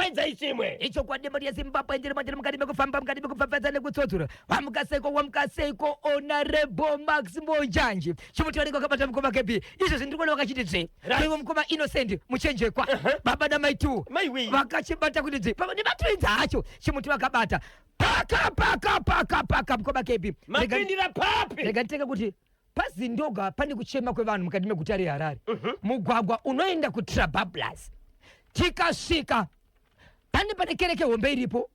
Daidzai chimwe. Ichokwadi, mhuri yeZimbabwe, ndiri mandiri mukati mekufamba, mukati mekupfapfadza nekutsotsora. Wamukaseiko, wamukaseiko, Honorable Max Monjanji? Chimuti vanenge vakabata mukoma KB. Izvezvi ndiri kuona vakachiti dzve. Kuivo mukoma Innocent Muchenjekwa, baba namai two. Mai wee. Vakachibata kuti dzve. Pamwe nematwins acho chimuti vakabata. Paka paka paka paka, mukoma KB. Mapindira papi? Rega nditenge kuti paZindoga pane kuchema kwevanhu mukati meguta reHarare. Mugwagwa unoenda kuTrabablas, tikasvika pane kereke hombe iripo,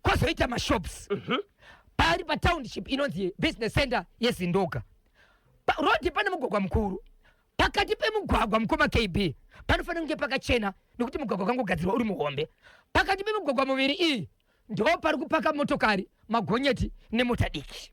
kwozoita mashops pari patownship inonzi business center yeZindoga. Road pane mugwagwa mukuru. Pakati pemugwagwa, mukoma KB, panofanira kunge pakachena nekuti mugwagwa wakangogadzirwa uri muhombe. Pakati pemigwagwa muviri iyi ndo pari kupaka motokari, magonyeti nemota diki.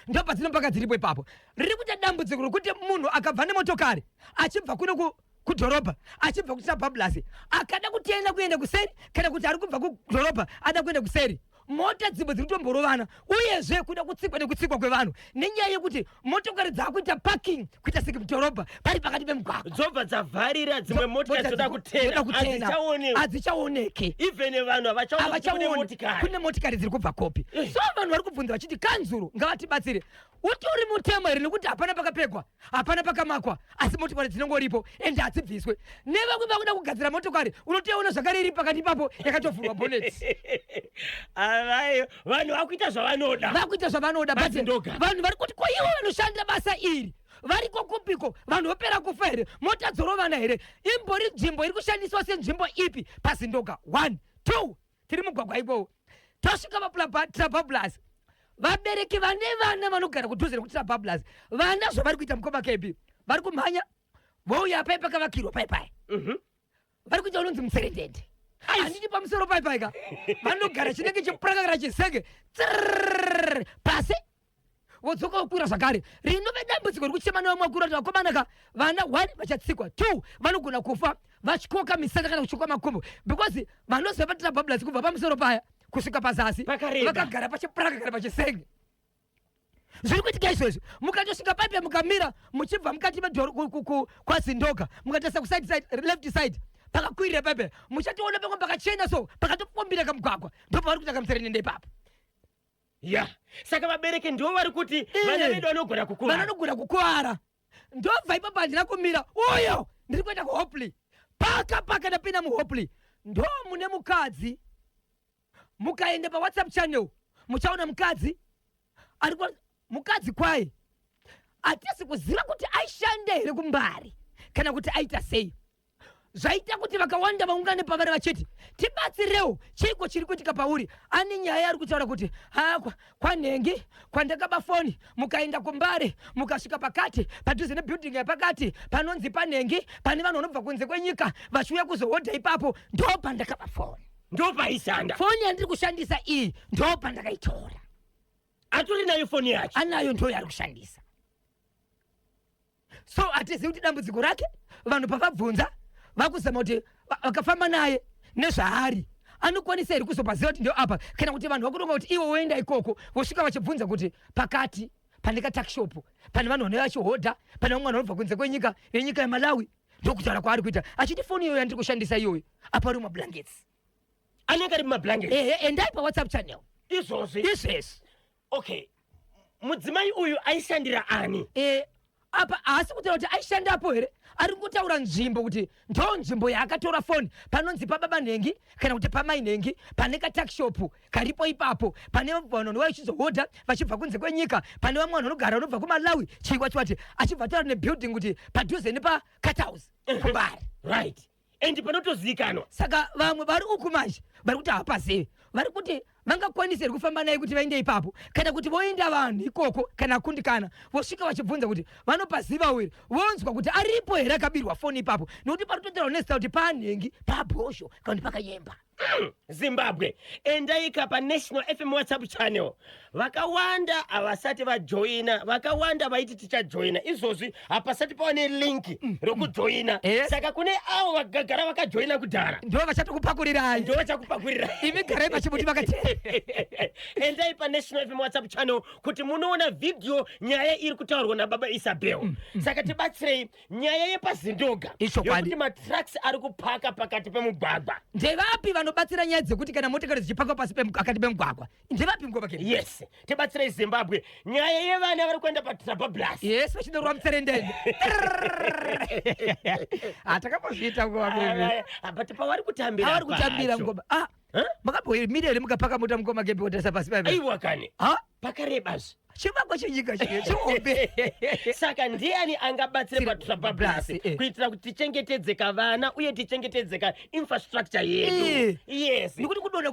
Ndo padzinopaka dziripo ipapo. Riri kuita dambudziko rokuti munhu akabva nemotokari achibva kuno kudhorobha, achibva kuTrabablas, akada kutenda kuenda kuseri, kana kuti ari kubva kudhorobha ada kuenda kuseri, mota dzimwe dziri kutomborovana. Uyezve kuda kutsikwa nekutsikwa kwevanhu nenyaya yekuti motokari dzaakuita parking kuita seke mudhorobha pari pakati pemugwagwa. Dzobva dzavharira dzimwe motikari dzoda kutena. Kutena. Hadzichaonekwi. Hadzichaoneki. Even vanhu havachaoni kuti kune havachaoni motikari. Kune motikari dziri kubva kopi. So vanhu vari kubvunza vachiti kanzuru ngavatibatsire. Utori mutemo here? Nekuti hapana pakapegwa, hapana pakamakwa, asi motokari dzinongoripo ende hadzibviswe. Nevamwe vakuda kugadzira motokari, unotoiona zvakare iri pakati ipapo yakatovhurwa bonnet. Avai vanhu vakuita zvavanoda. Vakuita zvavanoda, but PaZindoga. Vanhu vari kuti, ko ivo vanoshanda basa iri variko kupiko? Vanhu vopera kufa here? Mota dzorovana here? Imbori nzvimbo iri kushandiswa senzvimbo ipi paZindoga? One, two, tiri mugwagwa ikoko, tosvika paTrabablas. Vabereki vane vana vanogara kudhuze nekuTrabablas, vana zvavari kuita, mukoma KB, vari kumhanya vouya pai pakavakirwa pai pai. Vari kuita unonzi mutserendende, handiti? Pamusoro pai paika vanogara chinenge chipuranga kana chisenge tsrrr pasi, vodzoka vokwira zvakare. Rinove dambudziko riri kuchema nevamwe vakuru vati vakomana ka, vana one vachatsikwa, two vanogona kufa vachikoka misana kana kuchikwa makumbo, because vanoziva paTrabablas kubva pamusoro paya kusvika pazasi Pakareba. vakagara pachipuranga kana pachisenge. Zviri kuitika izvezvi, mukatosvika paipe mukamira muchibva mukati kwaZindoga, mukatarisa kuside side, left side pakakwirira paipe, muchatoona pamwe pakachena, so pakatopombira kamugwagwa, ndopavari kuita kamutserendende ipapo. Ya, saka vabereki ndivo vari kuti vana vedu vanogona kukuvara. Vanogona kukuvara. Ndobva ipapo handina kumira, uyo ndiri kuenda kuHopley. Paka paka ndapinda muHopley, ndo mune mukadzi. Mukaenda paWhatsApp channel muchaona mukadzi ari mukadzi kwaye. Hatisi kuziva kuti aishanda here kuMbari kana kuti aita sei. Zvaita kuti vakawanda vaungane pavari vachiti, tibatsirewo, chiiko chiri kuitika pauri? Ane nyaya ari kutaura kuti ha, kwanhengi kwandakaba foni. Mukaenda kuMbare, mukasvika pakati padhuze nebuilding yapakati panonzi panhengi, pane vanhu vanobva kunze kwenyika vachiuya kuzohodha ipapo, ndo pandakaba foni. Ndopaishanda. Foni yandiri kushandisa iyi ndo pandakaitora. Atori nayo foni yacho? Anayo, ndo yaari kushandisa. So hatizivi kuti dambudziko rake, vanhu pavabvunza vakuzama kuti vakafamba naye nezvaari anokwanisa here kuzopaziva kuti ndio apa, kana kuti vanhu vakuronga kuti ivo voenda ikoko, vosvika vachibvunza kuti pakati pane katuckshop pane vanhu vanouya vachihodha, pane vamwe vanhu vanobva kunze kwenyika, venyika yeMalawi. Ndokutaura kwaari kuita achiti foni iyoyo yandiri kushandisa iyoyo, apa ari mumablankets. Anenge ari mumablanket? Ehe, endai paWhatsApp channel. Izvozvi? Izvezvi. Okay, mudzimai uyu aishandira ani? Apa haasi kutaura kuti aishandapo here, ari kutaura nzvimbo kuti ndo nzvimbo yaakatora foni, panonzi pababa nhengi kana kuti pamai nhengi, pane katuckshop karipo ipapo, pane vanhu vanouya vachizohodha vachibva kunze kwenyika, pane vamwe vanhu vanogara vanobva kuMalawi, chii wachiwati, achibva ataura nebuilding kuti padhuze nepaCathouse kuMbare. Right, and panotozivikanwa. Saka vamwe vari uku manje vari kuti havapazivi, vari kuti vangakwanisa here kufamba naye kuti vaende ipapo, kana kuti voenda vanhu ikoko, kana akundikana vosvika vachibvunza kuti vanopaziva here, vonzwa kuti aripo here akabirwa foni ipapo, nekuti pari kutotaurwa nezita kuti panhengi, pabhosho kana kuti pakayemba. Zimbabwe, endaika paNational FM WhatsApp channel. Vakawanda havasati vajoina, vakawanda vaiti tichajoina izvozvi, hapasati pava nelink rokujoina. Saka kune avo vagagara vakajoina kudhara, ndo vachatokupakurirai. Ndo vachakupakurira. Imi garai pachimuti makatera. Endai paNational FM WhatsApp channel kuti munoona vhidhiyo, nyaya iri kutaurwa nababa Isabel. Saka tibatsirei, nyaya yepaZindoga Ichokwadi. yokuti matrucks ari kupaka pakati pemugwagwa. Ndevapi vanobatsira nyaya dzekuti kana motikari dzichipakwa pasi pakati pemugwagwa? Ndevapi, mukoma KB? Yes, tibatsirei Zimbabwe, nyaya yevana vari kuenda paTrabablas. Yes, vachinorwa mutserendende. Hatakambozviita, mukoma KB. But pavari kutambira Avari kutambira pacho. mukoma, ah. Huh? Makambomira here mukapaka mota, mukoma KB, wotarisa pasi paipa? Aiwa kani. Ha. Pakarebazve. Chivakwa chenyika chino chihombe. Saka ndiani angabatsire paTrabablas kuitira kuti tichengetedzeka vana uye tichengetedzeka infrastructure yedu? Yes. Nekuti kudonha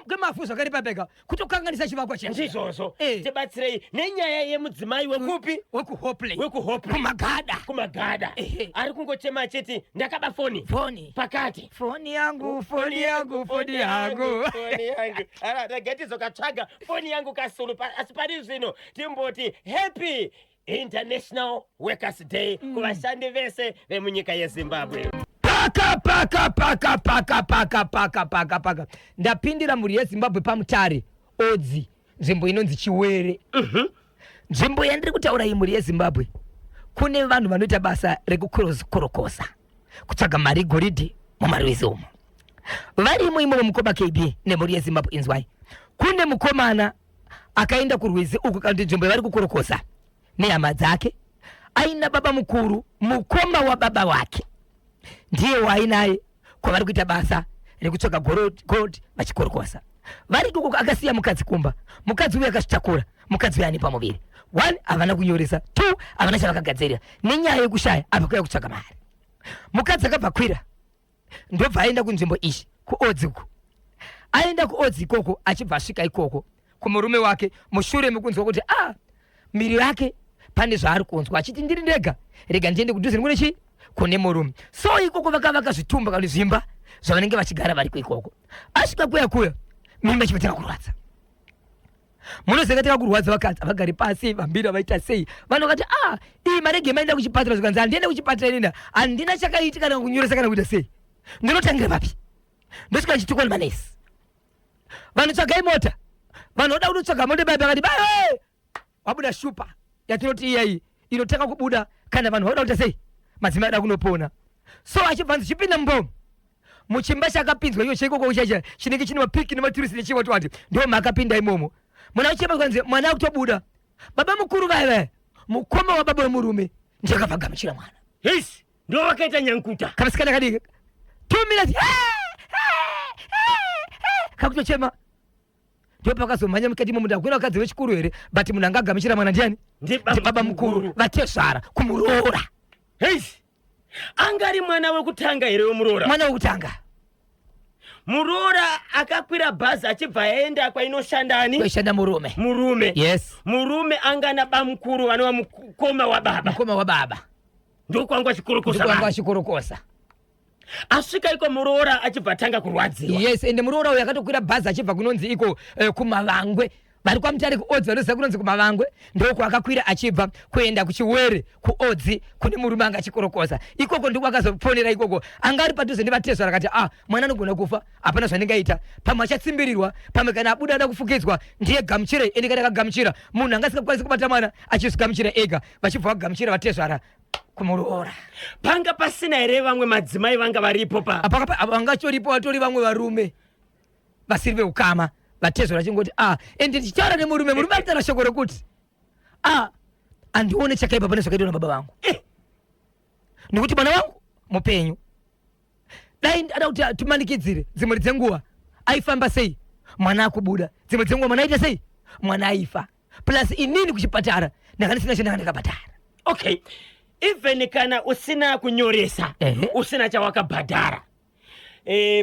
kwemafu zvakare papeka kutokanganisa chivakwa chedu. Ndizvozvo. Tibatsirei nenyaya yemudzimai wekupi? WekuHopley. WekuHopley. Kumagada. Kumagada. Ari kungochema achiti ndakaba foni. Foni. Pakati. Foni yangu, foni yangu, foni yangu. Foni yangu. Ara rega tizokatsvaga foni yangu kasulu asi pari zvino timboti happy International Workers Day kuvashandi vese vemunyika yeZimbabwe. Paka paka paka paka paka paka paka paka. Ndapindira, mhuri yeZimbabwe, paMutare, Odzi, nzvimbo inonzi Chiwere. Nzvimbo yandiri kutaura iyi, mhuri yeZimbabwe, kune vanhu vanoita basa rekukorokosa, kutsvaga mari, goridhe mumarwizi umo. Varimo imomo, mukoma KB nemhuri yeZimbabwe, inzwai. Kune mukomana akaenda kurwizi uku, kana kuti nzvimbo yavari kukorokosa, nehama dzake. Aina baba mukuru, mukoma wababa wake, ndiye waainaye kwavari kuita basa rekutsvaga gold vachikorokosa. Vari ikoko, akasiya mukadzi kumba. Mukadzi uyu akazvitakura. Mukadzi uyu ane pamuviri. One, havana kunyoresa. Two, havana chavakagadzirira. Nenyaya yekushaya, apa kuya kutsvaga mari, mukadzi akabva kwira, ndobva aenda kunzvimbo iyi, kuOdzi uku. Aenda kuOdzi ikoko, achibva asvika ikoko kumurume wake mushure mekunzwa kuti a miri yake pane zvaari kunzwa, achiti ndiri ndega, rega ndiende kudhuze nekune chii, kune murume. So ikoko vakavaka zvitumba kana zvimba zvavanenge vachigara variko ikoko. Asvika kuya kuya, mimba ichibva kurwadza. Munoziva taka kurwadza, vakadzi havagari pasi, vambira vaita sei. Vanhu vakati, "A, iyi marege maenda kuchipatara." Zvikanzi, "Handiende kuchipatara inina, handina chakaitika, kana kunyoresa kana kuita sei. Ndinotangira papi? Ndosvika ndichitukwa nemanesi. Vanhu, tsvagai mota." Vanhu voda kutotsvaga mota bai, vakati bai, wabuda shupa yatinoti iyai inotanga kubuda kana vanhu vauda kuita sei, madzimai ada kunopona. So achibva nzi chipinda mumbomo muchimba chakapinzwa iyo cheikoko chacha chinenge chine mapiki nematurisi nechiwati wati, ndo maakapinda imomo. Mwana uchema, kwanzi mwana akutobuda. Baba mukuru vaya vaya, mukoma wababa wemurume, ndiye akabva agamuchira mwana. Hesi, ndo vakaita nyankuta. Kamusikana kadiki, 2 minutes, kakutochema. Ndo pakazomhanya mukati imomo. Ndakuna vakadzi vechikuru here? But munhu anga agamuchira mwana ndiani? Ndibaba mukuru, vatezvara kumuroora. Hesi, angari mwana wekutanga here wemuroora? Mwana wekutanga. Muroora akakwira bhazi achibva aenda kwainoshandani? Kwaishanda murume. Murume. Yes. Murume angana bamukuru vanova mukoma wababa. Mukoma wababa. Ndokwanga achikorokosa. Ndokwanga vanhu. achikorokosa. Asvika iko, muroora achibva atanga kurwadziwa. Yes, ende muroora uyu akatokwira bhazi achibva kunonzi iko kuMavangwe. Vari kwaMutare, kuOdzi, vanoziva kunonzi kuMavangwe. Ndokwaakakwira achibva kuenda kuChiwere, kuOdzi, kune murume anga achikorokosa ikoko. Ndiko akazoponera ikoko. Anga ari padhuze nevatezvara. Akati, "A, mwana anogona kufa, hapana zvandingaita. Pamwe achatsimbirirwa, pamwe kana abuda ada kufukidzwa, ndiye gamuchire." Ende kana akagamuchira, munhu anga asingakwanisi kubata mwana, achizvigamuchira ega. Vachibva vagamuchira vatezvara kumuroora. Panga pasina here vamwe madzimai vanga varipo pa? Vangatoripo, vatori vamwe varume vasiri veukama. Vatezvara vachingoti, "A." Ende ndichitaura nemurume, murume aritaura shoko rekuti, "A, handione chakaipa pane zvakaitwa nababa vangu, nekuti mwana wangu mupenyu. Dai ada kuti timanikidzire, dzimwe dzenguva aifamba sei mwana akubuda, dzimwe dzenguva mwana aita sei, mwana aifa. Plus inini kuchipatara ndanga ndisina chandanga ndakabhadhara." Okay, even kana usina kunyoresa, usina chawakabhadhara,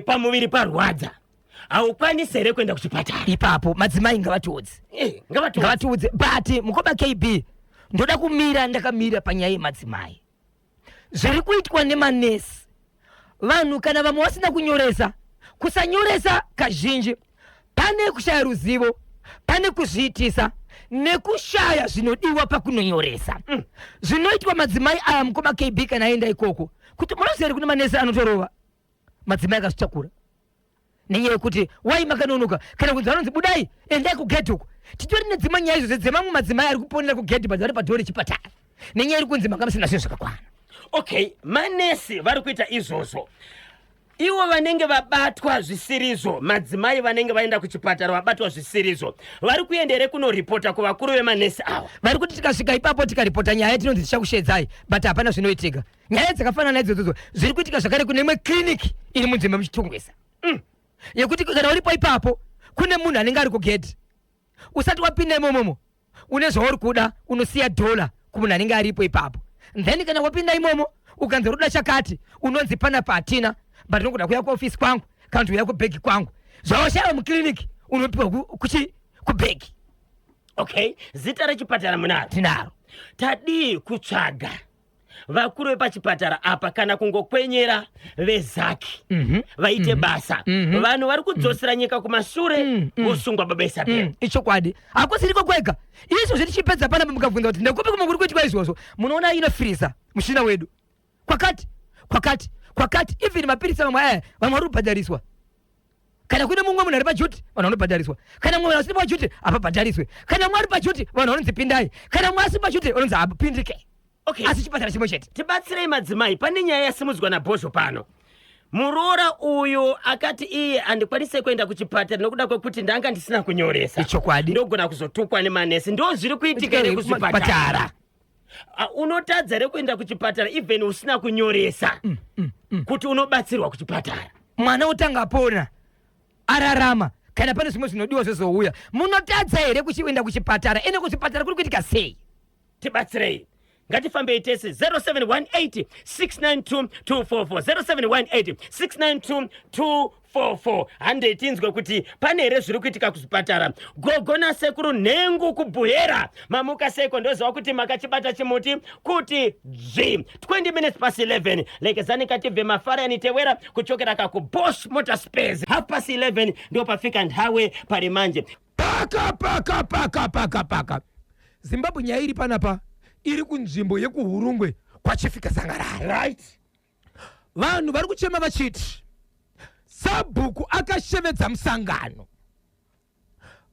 pamuviri parwadza, haukwanisi here kuenda kuchipatara? Ipapo madzimai ngavatiudze. Ngavatiudze. Ngavatiudze. But mukoma KB, ndoda kumira ndakamira panyaya yemadzimai. Zviri kuitwa nemanesi, vanhu kana vamwe vasina kunyoresa. Kusanyoresa kazhinji pane kushaya ruzivo, pane kuzviitisa nekushaya zvinodiwa pakunonyoresa. Zvinoitwa madzimai aya, mukoma KB, kana aenda ikoko, kuti munoziva here kune manesi anotorova madzimai akazvitakura nenyaya yekuti wai makanonoka, kana kunzi vanonzi budai, endai kugedhi uko. Titori nedzimwe nyaya izvozvo dzemamwe madzimai ari kuponera kugedhi, but vari padhoo rechipatara nenyaya iri kunzi manga musina zvinhu zvakakwana. Okay, manesi vari kuita izvozvo. Ivo vanenge vabatwa zvisirizvo, madzimai vanenge vaenda kuchipatara vabatwa zvisirizvo, vari kuenda here kunoripota kuvakuru vemanesi ava? Vari kuti tikasvika ipapo tikaripota nyaya, tinonzi tichakushedzai, but hapana zvinoitika. Nyaya dzakafanana naidzodzo zviri kuitika zvakare kune imwe kiriniki iri munzvimbo yemuChitungwiza, yekuti kana uripo ipapo kune munhu anenge ari kugedhi. Usati wapinda imomomo, une zvauri kuda, unosiya dhola kumunhu anenge aripo ipapo. Then kana wapinda imomo, ukanzi ruda chakati, unonzi panapa hatina, but unogoda kuuya kuofisi kwangu kana kuti uya kubhegi kwangu. Zvawashaiwa mukiriniki unopiwa kuchi kubhegi. Okay, zita rechipatara munaro? Tinaro. Tadii kutsvaga vakuru vepachipatara apa kana kungokwenyera vezaki vaite basa? Vanhu vari kudzosera nyika kumashure vosungwa, baba Isabel. Ichokwadi, hakusiriko kwega. Izvozvi tichipedza panapa, mukabvunza kuti ndekupi kumwe kuri kuitwa izvozvo, munoona inofiriza mushina wedu kwakati kwakati kwakati. Even mapirisa mamwe aya, vamwe vari kubhadhariswa. Kana kune mumwe munhu ari paduty, vanhu vanobhadhariswa. Kana mumwe munhu asiri paduty, hapabhadhariswe. Kana mumwe ari paduty, vanhu vanonzi pindai. Kana mumwe asiri paduty, vanonzi hapindike. Asi chipatara chimwe chete. Tibatsirei madzimai, pane nyaya yasimudzwa nabhozho pano. Muroora uyu akati iye handikwanise kuenda kuchipatara nokuda kwekuti ndanga ndisina kunyoresa. Ichokwadi. Ndogona kuzotukwa nemanesi. Ndo zviri kuitika here kuzvipatara? Patara. Ah, unotadza here kuenda kuchipatara even usina kunyoresa kuti unobatsirwa kuchipatara? Mwana utanga apona, ararama, kana pane zvimwe zvinodiwa zvozouya. Munotadza here kuchienda kuchipatara? Ende kuchipatara kuri kuitika sei? Tibatsirei, ngatifambei tese. 0718 692 244, 0718 692 244. Handei tinzwe kuti pane here zviri kuitika kuzvipatara. Gogo nasekuru Nhengu kuBhuhera, mamuka seko? Ndoziva kuti makachibata chimuti kuti dzvi. 20 minutes past 11. Lekezani katibve mafara tewera kuchokera kakuBosch Motor Space. Half past 11 ndo pafika nthawe pari manje. Paka paka paka paka paka Zimbabwe, nyaya iri panapa iri kunzvimbo yekuHurungwe kwaChief Kazangarara. Vanhu vari kuchema vachiti sabhuku akashevedza musangano,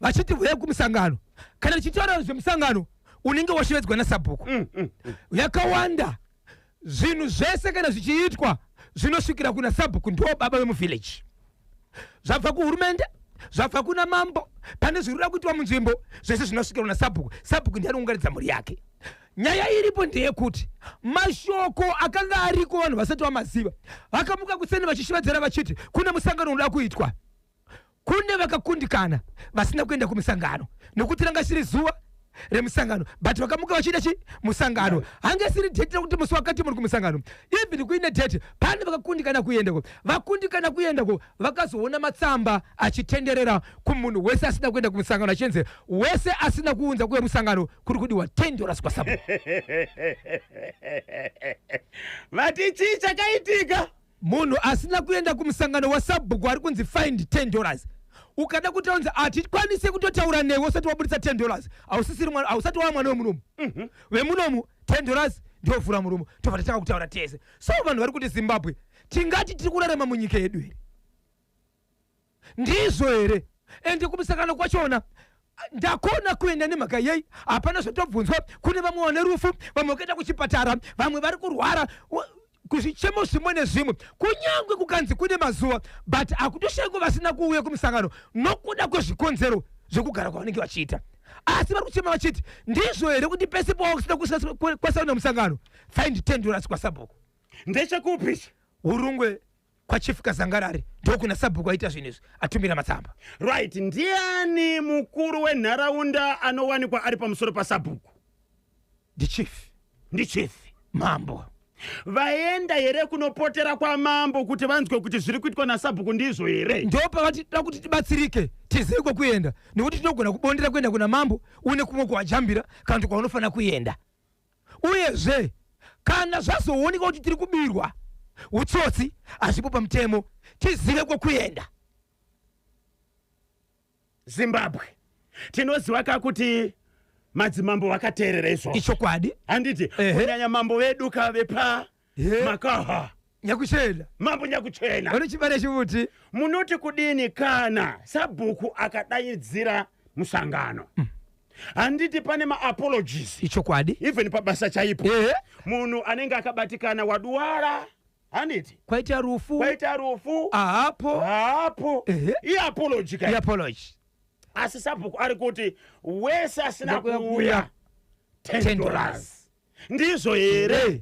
vachiti huyai kumusangano. Kana tichitaura zvemusangano unenge washevedzwa nasabhuku, yakawanda zvinhu zvese kana zvichiitwa zvinosvikira kuna sabhuku. Ndo baba vemuvillage. Zvabva kuhurumende, zvabva kuna mambo, pane zviri kuda kuitwa munzvimbo, zvese zvinosvikira kuna sabhuku. Sabhuku ndiye anounganidza mhuri yake. Nyaya iripo ndeyekuti mashoko akanga ariko vanhu vasati vamaziva. Vakamuka kuseni vachishevedzera vachiti kune musangano unoda kuitwa. Kune vakakundikana vasina kuenda kumusangano nekuti ranga siri zuva remusangano, but vakamuka vachiita chi musangano. Hange siri date rekuti musi wakati muri kumusangano. Even kuine date, pane vakakundikana kuendako. Vakundikana kuendako, vakazoona matsamba achitenderera kumunhu wese asina kuenda kumusangano, achinzi wese asina kuunza kuuya musangano kuri kudiwa $10 kwasabhuku. Vati chii chakaitika? Munhu asina kuenda kumusangano wasabhuku ari kunzi find $10. Ukada kuti aunzi hatikwanise kutotaura newe usati wabudisa $10, hausisiri mwana, hausati wava mwana wemunomu. Vemunomu $10 ndovhura muromo, tobva tatanga kutaura tese. So vanhu vari kuti, Zimbabwe, tingati tiri kurarama munyika yedu here? Ndizvo here? Ende kumusangano kwachona ndakona kuenda nemhaka yei? Hapana zvatobvunzwa. Kune vamwe vane rufu, vamwe vakaenda kuchipatara, vamwe vari kurwara, kuzvichemo zvimwe nezvimwe. Kunyange kukanzi kune mazuva, but hakutoshayiko vasina kuuya kumusangano nokuda kwezvikonzero zvekugara kwavanenge vachiita. Asi vari kuchema vachiti ndizvo here kuti pese pawakusina kwasauna musangano, find $10 kwasabhuku? Ndechekupi? Hurungwe kwaChief Kazangarari, ndokuna sabhuku aita zvinhu izvi, atumira matsamba. Right, ndiani mukuru wenharaunda anowanikwa ari pamusoro pasabhuku? Ndichief. Ndichief. Mambo. Vaenda here kunopotera kwamambo kuti vanzwe kuti zviri kuitwa nasabhuku ndizvo here? Ndo pavatida kuti tibatsirike, tizive kwekuenda, nekuti tinogona kubondera kuenda kuna mambo une kumwe kwawajambira kana kuti kwaunofanira kuenda. Uyezve kana zvazoonekwa kuti tiri kubirwa, utsotsi, hazvipo pamutemo, tizive kwokuenda. Zimbabwe tinoziva ka kuti madzimambo vakateerera izvozvo. Ichokwadi. Handiti kunyanya mambo vedu ka vepa Makaha. Nyakuchena. Mambo Nyakuchena. Vanochibara chimuti. Munoti kudini kana sabhuku akadaidzira musangano? Handiti pane maapologies. Ichokwadi. Even pabasa chaipo. Munhu anenge akabatikana waduwara. Handiti? Kwaita rufu. Kwaita rufu. Haapo. Haapo. Iapology ka. Iapology. Asi sabhuku ari kuti wese asina kuuya $10. Ndizvo here?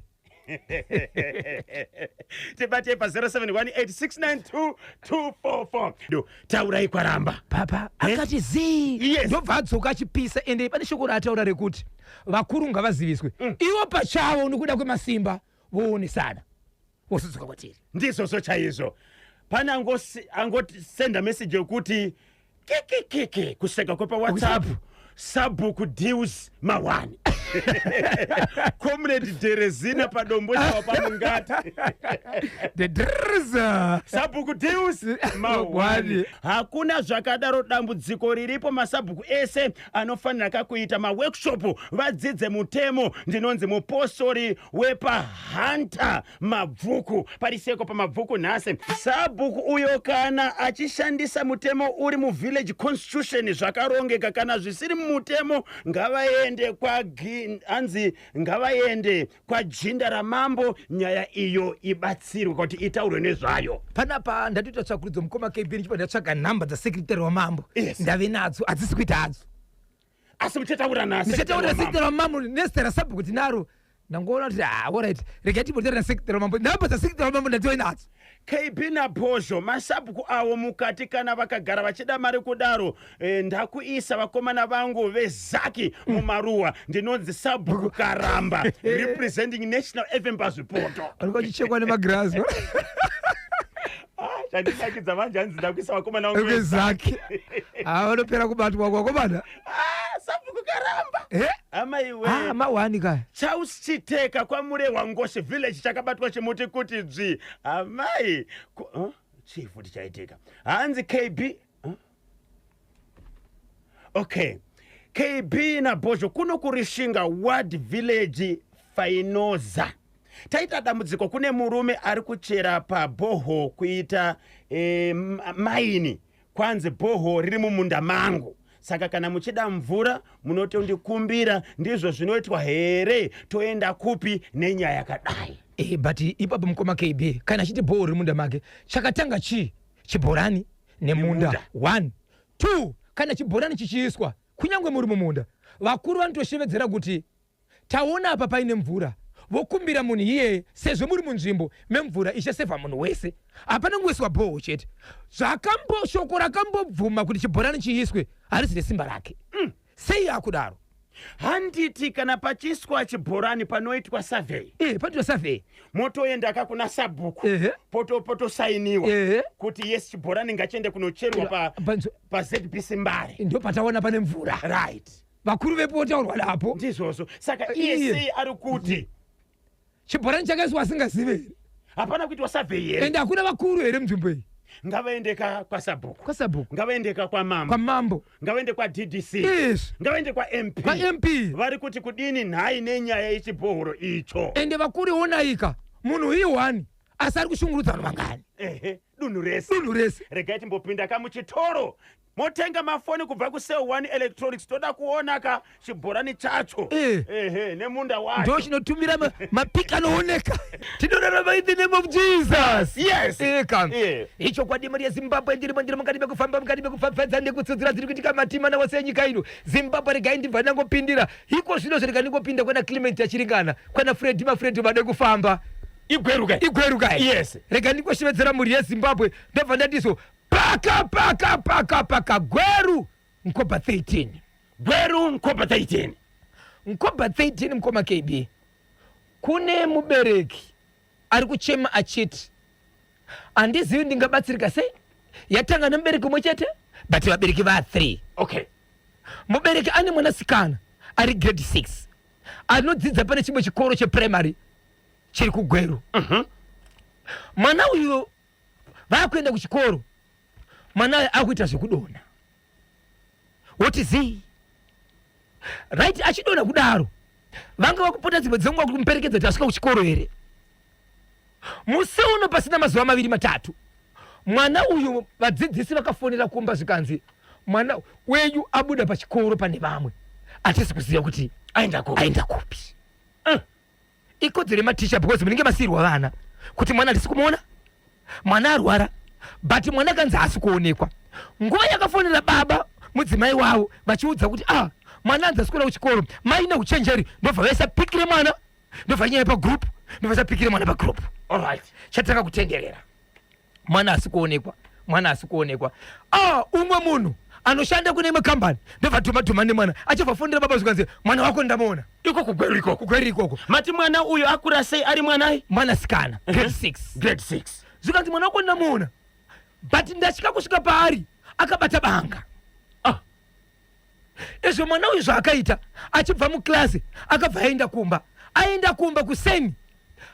Tibate pa 0718692244. Taurai kwaramba. Papa akati zii. Yes. Ndobva adzoka achipisa ende pane shoko raataura rekuti vakuru ngavaziviswe. Ivo pachavo nokuda kwemasimba voonesana vosudzuka kwatiri. Ndizvozvo chaizvo. Pane angosenda message yokuti kikikiki kuseka kwepa WhatsApp sabhuku deals mawani. Comrade Derezina padombo chawa pamungata. The drza. Sabhuku deals mawani. Hakuna zvakadaro, dambudziko riripo masabhuku ese anofanira kakuita maworkshop vadzidze mutemo. Ndinonzi mupostori wepaHunter Mabvuku pariseko paMabvuku nhasi. Sabhuku uyo kana achishandisa mutemo uri muvillage constitution zvakarongeka, kana zvisiri mumutemo ngavaende kwa hanzi ngavaende kwajinda ramambo nyaya iyo ibatsirwe kuti itaurwe nezvayo. Panapa ndatoita tsvakurudzo mukoma KB ndichibva ndatsvaga nhamba dzasekretary wamambo. Yes. Ndave nadzo, hadzisi kuita hadzo. Asi muchataura na Ndichataura secretary wamambo nezita rasabhuku tinaro. Ndangoona kuti ah, alright, regai timbotaura nasekretary wamambo. Nhamba dzasekretary wamambo ndatove nadzo. KB naBhozho masabhuku avo mukati kana vakagara vachida mari kudaro ndakuisa vakomana vangu vezaki mumaruwa. Ndinonzi sabhuku Karamba representing National FM pazvipoto. Vanenge vachichekwa nemagirazi. Chandinakidza manje hanzi ndakuisa vakomana vangu vezaki. Ah, vanopera kubatwa kwakomana. Ah, sabhuku Karamba. Amaiwe. Ah, mawani kaya. Charles Chiteka kwaMurehwa Ngoshe village chakabatwa chimuti kuti dzvi. Amai. Huh? Chii futi chaitika? Hanzi KB. Huh? Okay. KB naBhozho kuno kuRishinga ward village Fainoza. Taita dambudziko kune murume ari kuchera pabhoho kuita maini. Kwanzi bhoho riri mumunda mangu. Saka kana muchida mvura munotondikumbira, ndizvo zvinoitwa here? Toenda kupi nenyaya yakadai? But ipapo mukoma KB kana achiti bhoho riri munda make, chakatanga chii? Chibhorani nemunda. Nemunda. 1 2 kana chibhorani chichiiswa kunyange muri mumunda, vakuru vanotoshevedzera kuti taona apa paine mvura, vokumbira munhu iyeye sezvo muri munzvimbo memvura ichasevha munhu wese. Hapana kungoiswa bhoho chete. Shoko rakambobvuma kuti chibhorani chiiswe harisi resimba rake. Sei akudaro? Handiti kana pachiiswa chibhorani panoitwa survey. Panoitwa survey. Motoenda ka kuna sabhuku. Potosainiwa kuti yes chibhorani ngachiende kunocherwa pa ZBC Mbare. Ndo pataona pane mvura. Right. Vakuru vepo votaurwa napo. Ndizvozvo. Saka iye sei ari kuti chibhorani chakaiswa asingazive here? Hapana kuitwa survey here? Ende hakuna vakuru here munzvimbo iyi? Ngavaende ka kwasabhuku. Kwasabhuku. Ngavaende ka kwamambo. Kwamambo. Ngavaende kwa DDC. Yes. Ngavaende kwa MP. Kwa MP. Vari kuti kudini nhai nenyaya yechibhohoro icho? Ende vakuru onaika munhu i1 asi ari kushungurudza vanhu vangani? Ehe, dunhu rese. Dunhu rese. Regai timbopinda ka muchitoro. Motenga mafoni kubva ku Cell 1 Electronics, toda kuona ka chibhorani chacho. Ehe, nemunda wacho. Ndo chinotumira mapiki anooneka. Tinorarama in the name of Jesus. Yes. Eka. Ichokwadi mhuri yeZimbabwe, ndirimo ndiri mukati mekufamba, mukati mekupfapfadza nekutsudzura dziri kuitika matima nawose enyika ino. Zimbabwe regai ndibva ndangopindira. Iko zvino zverega ndingopinda kwana Clement Achiringana, kwana Freddy maFreddy vade kufamba. Igweruka. Igweruka. Yes. Rega ndingoshevedzera mhuri yeZimbabwe, ndobva ndatiso paka paka paka paka Gweru Mkoba 13. Gweru Mkoba 13. Mkoba 13 mukoma KB. Kune mubereki ari kuchema achiti handizivi ndingabatsirika sei. Yatanga nemubereki umwe chete but vabereki va 3. Okay. Mubereki ane mwanasikana ari grade 6 anodzidza pane chimwe chikoro cheprimary chiri kuGweru. Mwana uyu vakuenda kuchikoro, mwana uyu akuita zvekudonha. Woti zii. Right, achidonha kudaro vanga vakupota dzimwe dzenguva kuti kumuperekedza kuti asvika kuchikoro here. Musi uno pasina mazuva maviri matatu mwana uyu vadzidzisi vakafonera kumba zvikanzi mwana wenyu abuda pachikoro pane vamwe hatisi kuziva kuti aenda kupi. Aenda kupi. Ikodzero yematicha because munenge masiirwa vana kuti mwana hatisi kumuona, mwana arwara, but mwana kanzi haasi kuonekwa. Nguva yakafonera baba mudzimai wavo vachiudza kuti ah, mwana anzi asikuenda kuchikoro, mai neuchenjeri ndobva vaisa pikire mwana, ndobva nyaya pagroup, ndobva vaisa pikire mwana pagroup. Alright. Chatanga kutenderera, mwana asi kuonekwa, mwana asi kuonekwa. Ah, umwe munhu anoshanda kune imwe kambani ndobva dhuma dhuma nemwana achibva fonera baba zvikanzi mwana wako ndamuona iko kuGweru ikoko. KuGweru ikoko. Mati mwana uyu akura sei? Ari mwanai? Mwanasikana, grade 6. Grade 6. Zvikanzi mwana wako ndamuona, but ndatya kusvika paari akabata banga. Izvo mwana uyu zvaakaita achibva muklasi akabva aenda kumba, aenda kumba kuseni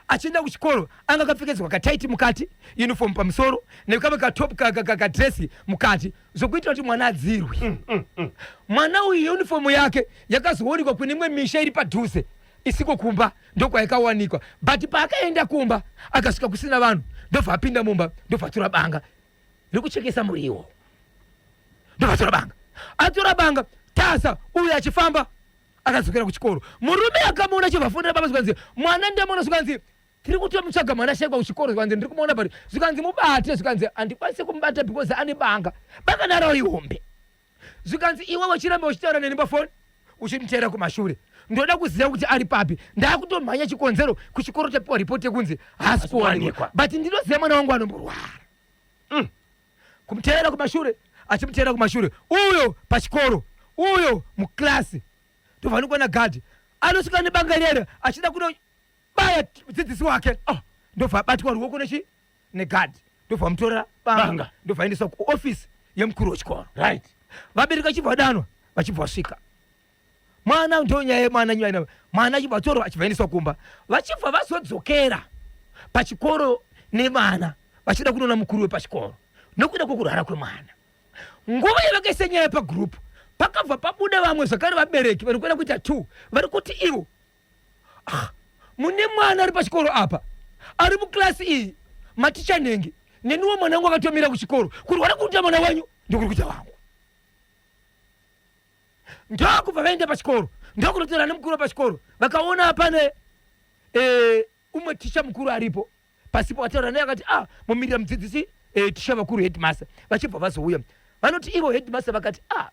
achienda kuchikoro anga akapfekedzwa kataiti mukati, uniform pamusoro nekamwe katop kadresi mukati, zvokuitira kuti mwana adzirwe. Mwana uyu uniform yake yakazoonekwa kune imwe misha iri padhuze isiko kumba, ndokwayakawanikwa. But paakaenda kumba akasvika kusina vanhu, ndobva apinda mumba, ndobva atora banga rekuchekesa muriwo, ndobva atora banga, atora banga tasa uyu achifamba akadzokera kuchikoro. Murume akamuona achibva afonera baba zvikanzi mwana ndamuona, zvikanzi tiri kutomutsvaga mwana ashaikwa kuchikoro, zvikanzi ndiri kumuona pari, zvikanzi mubate, zvikanzi handikwanisi kumubata because ane banga, banga naro ihombe. Zvikanzi iwe wechiramba uchitaura neni pafoni uchimuteera kumashure, ndoda kuziva kuti ari papi, ndakutomhanya chikonzero kuchikoro tapiwa ripoti yekunzi haasi kuwanikwa, but ndinoziva mwana wangu anomborwara. Kumuteera kumashure, achimuteera kumashure, uyo pachikoro, uyo muklasi, ndobva na gadhi anosvika nebanga rere achida kunobaya mudzidzisi wake. Oh, ndobva abatwa ruoko nechi negadhi, ndobva amutora banga, ndobva aendeswa kuofisi yemukuru wechikoro. Vabereki vachibva vadanwa, vachibva vasvika mwana, ndo nyaya yemwana nyaya mwana achibva atorwa achibva aendeswa kumba, vachibva vazodzokera pachikoro nevana vachida kunoona mukuru wepachikoro nokuda kwokurwara kwemwana. Nguva yavakaisa nyaya pagroup pakabva pabuda vamwe zvakare vabereki vari kuenda kuita 2 vari kuti ivo ah, mune mwana ari pachikoro apa ari muklasi iyi maticha nenge neniwo mwana wangu akatomira kuchikoro, kurwara kuri kuita mwana wenyu ndokuri kuita wangu. Ndokubva vaenda pachikoro, ndokunotaura nemukuru wepachikoro, vakaona pane umwe ticha mukuru aripo pasipo, vataura naye akati ah, mumirira mudzidzisi ticha vakuru headmaster vachibva vazouya. Vanoti ivo headmaster vakati ah,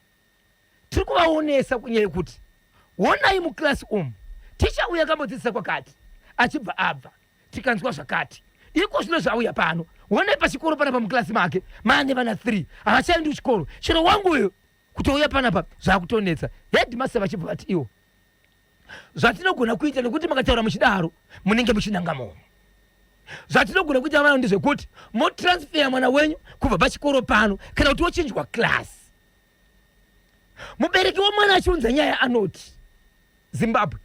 tiri kuvaonesa kunyaya yekuti honai muklasi umu ticha uyu akambodzidzisa kwakati achibva abva tikanzwa zvakati, iko zvino zvauya pano honai pachikoro panapa muklasi make maane vana 3 havachaendi kuchikoro, chero wangu uyu kutouya panapa zvakutonetsa. Headmaster vachibva vati iwo zvatinogona kuita nekuti makataura muchidaro munenge muchinanga munhu, zvatinogona kuita vana ndezvekuti motransfer mwana wenyu kubva pachikoro pano kana kuti wochinjwa class. Mubereki wemwana achiunza nyaya anoti Zimbabwe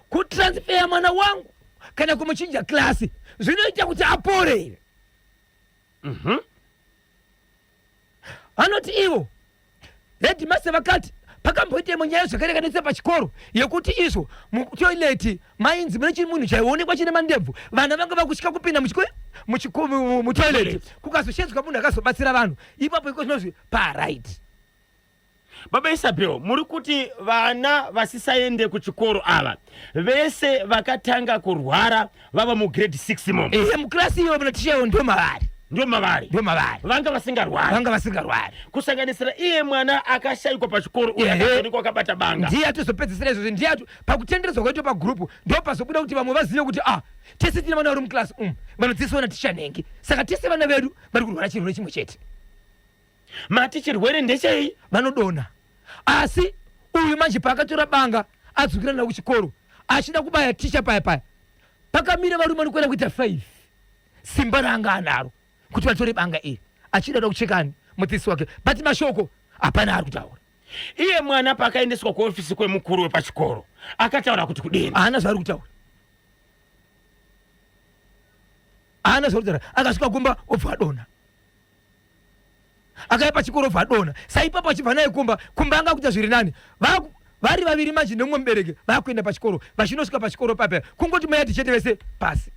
kutransfer mwana wangu kana kumuchinja klasi zvinoita kuti apore here? Vanoti ivo headmaster vakati pakamboita imwe nyaya zvakare yakanetsa pachikoro yekuti izvo mutoileti mainzi mune chimunhu chaionekwa chine mandebvu, vana vanga vakutya kupinda mutoileti, kukazoshedzwa munhu akazobatsira vanhu ipapo iko zvinozvi paright. Baba Isabel, muri kuti vana vasisaende kuchikoro ava vese vakatanga kurwara vava mugrade 6 imomo? Ehe, muklasi iyo muna ticha ndo mavari. Ndo mavari. Ndo mavari. Vanga vasingarwari. Vanga vasingarwari. Kusanganisira iye mwana akashayikwa pachikoro uyo akaonekwa akabata banga. Ndiye atozopedzisira izvozvo, ndiye ato pakutenderedzwa kwaitwa pagroup ndo pazobuda kuti vamwe vazive kuti ah, tese tine vana vari muklasi umu vanodzidziswa naticha nhengi, saka tese vana vedu vari kurwara chirwere chimwe chete. Mati chirwere ndechei? Vanodonha. Asi uyu manje paakatora banga adzokera naro kuchikoro achida kubaya ticha paya paya pakamira varume vanokwira kuita 5, simba raanga anaro kuti vatore banga iri achida kuda kuchekani mudzidzisi wake, but mashoko hapana ari kutaura. Iye mwana paakaendeswa kuofisi kwemukuru wepachikoro akataura kuti kudini? Haana zvaari kutaura, haana zvaari kutaura. Akasvika kumba obva adonha. Akauya pachikoro bva adonha. Saipapo achibva naye kumba, kumba anga akuita zviri nani. Vari vaviri manje nemumwe mubereki vakuenda pachikoro. Vachinosvika pachikoro papa kungoti mayadhi chete vese pasi.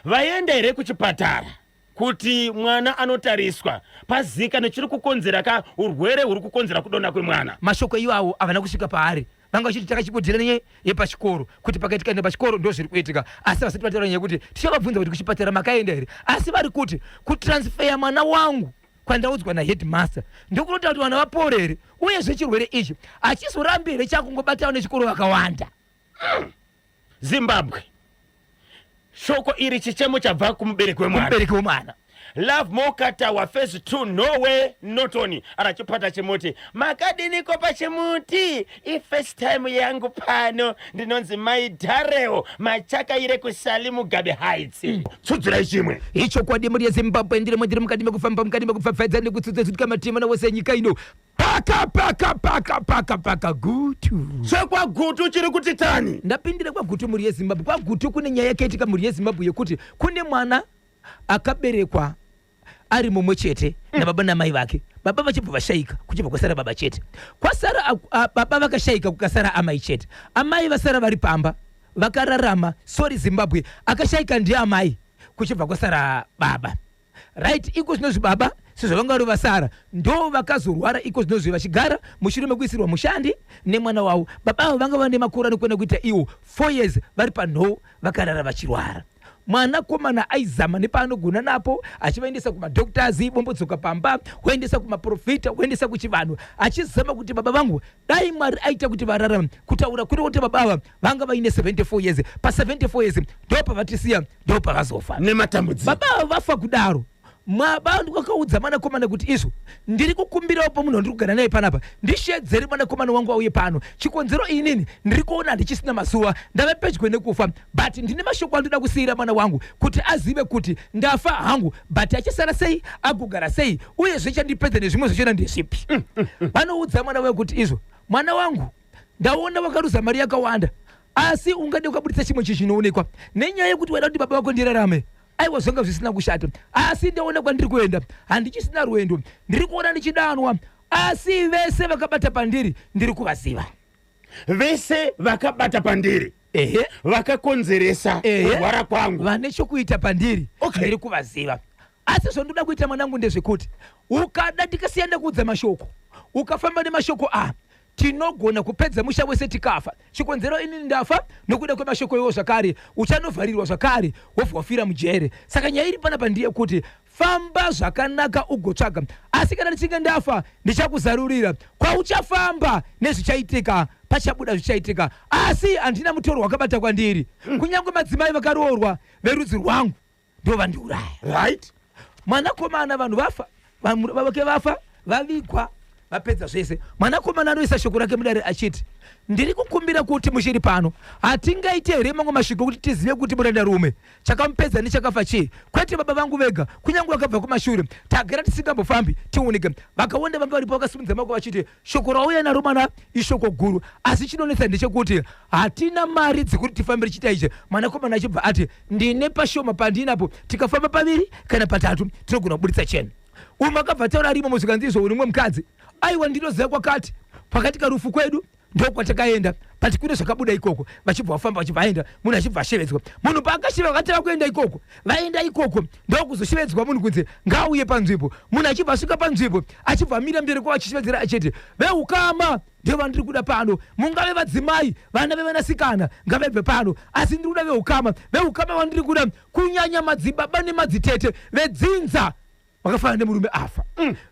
Vaenda here kuchipatara kuti mwana anotariswa pazika nechiri kukonzera ka urwere huri kukonzera kudonha kwemwana? Mashoko iwawo havana kusvika paari. Vanga vachiti takachibudira nenyaya yepachikoro kuti pakaitika enda pachikoro ndo zviri kuitika, asi vasati vataura nyaya yekuti tichavabvunza kuti kuchipatara makaenda here. Asi vari kuti kutransfeya mwana wangu kwandaudzwa naheadmaster ndokunoita kuti vana vapore here, uyezve chirwere ichi hachizorambi here chakungobatawo nechikoro vakawanda. Zimbabwe, shoko iri chichemo chabva kumubereki wemwana. Kumubereki wemwana. Love Mokatawa phase 2 Norway Norton arachipata chimuti. Makadiniko pachimuti? Ifirst time yangu pano. Ndinonzi Mai Dareo Machakaire kuSally Mugabe Heights. Tsudzirai chimwe. Ichokwadi mhuri yeZimbabwe ndirimo ndiri mukati mekufamba mukati mekupfapfaidza nekutsudza tsudika matima nawose enyika ino. Paka paka paka paka paka Gutu. ChekwaGutu chiri kuti tani. Ndapindira kwaGutu mhuri yeZimbabwe. KwaGutu kune nyaya yakaitika mhuri yeZimbabwe yekuti kune mwana akaberekwa ari mumwe chete nababa namai vake. Baba vachibva vashaika kuchibva kwasara baba chete. Kwasara baba vakashaika kukasara amai chete. Amai vasara vari pamba vakararama. Sorry Zimbabwe, akashaika ndiye amai kuchibva kwasara baba. Right, iko zvinozvi baba sezvo vanga vari vasara ndo vakazorwara iko zvinozvi vachigara mushure mekuisirwa mushandi nemwana wavo. Baba ava vanga vane makore anokwana kuita iwo 4 years vari panhoo vakarara vachirwara. Mwanakomana aizama nepaanogona napo achivaendesa kumadoctors, vombodzoka pamba, voendesa kumaprofita, voendesa kuchivanhu, achizama kuti baba vangu dai Mwari aita kuti vararame. Kutaura kuri kuti baba ava vanga vaine 74 years, pa 74 years ndo pavatisiya, ndo pavazofa nematambudziko. Baba ava vafa kudaro, mwaba wakaudza mwanakomana kuti izvo ndiri kukumbirawo pamunhu wandiri kugara naye panapa, ndishedzere mwanakomana wangu auye pano. Chikonzero inini ndiri kuona handichisina mazuva, ndave pedyo nekufa, but ndine mashoko andoda kusiyira mwana wangu kuti azive kuti ndafa hangu, but achisara sei, agogara sei, uyezve chandipedza nezvimwe zvachona ndezvipi. Vanoudza mwana wavo kuti izvo mwana wangu ndaona wakaruza mari yakawanda, asi ungade ukabudisa chimwe chinhu chinoonekwa nenyaya yekuti waida kuti baba vako ndirarame. Aiwa, zvanga zvisina kushata, asi ndaona kwandiri kuenda handichisina rwendo, ndiri kuona ndichidanwa, asi vese vakabata pandiri ndiri kuvaziva. Vese vakabata pandiri, vakakonzeresa kurwara kwangu, vane chokuita pandiri, ndiri kuvaziva. Asi zvandinoda kuita mwanangu ndezvekuti ukada ndikasiya ndakuudza mashoko, ukafamba nemashoko aya tinogona kupedza musha wese tikafa. Chikonzero inini ndafa nokuda kwemashoko iwo zvakare, uchanovharirwa zvakare wobva wafira mujere. Saka nyaya iri panapa ndeyekuti famba zvakanaka ugotsvaga, asi kana ndichinge ndafa ndichakuzarurira kwauchafamba nezvichaitika, pachabuda zvichaitika. Asi handina mutoro wakabata kwandiri, kunyange madzimai vakaroorwa verudzi rwangu ndo vandiuraya. Mwanakomana vanhu vafa, vake vafa, vavigwa, vapedza zvese. Mwanakomana anoisa shoko rake mudare achiti, ndiri kukumbira kuti muchiri pano hatingaite here mamwe masviko kuti tizive kuti murandarume chakamupedza nechakafa chii? Kwete baba vangu vega, kunyange vakabva kumashure tagara tisingambofambi tioneke. Vakawanda vanga varipo vakasimudza maoko vachiti shoko rauya naro mwana ishoko guru, asi chinonetsa ndechekuti hatina mari dzekuti tifambe tichiita ichi. Mwanakomana achibva ati ndine pashoma pandinapo, tikafamba paviri kana patatu tinogona kuburitsa chena. Umwe akabva ataura arimo muzvikanzi izvo uri mumwe mukadzi, aiwa ndinoziva kwakati pakati karufu kwedu ndokwatakaenda, but kune zvakabuda ikoko. Vachibva vafamba vachibva vaenda, munhu achibva ashevedzwa. Munhu paakasheva vakati vakuenda ikoko, vaenda ikoko ndokuzoshevedzwa munhu kunzi ngaauye panzvimbo. Munhu achibva asvika panzvimbo achibva amira mberi kwavo achishevedzera achiti, veukama ndevandiri kuda pano, mungave vadzimai, vana vevanasikana ngavabve pano, asi ndiri kuda veukama. Veukama vandiri kuda kunyanya madzibaba nemadzitete vedzinza vakafanana nemurume afa.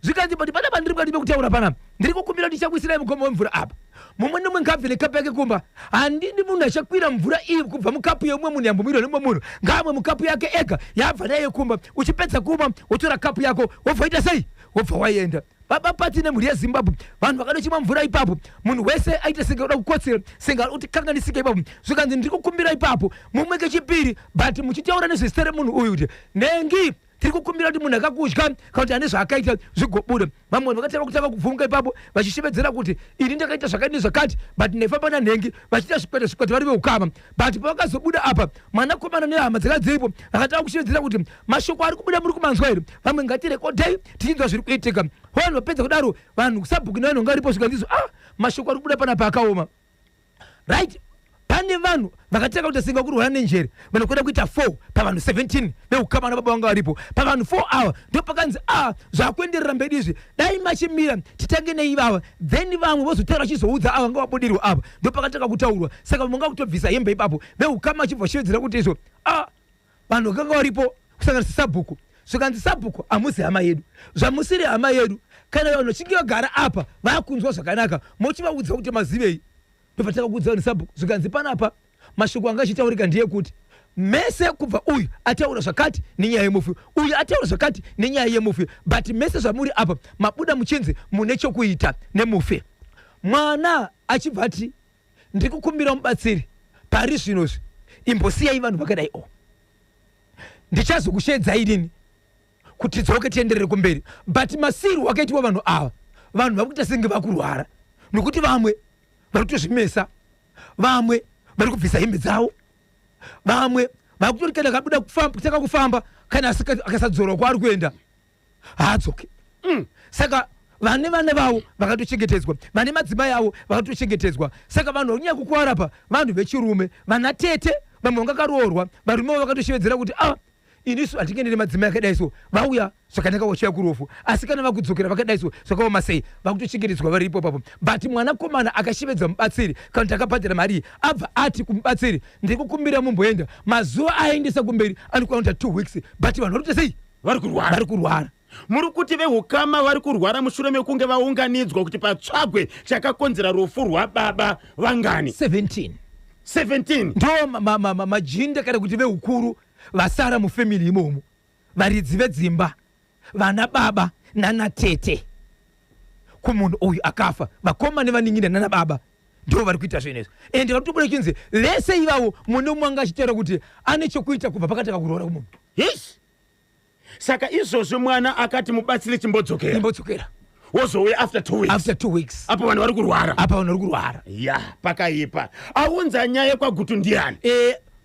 Zvikanzi but pana pandiri mukati mekutaura panapa, ndiri kukumbira kuti ndichakuisirai mugomo wemvura apa, mumwe nemumwe ngaabve nekapu yake kumba. Handidi munhu achakwira mvura iyi kubva mukapu yeumwe munhu yambomwirwa nemumwe munhu, ngaamwe mukapu yake ega yaabva nayo kumba. Uchipedza kumwa wotora kapu yako wobva waita sei, wobva waenda. Baba Pati nemhuri yeZimbabwe, vanhu vakanochimwa mvura ipapo, munhu wese aita senge kuda kukotsera, senge ari kuti kanganisika ipapo. Zvikanzi ndiri kukumbira ipapo mumwe kechipiri, but muchitaura nezvezita remunhu uyu kuti nhengi. Tiri kukumbira kuti munhu akakudya kana kuti ane zvaakaita zvigobuda. Vamwe vanhu vakatanga kutanga kubvunga ipapo vachishevedzera kuti ini ndakaita zvakati nezvakati, but ndaifamba nanhengi, vachiita zvikwata zvikwata vari veukama. But pavakazobuda apa, mwanakomana nehama dzakanga dziripo vakatanga kushevedzera kuti mashoko ari kubuda muri kumanzwa here? Vamwe ngatirekodhei tichinzwa zviri kuitika. Vanhu vapedza kudaro, vanhu sabhuku nevanhu vanga varipo zvikanzi ah, mashoko ari kubuda panapa akaoma. Right, pane vanhu vakatanga kuita singa kurwara nenjere vanokwenda kuita 4 pavanhu 17 veukama nababa vanga varipo. Pavanhu 4 ava ndo pakanzi a ah, zvakuenderera mberi izvi, dai machimira titange neivava, then vamwe vozotaura vachizoudza ava vanga vabudirwa ava. Ndo pakatanga kutaurwa, saka vamwe vanga kutobvisa hembe ipapo, veukama vachibva vachivedzera kuti izvo a ah, vanhu vakanga varipo kusanganisa sabhuku. Zvikanzi sabhuku, hamusi hama yedu, zvamusiri hama yedu, kana vanhu vachinge vagara apa vakunzwa zvakanaka mochivaudza kuti mazivei. Ndopatanga kuudza vanhu sabhuku, zvikanzi panapa mashoko anga achitaurika ndeyekuti mese kubva uyu ataura zvakati nenyaya yemufi, uyu ataura zvakati nenyaya yemufi, but mese zvamuri apa mabuda muchinzi mune chokuita nemufi. Mwana achibva ati ndikukumbira mubatsiri pari zvinozvi, imbosiyai vanhu vakadai o, ndichazokushedzai rini kuti tidzoke tienderere kumberi. But masiro wakaitwa vanhu ava, vanhu vakuita senge vakurwara, nokuti vamwe vari kutozvimesa, vamwe vari kubvisa hembe dzavo, vamwe vakutori kana akabuda kutanga kufamba kana akasadzorwa kwaari kuenda haadzoke. Saka vane vana vavo vakatochengetedzwa, vane madzimai avo vakatochengetedzwa. Saka vanhu vakunyanya kukuwara pa vanhu vechirume, vana tete, vamwe vangakaroorwa, varume vavo vakatoshevedzera kuti ah, inisu hatingendi nemadzimai akadai so, vauya zvakanaka vachiuya kurufu, asi kana vakudzokera vakadai so zvakaoma sei, vakutochengetedzwa varipo ipapo. But mwanakomana akashevedza mubatsiri kana kuti akabhadhara mari iyi, abva ati kumubatsiri ndikukumbira mumboenda mazuva aendesa kumberi anokwana kuita 2 weeks, but vanhu vari kuita sei? Vari kurwara. Vari kurwara. Muri kuti vehukama vari kurwara mushure mekunge vaunganidzwa kuti patsvagwe chakakonzera rufu rwababa vangani? 17. 17. Ndo majinda kana kuti vehukuru vasara mufamily imomo, varidzi vedzimba, vana baba nana tete kumunhu uyu akafa, vakoma nevanin'ina nana baba ndo vari kuita zvinhu izvi. Ende vari kutobuda chinzi vese ivavo mune umwe anga achitaura kuti ane chokuita kubva pakatanga kuroora kumunhu. Yes. Saka izvozvo mwana akati mubatsire chimbodzokera. Chimbodzokera. Wozouya after 2 weeks. After 2 weeks. Apo vanhu vari kurwara. Apo vanhu vari kurwara. Ya, pakaipa. Aunza nyaya kwaGutu ndiani?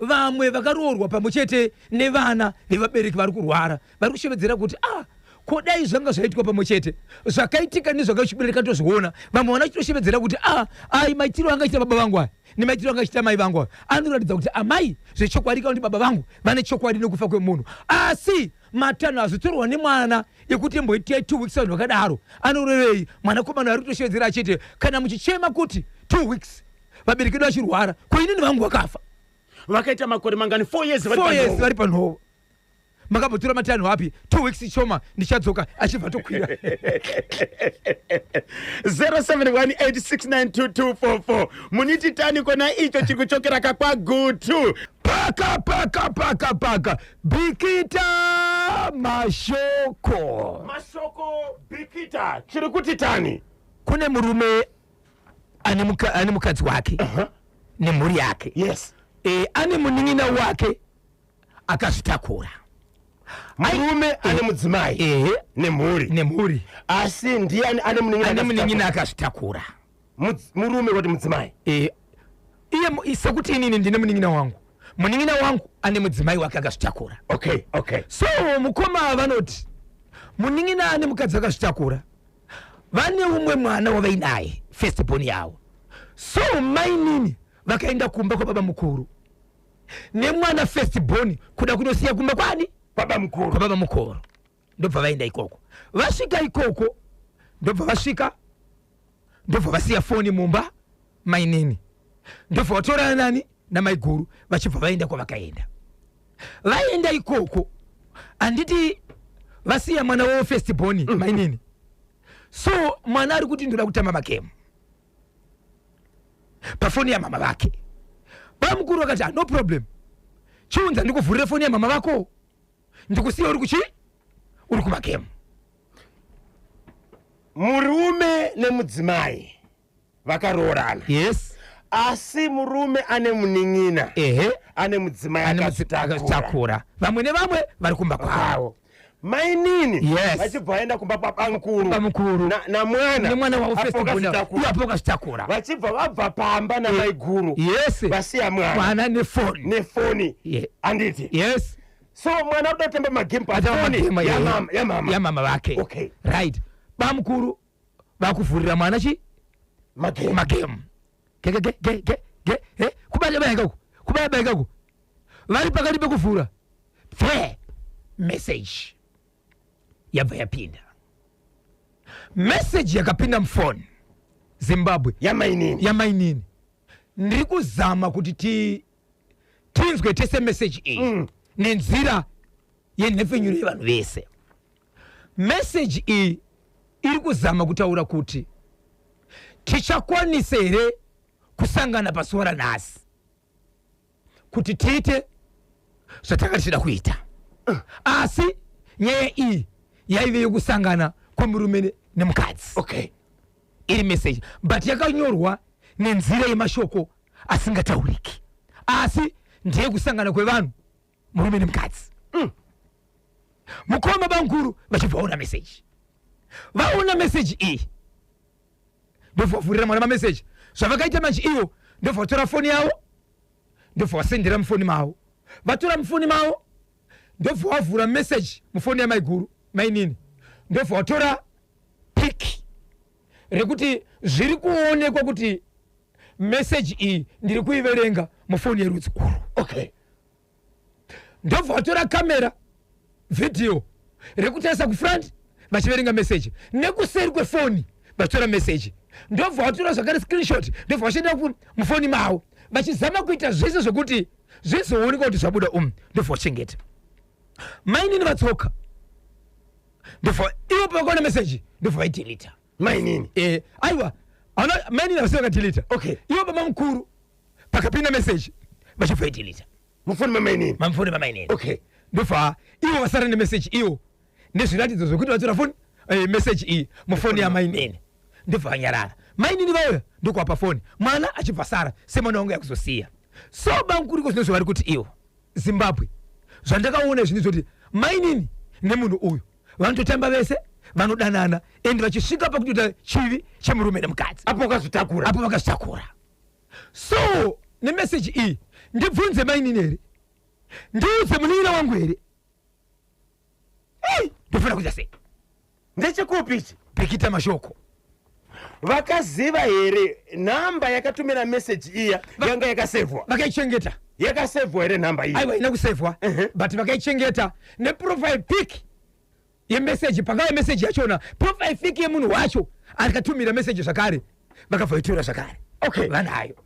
Vamwe vakaroorwa pamwe chete nevana vevabereki vari kurwara vari kushevedzera kuti ah, ko dai zvanga zvaitwa pamwe chete zvakaitika nezvakachibereka tozviona. Vamwe vana vachitoshevedzera kuti ah, ai maitiro anga achiita baba vangu aya nemaitiro anga achiita mai vangu aya anoratidza kuti amai zvechokwadi kana kuti baba vangu vane chokwadi nekufa kwemunhu. Asi matanho azotorwa nemwana ekuti imboitai 2 weeks vanhu vakadaro anorevei? Mwanakomana ari kutoshevedzera achiti kana muchichema kuti 2 weeks vabereki vedu vachirwara, ko inini vangu vakafa vakaita makore mangani? 4 years vari 4 years panhovo. vari panhovo. Makambotora matanho api? 2 weeks choma ndichadzoka, achibva tokwira. 0718692244 muniti tani kona icho chiri kuchokera kakwaGutu. Paka paka paka paka Bikita mashoko. Mashoko Bikita chiri kuti tani? Kune murume ane mukadzi wake nemhuri yake. Yes. Ane munin'ina wake akazvitakura. Murume ane mudzimai nemhuri. Nemhuri. Asi ndiani ane munin'ina? Ane munin'ina akazvitakura. Murume kuti mudzimai? Iye sekuti inini ndine munin'ina wangu. Munin'ina wangu ane mudzimai wake akazvitakura. Okay, okay. So mukoma vanoti munin'ina ane mukadzi akazvitakura, vane umwe mwana wavainaye first born yavo. So mainini vakaenda kumba kwababa mukuru nemwana first born kuda kunosiya kumba kwani? Baba mukuru. Kwababa mukuru. Ndobva vaenda ikoko. Vasvika ikoko, ndobva vasvika, ndobva vasiya foni mumba mainini. Ndobva vatorana nani namaiguru vachibva vaenda kwavakaenda. Vaenda ikoko, handiti vasiya mwana wavo first born mainini. So mwana ari kuti ndoda kutamba magame pafoni yamama vake. Bamukuru vakati, no problem, chiunza ndikuvhurire foni yamama vako, ndikusiya uri kuchi uri kumagame. Murume nemudzimai vakaroorana. Yes. Asi murume ane munin'ina. Ane mudzimai Ane akazvitakura. Vamwe nevamwe vari kumba kwavo. Mainini Yes. vachibva vaenda kumba kwabamukuru Bamukuru. Namwana nemwana wavo apo first born vakazvitakura. ivo apo vakazvitakura. Vachibva vabva pamba namaiguru, vasiya mwana mwana nefoni. Nefoni, handiti? Yes. So mwana akuda kutamba magame Atamba pafoni magame, yamama, yamama. Yamama vake. Right, bamukuru vakuvhurira mwana chi Magame. Magame, ge ge ge ge ge ge, kubaya baya ikako, kubaya baya ikako. Vari pakati pekuvhura, pfe, message yabva yapinda. Message yakapinda mufoni, Zimbabwe, Yamainini. Yamainini. Ndiri kuzama kuti tinzwe tese message iyi nenzira yenhepfenyuro yevanhu vese. Message iyi iri kuzama kutaura kuti tichakwanisa here kusangana pazuva ranhasi kuti tiite zvatanga tichida kuita. Asi nyaya iyi yaive yekusangana kwemurume nemukadzi. Iri message, but yakanyorwa nenzira yemashoko asingatauriki, asi ndeyekusangana kwevanhu, murume nemukadzi. Mukoma bamukuru vachibva vaona message, vaona message iyi, ndobva vavhurira mwana mameseji. Zvavakaita manje ivo, ndobva vatora foni yavo, ndobva vasendera mufoni mavo. Vatora mufoni mavo, ndobva vavhura message mufoni yamaiguru, mainini, ndobva vatora pic rekuti zviri kuonekwa kuti meseji iyi ndiri kuiverenga mufoni yerudzi urwu. Ndobva vatora kamera, vhidhiyo rekutarisa kufront vachiverenga meseji, nekuseri kwefoni vachitora meseji. Ndobva vatora zvakare screenshot, ndobva vachienda mufoni mavo, vachizama kuita zvese zvokuti zvizoonekwa kuti zvabuda umu. Ndobva vachengeta. Mainini vatsoka, ndobva ivo pavakaona meseji, ndobva vaidelita. Mainini? Aiwa, hauna mainini havasi vakadelita. Ivo baba mukuru, pakapinda meseji, vachibva vaidelita. Mufoni mamainini? Mamufoni mamainini. Ndobva ivo vasara nemeseji ivo nezviratidzo zvekuti vatora foni, meseji iyi mufoni yamainini. Ndobva vanyarara. Mainini vauya, ndokuapa foni, mwana achibva sara semwana wangu yakuzosiya. So bamukuru, zvino zvavari kuti ivo, Zimbabwe, zvandakaona izvi ndizvoti mainini nemunhu uyu vanototamba vese, vanodanana, and vachisvika pakutoita chivi chemurume nemukadzi. Apo wakazvitakura. Apo vakazvitakura. So nemeseji iyi, ndibvunze mainini here? Ndiudze munin'ina wangu here? Ei, ndofanira kuita sei? Ndechekupi ichi? Bhikita mashoko. Vakaziva here nhamba yakatumira meseji iya yanga yakasevhwa? Vakaichengeta. Yakasevhwa here nhamba iya? Aiwa, ina kusevhwa, but vakaichengeta neprofile pic yemeseji. Pangava meseji yachona, profile pic yemunhu wacho akatumira meseji zvakare, vakabva vaitora zvakare. Vanayo.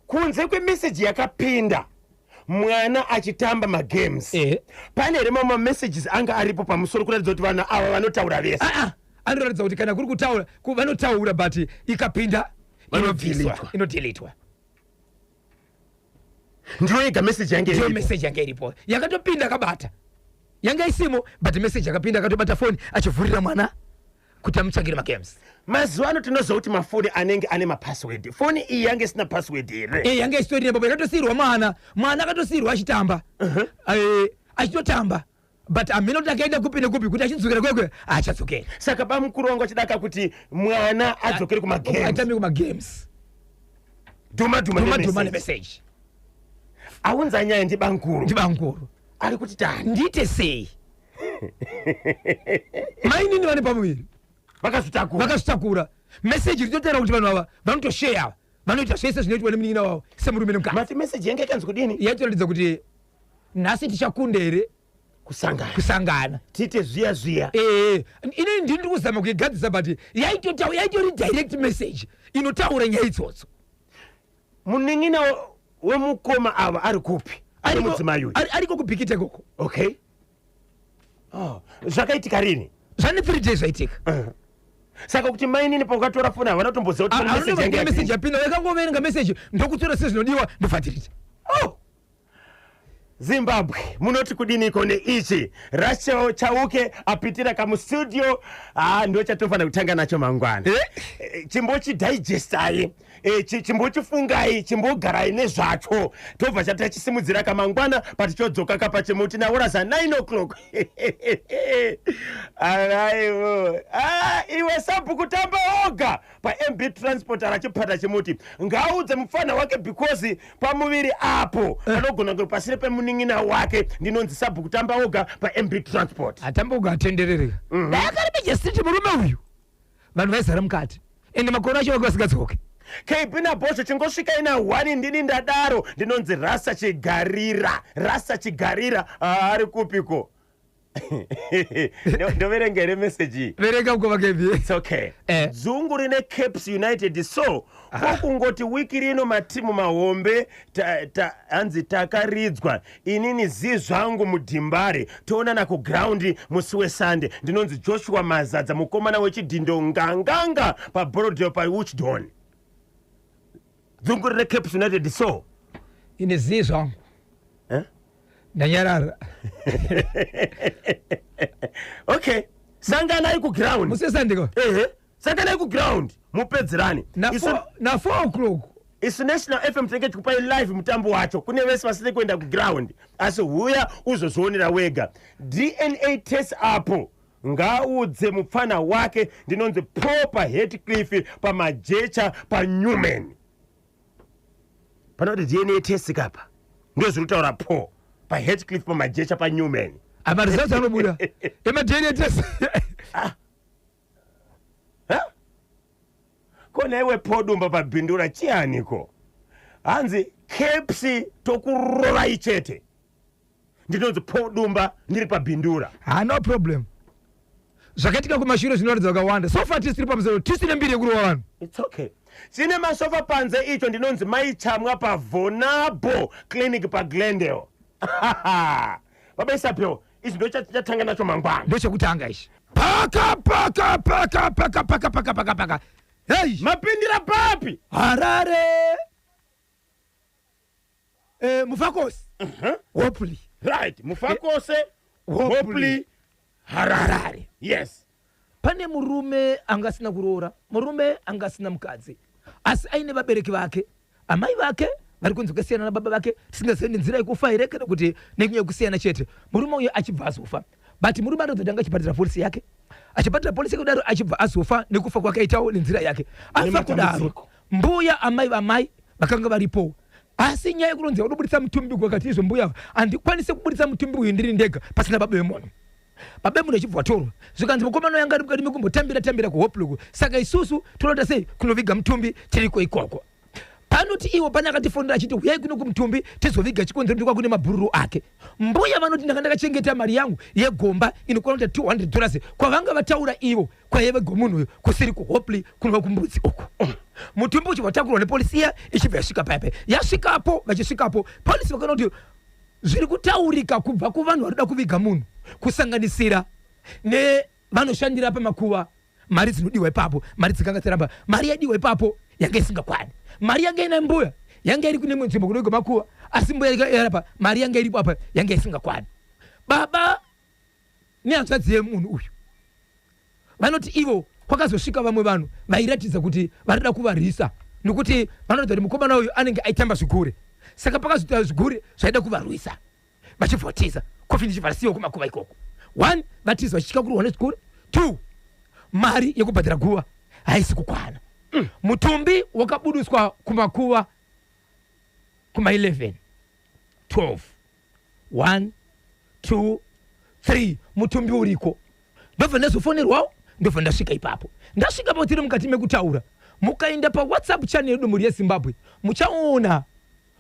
Kunze kwemeseji yakapinda mwana achitamba magames, pane here mamwe mamessages anga aripo pamusoro kuratidza kuti vanhu ava vanotaura vese? Aa, anoratidza kuti kana kuri kutaura, vanotaura, but ikapinda inobviswa. Vanodelitwa. Inodelitwa. Ndiyo yega meseji yange Ndiyo iripo. meseji yanga iripo yakatopinda akabata. Yanga isimo, but meseji yakapinda akatobata foni achivhurira mwana kuti amutsvagire magames. Mazuva ano tinoziva kuti mafoni anenge ane mapassword. Foni iyi yange isina password here? Yanga isitori nepapo, yakatosiyirwa mwana. Mwana akatosiyirwa achitamba, achitotamba, but hamene kuti akaenda kupi nekupi, kuti achidzokera kwekwe achadzokera. Saka bamukuru wangu achidaka kuti mwana adzokere kumagames, atambe kumagames, dhuma dhuma dhuma dhuma nemessage. Nemeseji. Aunza nyaya ndibamukuru. Ndibamukuru. Ari kuti tani? Ndiite sei? Mainini vane pamuviri. Vakazvitakura. Vakazvitakura. Meseji ritotaura kuti vanhu ava vanotosheya, vanoita zvese zvinoitwa nemunin'ina wavo semurume nemukadzi. Mati meseji yange yakanzi kudini? Yaitoratidza kuti nhasi tichakunda here kusangana, kusangana, tiite zviya zviya. Ee, inini ndini ndiri kuzama kuigadzisa, but yaitori direct message inotaura nyaya idzodzo. Munin'ina wemukoma ava ari kupi? Ari mudzimai uyu? Ariko kuBhikita ikoko. Okay, oh. Zvakaitika rini? Zvane 3 days zvaitika. Saka kuti mainini paukatora foni havana kutomboziva kuti pane message yange Message yapinda. yapinda, vakangoverenga message, ndokutora sezvinodiwa, ndobvatirita. Oh! Zimbabwe, munoti kudiniko neichi? Rachel Chauke apitira kamustudio. Ah, ndo chatofanira kutanga nacho mangwana. Chimbochidigestai, chimbochifungai, chimbogarai nezvacho, tobva chatachisimudzira kamangwana patichodzoka kapachimuti nauraza 9 o'clock. Araivo. Ah, iwe sabhuku tamba oga paMB Transport arachipata chimuti, ngaudze mufana wake because pamuviri apo anogona kunge pasiri pemunin'ina wake. Ndinonzi sabhuku tamba oga paMB Transport. Atamboga atenderereka. Dai akari majesiti murume uyu, vanhu vaizara mukati, ende makore acho vanga vasingadzoke. KB nabhosvo, chingosvikai na1, ndini ndadaro. Ndinonzi Rasa Chigarira. Rasa Chigarira. Ah, ari kupiko? Ndoverenga here meseji iyi? Verenga, mukoma KB. It's okay. Dzungu rine Caps United, so kokungoti wiki rino matimu mahombe hanzi takaridzwa. Inini zii zvangu mudhimbare, toonana kugraundi musi weSande. Ndinonzi Joshua Mazadza, mukomana wechidhindo nganganga paBorodale paUchdon. Dzungu rine Caps United, so Ine zii zvangu. Eh? Ndanyarara. Okay, sanganai kuground. Musi weSande. Ehe, sanganai kuground mupedzerane. Na 4 o'clock. Isu National FM tinenge tikupai live mutambo wacho kune vese vasiri kuenda kuground, asi huya uzozvionera wega. DNA test apo, ngaudze mupfana wake. Ndinonzi Proper Hatcliff pamajecha paNewman. Panoti DNA test kapa, ndozviri kutaura po paHatcliff pamajecha paNewman. Amaresults anobuda emaDNA test. Ha? Kona iwe podumba pabhindura chianiko? Hanzi Caps tokurovai chete. Ndinonzi Podumba, ndiri pabhindura. Ha, no problem. Zvakaitika kumashure zvinoratidza vakawanda. So far tisiri pamusoro, tisine mbiri yekurova vanhu. It's okay. Chine masofa panze icho. Ndinonzi Maichamwa paVonabo Clinic paGlendale. Baba Isabel, izvi ndo chatanga nacho mangwana. Ndochekutanga ichi. Paka paka paka paka paka paka paka paka, hei! Mapindira papi? Harare, Mufakose, Hopley. Right, Mufakose. Hopley. Hopley, Harare. Harare. Yes. Pane murume anga asina kuroora, murume anga asina mukadzi, asi aine vabereki vake. Amai vake vari kunzi kusiyana nababa vake, tisingazivi nenzira yekufa here kana kuti nenyaya yekusiyana chete. Murume uyu achibva azofa, but murume anozoti anga achibhadhira policy yake, achibhadhira policy kudaro, achibva azofa. Nekufa kwakaitawo nenzira yake, afa kudaro, Nematambudziko. mbuya, amai vamai, vakanga varipo. Asi nyaya yekuronzi unobudisa mutumbi, wakati izvo mbuya, handikwanisi kubudisa mutumbi uyu ndiri ndega pasina baba vemunhu. Baba vemunhu achibva watorwa, zvikanzi mukomana uyu anga ari mukati mekumbotambira tambira kuHopley uku, saka isusu tonoita sei kunoviga mutumbi tiriko ikoko? Panoti iwo pane akatifonera achiti huyai kuno kumutumbi tizoviga, chikonzero ndikwa kune mabhururu ake. Mbuya vanoti ndanga ndakachengeta mari yangu yegomba inokwana kuita $200 kwavanga vataura ivo kwaive gomunhu uyu kusiri kuHopley, kunova kumbudzi uku. Mutumbi uchibva watakurwa nepolisi iya, ichibva yasvika paipai. Yasvikapo, vachisvikapo polisi vakaona kuti zviri kutaurika kubva kuvanhu vari kuda kuviga munhu, kusanganisira nevanoshandira pamakuva, mari dzinodiwa ipapo, mari dzikanga dziramba, mari yadiwa ipapo yanga isingakwani. Mari yanga ina mbuya yanga iri kune imwe nzvimbo kunovigwa makuva, asi mbuya yarapa, mari yanga iripo apa yanga isingakwani. Baba nehanzvadzi yemunhu uyu vanoti ivo kwakazosvika vamwe vanhu vairatidza kuti varida kuvarwisa, nokuti vanoratidza kuti mukomana uyu anenge aitamba zvigure. Saka pakazoita zvigure zvaida kuvarwisa, vachibva vatiza. Kofini ichibva rasiyiwa kumakuva ikoko. One, vatiza vachitya kurohwa nezvigure. Two, mari yekubhadhara guva haisi kukwana. Mutumbi wakabudiswa kumakuva kuma11, 12, 1, 2, 3, mutumbi uriko. Ndobva ndazofonerwawo, ndobva ndasvika ipapo. Ndasvika po, tiri mukati mekutaura. Mukaenda paWhatsApp channel yedu, mhuri yeZimbabwe, muchaona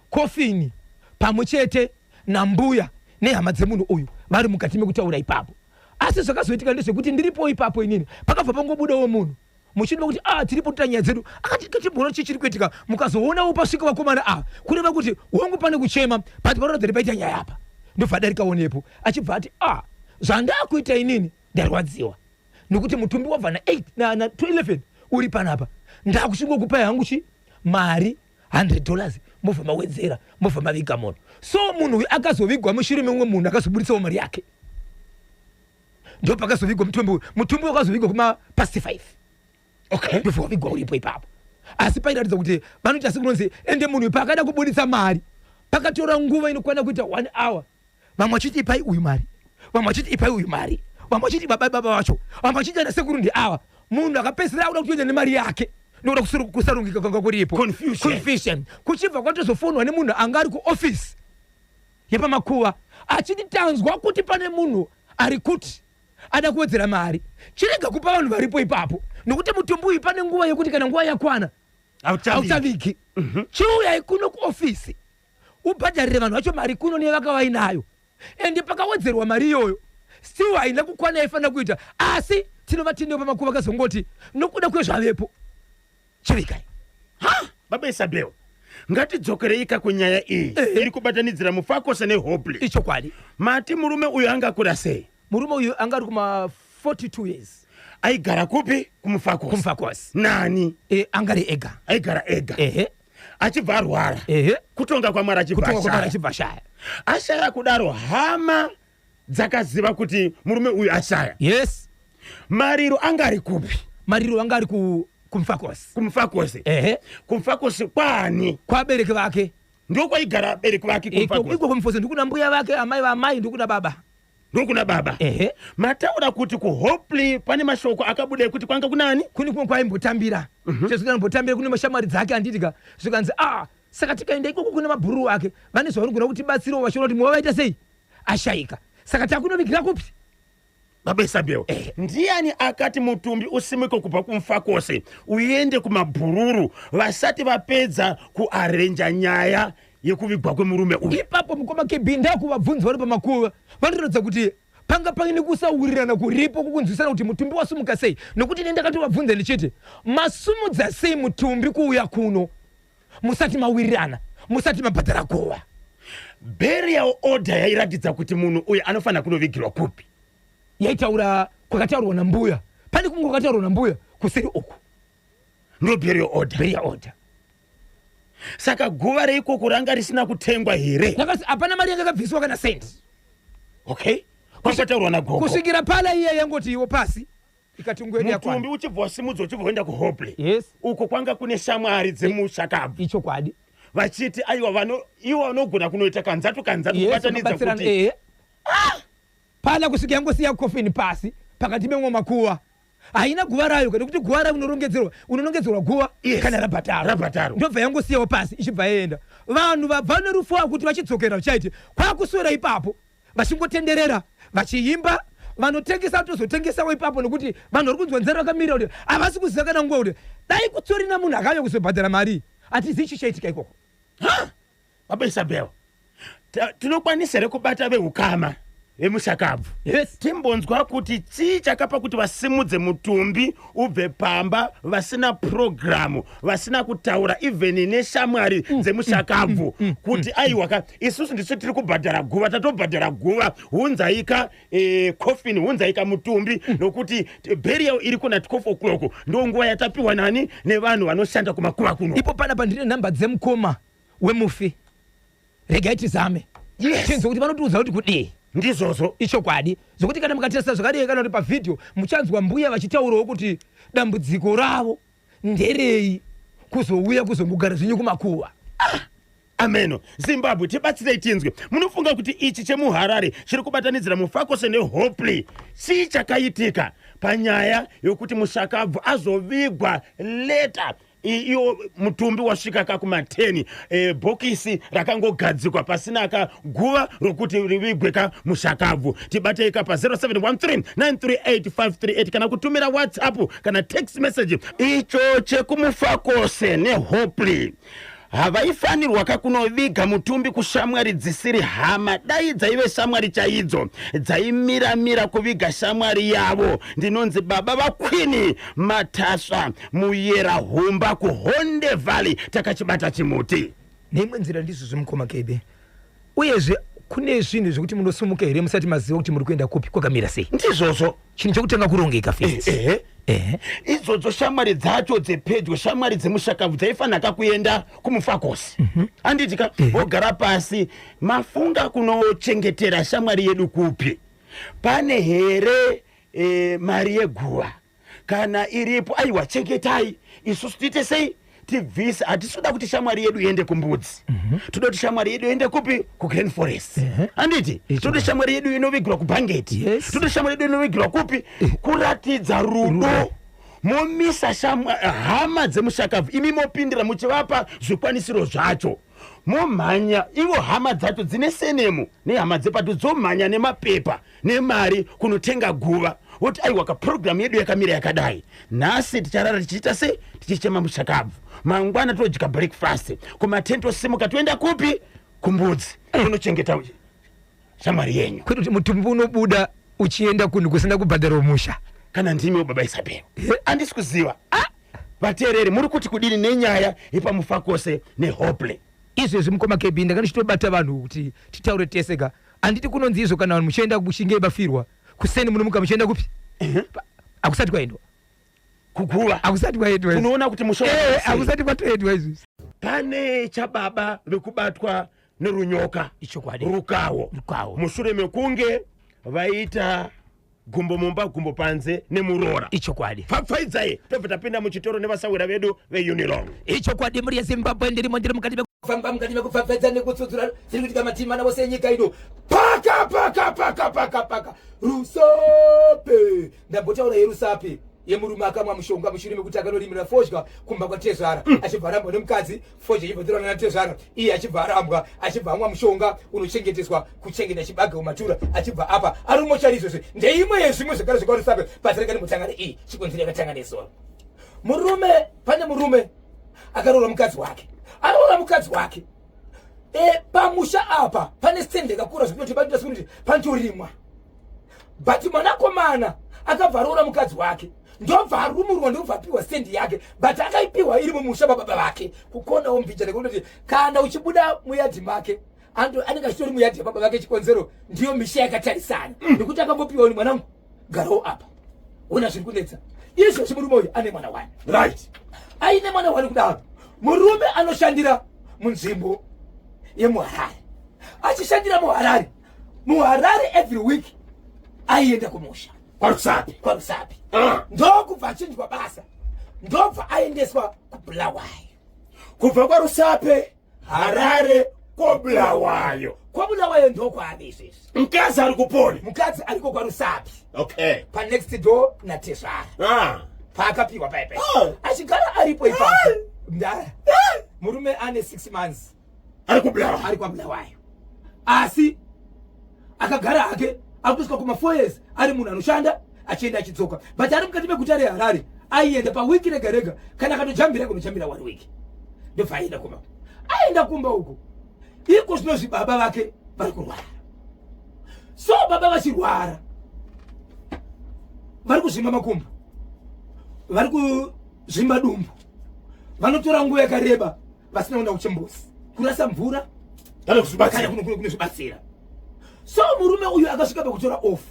kofini pamwe chete nambuya nehama dzemunhu uyu vari mukati mekutaura ipapo. Asi zvakazoitika ndezvekuti ndiripo ipapo inini, pakabva pangobudawo munhu muchidima kuti ah, tiripo toita nyaya dzedu, akati timbona chii chiri kuitika. Mukazoonawo pasvika vakomana ava, kureva kuti hongu pane kuchema, but panoratidza kuti paita nyaya apa. Ndobva adarikawo nepo, achibva ati, ah, zvandakuita inini ndarwadziwa nokuti mutumbi wabva na8 na 11 uri panapa, ndakuchingokupai hangu chi mari $100. Mobva mawedzera, mobva maviga munhu. So munhu uyu akazovigwa mushure memumwe munhu akazoburitsawo mari yake. Ndopakazovigwa mutumbi uyu. Mutumbi wakazovigwa kuma past 5. Ndobva wavigwa uripo ipapo. Asi pairatidza kuti vanoita sekunonzi ende munhu uyu paakada kubuditsa mari pakatora nguva inokwana kuita 1 hour. Vamwe vachiti ipai uyu mari, vamwe vachiti ipai uyu mari, vamwe vachiti baba baba vacho, vamwe vachiti ana sekuru ndeava. Munhu akapedzisira akuda kutoenda nemari yake nokuda kusarungika kwanga kuripo. Confusion. Confusion. Kuchibva kwatozofonwa nemunhu anga ari kuoffice yepamakuva achiti tanzwa kuti pane munhu ari kuti ada kuwedzera mari, chirega kupa vanhu varipo ipapo nokuti mutumbi uyu pane nguva yekuti kana nguva yakwana hauchavigi. Chiuyai kuno kuofisi ubhadharire vanhu vacho mari kuno nevaka vainayo. Ende pakawedzerwa mari iyoyo still haina kukwana yaifanira kuita, asi tinovatendewo pamakuva akazongoti nokuda kwezvavepo chivikai. Ha, baba Isabel, ngatidzokereika kunyaya iyi iri kubatanidzira Mufakose neHopley. Ichokwadi. Mati murume uyu angakura sei? Murume uyu anga ari kuma 42 years. Aigara kupi? KuMufakose. KuMufakose. Nani? Anga ari ega. Aigara ega. Achibva arwara. Kutonga kwaMwari achibva Kutonga kwaMwari ashaya. achibva ashaya. Ashaya kudaro hama dzakaziva kuti murume uyu ashaya. Yes. Mariro anga ari kupi? Mariro anga ari kuMufakose. KuMufakose. KuMufakose kwani? Kwabereki vake. Ndokwaigara vabereki vake kuMufakose. Iko kuMufakose ndikuna mbuya vake, amai vamai, ndikuna baba. Ndokuna baba. Mataura kuti kuHopley pane mashoko akabuda ekuti kwanga kunani? Kune kumwe kwaimbotambira. Sezvo kanombotambira kune mashamwari dzake handitika. Zvikanzi saka tikaenda ikoko kune mabhururu ake vane zvavanogona kutibatsirawo vachiona kuti mweya waita sei ashaika. Saka takunovigira kupi? Baba Isabel, ndiani akati mutumbi usimuke kubva kuMufakose uende kumabhururu vasati vapedza kuarenja nyaya yekuvigwa kwemurume uyu? Ipapo mukoma KB ndakuvabvunza vari pamakuva, vanoratidza kuti panga paine kusawirirana kuripo kukunzwisana kuti mutumbi wasumuka sei, nokuti ini ndakatovabvunza ndichiti masumudza sei mutumbi kuuya kuno musati mawirirana, musati mabhadhara guva. Burial order yairatidza kuti munhu uyu anofanira kunovigirwa kupi? Yaitaura kwakataurwa nambuya, pane kumwe kwakataurwa nambuya kuseri uku. Ndo burial order. Burial order. Saka guva reikoko ranga risina kutengwa here? Ndakati hapana mari yanga yakabviswa kana cent. Okay. Kwakataurwa nagogo. Kusvikira pala iye yangoti iwo pasi ikati nguva yakwana. Mutumbi uchibva wasimudzwa uchibva waenda kuHopley. Yes. Uko kwanga kune shamwari dzemushakabvu. Ichokwadi. Vachiti aiwa ivo vanogona kunoita kanzatu kanzatu Yes, kubatanidza vanobatsirana, kuti Pala kusvika yangosiya coffin pasi pakati pemwe makuva. Haina guva rayo kana kuti guva rayo unonongedzerwa guva kana rabhadharwa. Rabhadharwa. Ndobva yangosiyawo pasi ichibva yaenda. Vanhu vabva nerufu ava kuti vachidzokera vachaiti kwakuswera ipapo vachingotenderera vachiimba, vanotengesa vatozotengesawo ipapo nokuti vanhu vari kunzwa nzara vakamirira kuti havasi kuziva kana nguva kuti dai kutorina munhu akauya kuzobhadhara mari hatizivi chichaitika ikoko. Ha! Baba Isabel, tinokwanisa here kubata veukama vemushakabvu? Yes. Timbonzwa kuti chii chakapa kuti vasimudze mutumbi ubve pamba vasina programu, vasina kutaura even neshamwari dzemushakabvu kuti aiwa ka isusu ndisu tiri kubhadhara guva, tatobhadhara guva, hunzaika coffin, hunzaika mutumbi nokuti burial iri kuna 12 o'clock, ndo nguva yatapiwa nani nevanhu vanoshanda kumakuva kuno. Ipo panapa ndine namba dzemukoma wemufi, regai tizame. Yes. Chinzwa kuti vanotiudza kuti kudii. Ndizvozvo. Ichokwadi. Zvokuti kana mukatarisa zvakadii kana kuti pavideo muchanzwa mbuya vachitaurawo kuti dambudziko ravo nderei kuzouya kuzongogara zvenyu kumakuva. Ameno. Zimbabwe tibatsirei tinzwe. Munofunga kuti ichi chemuHarare chiri kubatanidzira Mufakose neHopley chii chakaitika panyaya yokuti mushakabvu azovigwa later? Iyo mutumbi wasvika ka kuma 10, bhokisi rakangogadzikwa pasina ka guva rokuti rivigwe ka mushakabvu. Tibatei ka pa 0713 938 538 kana kutumira WhatsApp kana text message. Icho chekuMufakose neHopley havaifanirwa ka kunoviga mutumbi kushamwari dzisiri hama. Dai dzaive shamwari chaidzo dzaimiramira kuviga shamwari yavo. Ndinonzi baba vaQueen Matasva Muyera Humba kuHonde Valley, takachibata chimuti. Neimwe nzira ndizvo zvemukoma KB. Uyezve Kune zvinhu zvekuti munosumuka here musati maziva kuti muri kuenda kupi kwakamira sei? Ndizvozvo. Chinhu chekutanga kurongeka first. Ehe. Idzodzo shamwari dzacho dzepedyo, shamwari dzemushakabvu dzaifanira kuenda kumufakosi. Handiti ka? Vogara pasi, mafunga kunochengetera shamwari yedu kupi? Pane here mari yeguva? Kana iripo, aiwa, chengetai, isusu tiite sei? Tibvise. Hatisi kuda kuti shamwari yedu iende kumbudzi. Toda kuti shamwari yedu iende kupi? KuGreen Forest. Handiti? Toda shamwari yedu inovigirwa kuBhangeti. Toda shamwari yedu inovigirwa kupi? Kuratidza rudo. Momisa hama dzemushakabvu, imi mopindira muchivapa zvikwanisiro zvacho, momhanya ivo hama dzacho dzine senemu nehama dzepato dzomhanya nemapepa nemari kunotenga guva, woti aiwa kapurogiramu yedu yakamira yakadai, nhasi ticharara tichiita sei? Tichichema mushakabvu, mangwana todya breakfast kuma10, tosimuka toenda kupi? Kumbudzi, kunochengeta shamwari yenyu. Kwete kuti mutumbi unobuda uchienda kunhu kusina kubhadharwa musha. Kana ndimiwo baba Isabel, handisi kuziva. Vateereri, muri kuti kudini nenyaya yepaMufakose neHopley? Izvezvi mukoma KB, ndanga ndichitobata vanhu kuti titaure tese ka. Handiti kunonzi izvo kana vanhu muchienda muchinge vafirwa kuseni, munomuka muchienda kupi? Hakusati kwaendwa. Kuguva. Hakusati kwaendwa. Unoona kuti musha Hakusati kwatoendwa izvizvi. Pane chababa vekubatwa nerunyoka. Ichokwadi. Rukawo. Rukawo. Mushure mekunge vaita gumbo mumba gumbo panze nemuroora. Ichokwadi. Pfapfaidzai, tobva tapinda muchitoro nevasawira vedu veUnilong. Ichokwadi, mhuri yeZimbabwe, ndirimo, ndiri mukati mekufamba, mukati mekupfapfaidza nekutsudzura zviri kuitika matima wose enyika ino. Paka paka paka paka paka Rusape. Ndambotaura yeRusape yemurume akamwa mushonga mushure mekuti akanorimira fodya kumba kwatezvara, achibva arambwa nemukadzi. Fodya ichibva natezvara, iye achibva arambwa, achibva amwa mushonga unochengeteswa kuchengeta chibage mumatura, achibva apa ari mumochari. Izvozvi ndeimwe yezvimwe zvekare zvekwaRusape. Pasireka ndimbotanga neiyi chikonzero yakatanga nezuro. Murume, pane murume akaroora mukadzi wake, aroora mukadzi wake, pamusha apa pane stand yakakura zvekutoti panoita sekuti panotorimwa. But mwanakomana akabva aroora mukadzi wake, ndobva arumurwa, ndobva apiwa stand yake, but akaipiwa iri mumusha mababa vake kukonawo mbija, nekutoti kana uchibuda muyadhi make anenge achitori muyadhi yababa vake. Chikonzero ndiyo misha yakatarisana, nekuti akangopiwa ni mwanangu, garawo apa, ona zviri kunetsa izvozvi. Murume uyu ane mwana wani. Aine mwana wani kudaro, murume anoshandira munzvimbo yemuHarare. Achishandira muHarare, muHarare every week aienda kumusha. KwaRusape. KwaRusape. Ndokubva achinjwa basa, ndobva aendeswa kuBulawayo. Kubva kwaRusape, Harare, koBulawayo. KwaBulawayo ndokwaave izvezvi. Mukadzi ari kuponi? Mukadzi ariko kwaRusape. Panext door natezvara. Paakapiwa paipai. Achigara aripo ipapo. Ndaya murume ane 6 months. Ari kuBulawayo. Ari kwaBulawayo, asi akagara hake ari kusvika kuma 4 years ari munhu anoshanda achienda achidzoka, but ari mukati meguta reHarare. Aienda pawiki rega rega, kana akatojambira kunojambira one week, ndobva aenda kumba. Aenda kumba uku, iko zvinozvi baba vake vari kurwara. So baba vachirwara, vari kuzvimba makumbo, vari kuzvimba dumbu, vanotora nguva yakareba vasina kuenda kuchimbuzi kurasa mvura kana kuzvibatsira. Kana kunozvibatsira. So murume uyu akasvika pakutora off,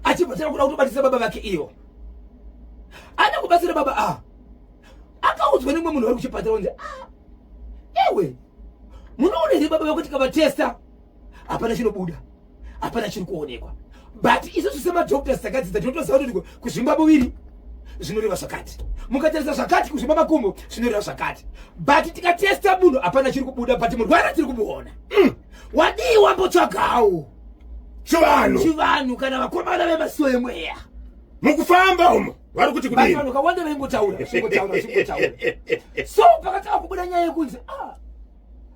achibva tanga kuda kutobatisa baba vake. Iyo ada kubatsira baba ava, akaudzwa nemumwe munhu vari kuchipatara kunzi, "Ah, ewe munoona here baba vako tikavatesta hapana chinobuda, hapana chiri kuonekwa, but isusu semadoctors takadzidza tinotoziva kuti kuzvimba muviri zvinoreva zvakati, mukatarisa zvakati, kuzvimba makumbo zvinoreva zvakati, but tikatesta munhu hapana chiri kubuda, but murwere tiri kumuona. Wadii wambotsvagawo chivanhu?" Chivanhu kana vakomana vemasuo emweya. Mukufamba umo vari kuti kudini? Vanhu vakawanda vaingotaura, vachingotaura, vachingotaura. So pakatanga kubuda nyaya yekunzi, ah,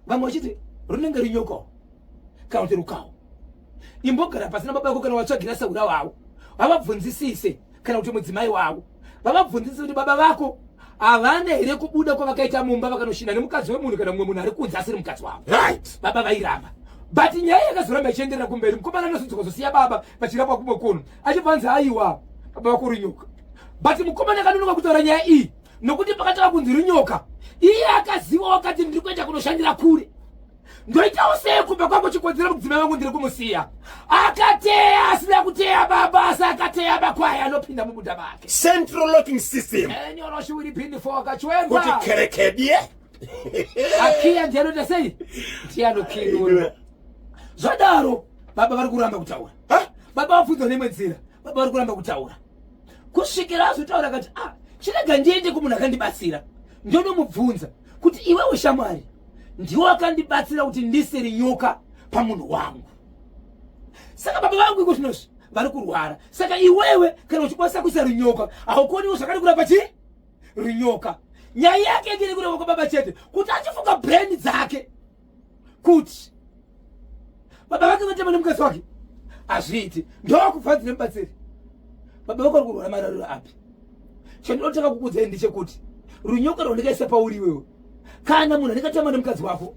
vamwe vachiti runenge runyoko kana kuti rukawo. Imbogara pasina baba vako, kana watsvagira saura wavo, vavabvunzisise, kana kuti mudzimai wavo, vavabvunzisise kuti baba vako havana here kubuda kwavakaita mumba vakanoshina nemukadzi wemunhu kana mumwe munhu ari kunze asiri mukadzi wavo. Baba vairamba, but nyaya yakazoramba ichienderera kumberi. Mukomana anosudzoka zosiya baba vachirapwa kumwe kunhu, achibvanzi, "Aiwa, baba vako runyoka." But mukomana akanonoka kutaura nyaya iyi, nokuti pakatanga kunzi runyoka, iye akaziva, wakati, "Ndiri kuenda kunoshandira kure." Ndoitawo sei kumba kwangu chikodzera mudzimai wangu ndiri kumusiya? Akateya asina kuteya baba, asi akateya makwai anopinda mumunda make. Central locking system. Enyoro shiwiri pindi fo akachwemba. Kuti kerekedie. Akiya ndiye anoita sei? Ndiye anokinura. Zvadaro baba vari kuramba kutaura. Baba vabvunzwa neimwe nzira. Baba vari kuramba kutaura. Kusvikira azotaura akati ah, chirega ndiende kumunhu akandibatsira. Ndonomubvunza kuti iwewe shamwari ndiwe wakandibatsira kuti ndisiri nyoka pamunhu wangu. Saka baba vangu iko zvinozvi vari kurwara. Saka iwewe kana uchikwanisa kuisa runyoka haukoniwo zvakare kurapa chii? Runyoka. Nyaya yake yenge iri kureva kwababa chete kuti achifunga brain dzake kuti baba vake vatema nemukadzi wake hazviiti, ndokubva nemubatsiri. Baba vako vari kurwara marariro api? Chandinotanga kukuudzai ndechekuti runyoka rwandikaisa pauri iwewe, kana munhu anenge atamba nemukadzi wako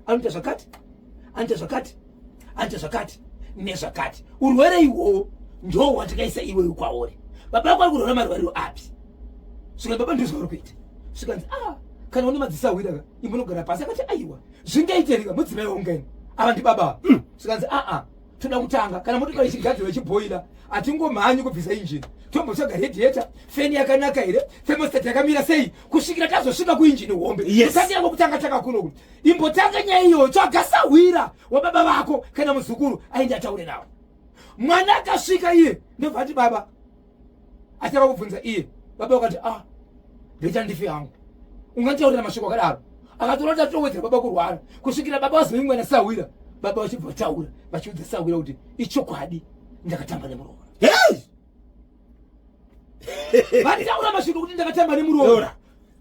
anoita zvakati, anoita zvakati, anoita zvakati nezvakati, urwere ihwohwo ndo hwatikaisa iwewe kwauri. Baba vako vari kurwara marwariro api? Svika baba ndizvo vari kuita. Svikanzi ah, kana une madzisahwira ka imbonogara pasi. Akati aiwa, zvingaite rika mudzimai wangu kaini ava ndibaba. Svikanzi aa, toda kutanga kana motokari ichigadzirwa ichibhoila hatingomhanyi kubvisa injini, tombotsvaga radiator, feni yakanaka here, thermostat yakamira sei, kusvikira tazosvika kuinjini hombe. Yes. Totange yango kutanga tanga kunoku, imbotanga nyaya iyoyo, tsvaga sahwira wababa vako kana muzukuru aende ataure nawo. Mwana akasvika iye ndobva ati baba, achava kubvunza iye baba vakati ah, ndoita ndife hangu, unganditaurira mashoko akadaro? Akatora kuti atowedzera baba kurwara kusvikira baba vazoingwa nasahwira. Baba vachibva vataura vachiudza sahwira kuti ichokwadi ndakatamba nemuroora. Hey! Vataura mashoko kuti ndakatamba nemuroora.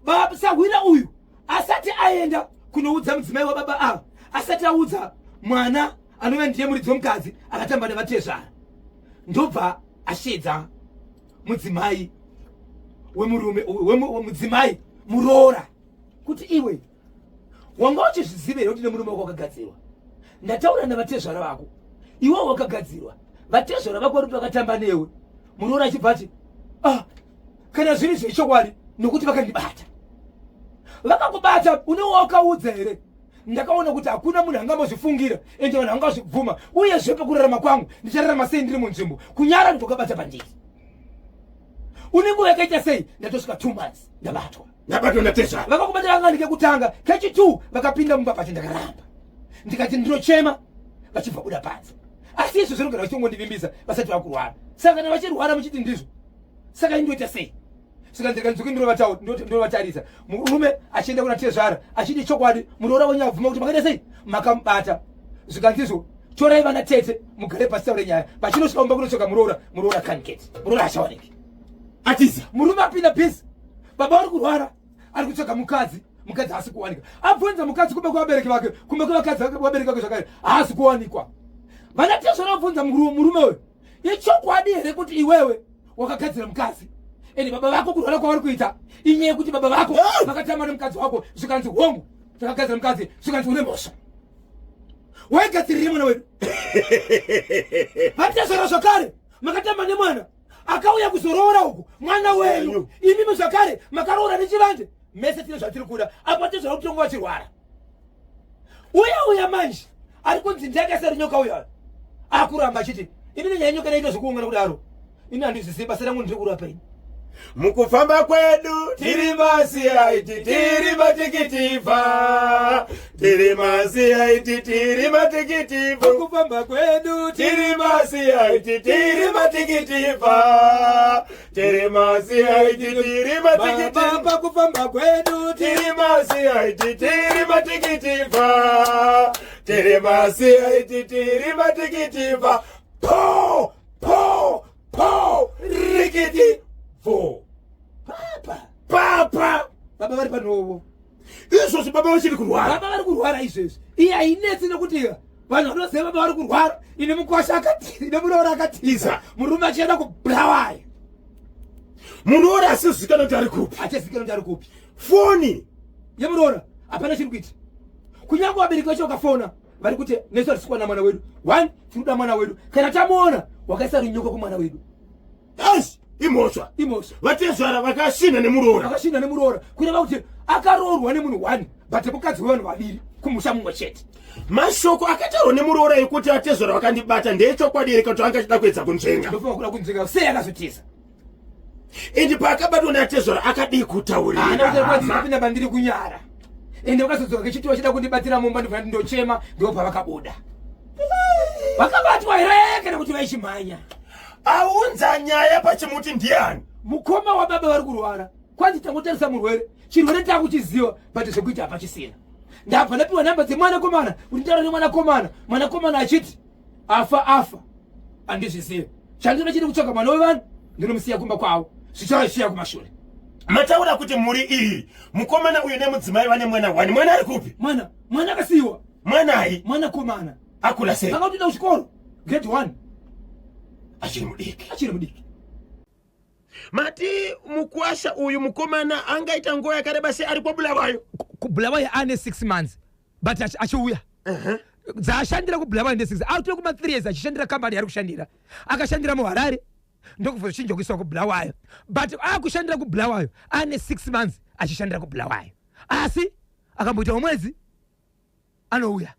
Baba sahwira uyu asati aenda kunoudza mudzimai wababa ava, asati audza mwana anova ndiye muridzi wemukadzi akatamba nevatezvara, ndobva ashedza mudzimai wemurume, mudzimai muroora, kuti iwe wanga uchizviziva here kuti nemurume wako wakagadzirwa? Ndataura navatezvara vako, iwe wakagadzirwa, vatezvara vako vari kuti vakatamba newe. Muroora achibva ati ah, kana zviri zvechokwadi nokuti vakandibata. Vakakubata une wakaudza here? Ndakaona kuti hakuna munhu angambozvifungira ende vanhu vangazvibvuma, uyezve pakurarama kwangu ndichararama sei ndiri munzvimbo kunyara ndokabata pandiri? Une nguva yakaita sei? Ndatosvika 2 months ndabatwa. Ndabatwa natezvara. Vakakubata kangani kekutanga? Kechi2 vakapinda mumba pacho, ndakaramba ndikati ndinochema, vachibva buda panze. Asi izvo zvinogara vachingondivimbisa vasati vakurwara. Saka kana vachirwara muchiti ndizvo, saka indoita sei? Saka ndikanzwiki ndinovatarisa murume achienda kuna tezvara achiti chokwadi muroora wenyu abvuma kuti makaita sei makamubata. Zvikanzizvo torai vana tete mugare pasi taure nyaya. Vachinosvika mumba kunotsvaka muroora, muroora kaniketi, muroora achawaniki. Atiza. Murume apinda busy, baba vari kurwara, ari kutsvaga mukadzi, mukadzi haasi kuwanika. Abvunza mukadzi kumba kwevabereki vake, kumba kwevakadzi vabereki vake zvakare haasi kuwanikwa. Vana tezvara vabvunza murume uyu, ichokwadi here kuti iwewe wakagadzira mukadzi ende baba vako kurwara kwavari kuita inyaya yekuti baba vako vakatamba nemukadzi wako? Zvikanzi hongu, takagadzira mukadzi. Zvikanzi une mhosva, waigadzirire mwana wedu. Vatezvara zvakare makatamba nemwana akauya kuzoroora uku mwana wenyu, imimi zvakare makaroora nechivande, mese tine zvatiri kuda apo. Tezvara kutonga vachirwara uya uya manje ari kunzi ndiakaisa runyoka uya akuramba achiti ini nenyaya yenyoka inoita zvekuungana kudaro, ini handizvisiyi basa rangu, ndiri kurapa ini. Mukufamba kwedu tiri masiyaiti, tiri matikitivha, tiri masiyaiti, tiri matikitivha. Mukufamba kwedu tiri masiyaiti, tiri matikitivha, tiri masiyaiti, tiri matikitivha. Pakufamba kwedu tiri masiyaiti, tiri matikitivha, tiri masiyaiti, tiri matikitivha. Po po po rikiti vo. Papa papa baba vari panovo. Izvozvi baba vachiri kurwara. Baba vari kurwara izvezvi. Iye hainetsi nekuti vanhu vanoziva baba vari kurwara. Ine mukwasha akatiza, ine muroora akatiza, murume achienda kuBulawayo. Muroora asizikanwa kuti ari kupi. Achizikanwa kuti ari kupi. Foni yemuroora hapana chiri kuita, kunyange vabereki vacho vakafona vari kuti nesu hatisi kuwana mwana wedu. One, tiri kuda mwana wedu, kana tamuona wakaisa runyoka kumwana wedu. Yes. Imhosva. Imhosva. Vatezvara vakashinha nemuroora. Vakashinha nemuroora. Kureva kuti akaroorwa nemunhu one but mukadzi wevanhu vaviri kumusha mumwe chete. Mashoko akataurwa nemuroora ekuti atezvara vakandibata ndeechokwadi here kana kuti anga achida kuedza kunzvenga? Ndofunga kuda kunzvenga. Sei akazotiza? Ende paakabatwa neatezvara akadii kutaurira? Haana kutaura pandiri kunyara. Ende vakazodzoka kechiti vachida kundibatira mumba ndobva ndochema ndopavakabuda. Vakabatwa here kana kuti vaichimhanya? Aunza nyaya pachimuti ndiani? Mukoma wababa vari kurwara. Kwanzi tangotarisa murwere. Chirwere takuchiziva but zvekuita hapachisina. Ndabva ndapiwa namba dzemwanakomana kuti nditaure nemwanakomana. Mwanakomana achiti afa afa. Andizvizive. Chandinoda chiri kutsvaga mwana wevanhu ndinomusiya kumba kwavo. Zvichava zvichiya kumashure. Mataura kuti mhuri iyi mukomana uyu nemudzimai vane mwana wani. Mwana ari kupi? Mwana mwana akasiyiwa. Mwanai? Mwanakomana. Akura sei? Akatoenda kuchikoro grade 1. Achiri mudiki. Achiri mudiki. Mati mukwasha uyu mukomana angaita nguva yakareba sei ari kwaBulawayo? KuBulawayo ane 6 months but achiuya. Dzaashandira kuBulawayo ne 6 atove kuma 3 years achishandira company yaari kushandira. Akashandira muHarare ndokubva zvichinja kuiswa kuBulawayo. But akushandira kuBulawayo ane 6 months achishandira kuBulawayo. Asi akamboitawo mwedzi anouya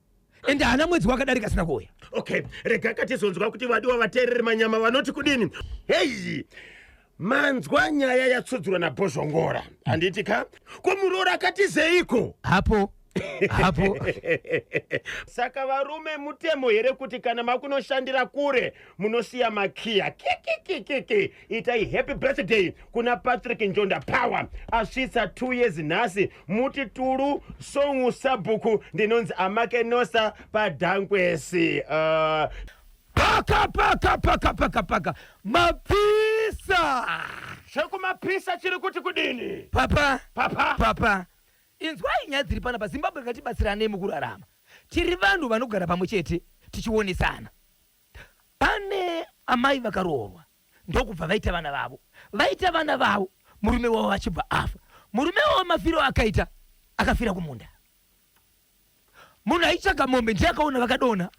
ende haana mwedzi wakadarika asina kuuya. Okay, rega katizonzwa kuti vadiwa vateereri manyama vanoti kudini. Heyi, manzwa nyaya yatsudzurwa naBhozhongora handiti ka? Ko muroora akatizeiko? Hapo hapo. Saka varume mutemo here kuti kana makunoshandira kure munosiya makiya? Kikikikiki. Itai happy birthday kuna Patrick Njonda Power asvitsa 2 years nhasi. Muti tulu songu sabhuku ndinonzi Amake Nosa paDhankwesi. Paka paka paka paka paka mapisa. Chekumapisa chiri kuti kudini? Papa papa papa. Inzwai nyaya dziri panapa. Zimbabwe ngatibatsiranei mukurarama. Tiri vanhu vanogara pamwe chete tichionesana. Pane amai vakaroorwa ndokubva vaita vana vavo. Vaita vana vavo murume wavo achibva afa. Murume wavo mafiro akaita akafira kumunda. Munhu aitsvaga mombe ndiye akaona vakadonha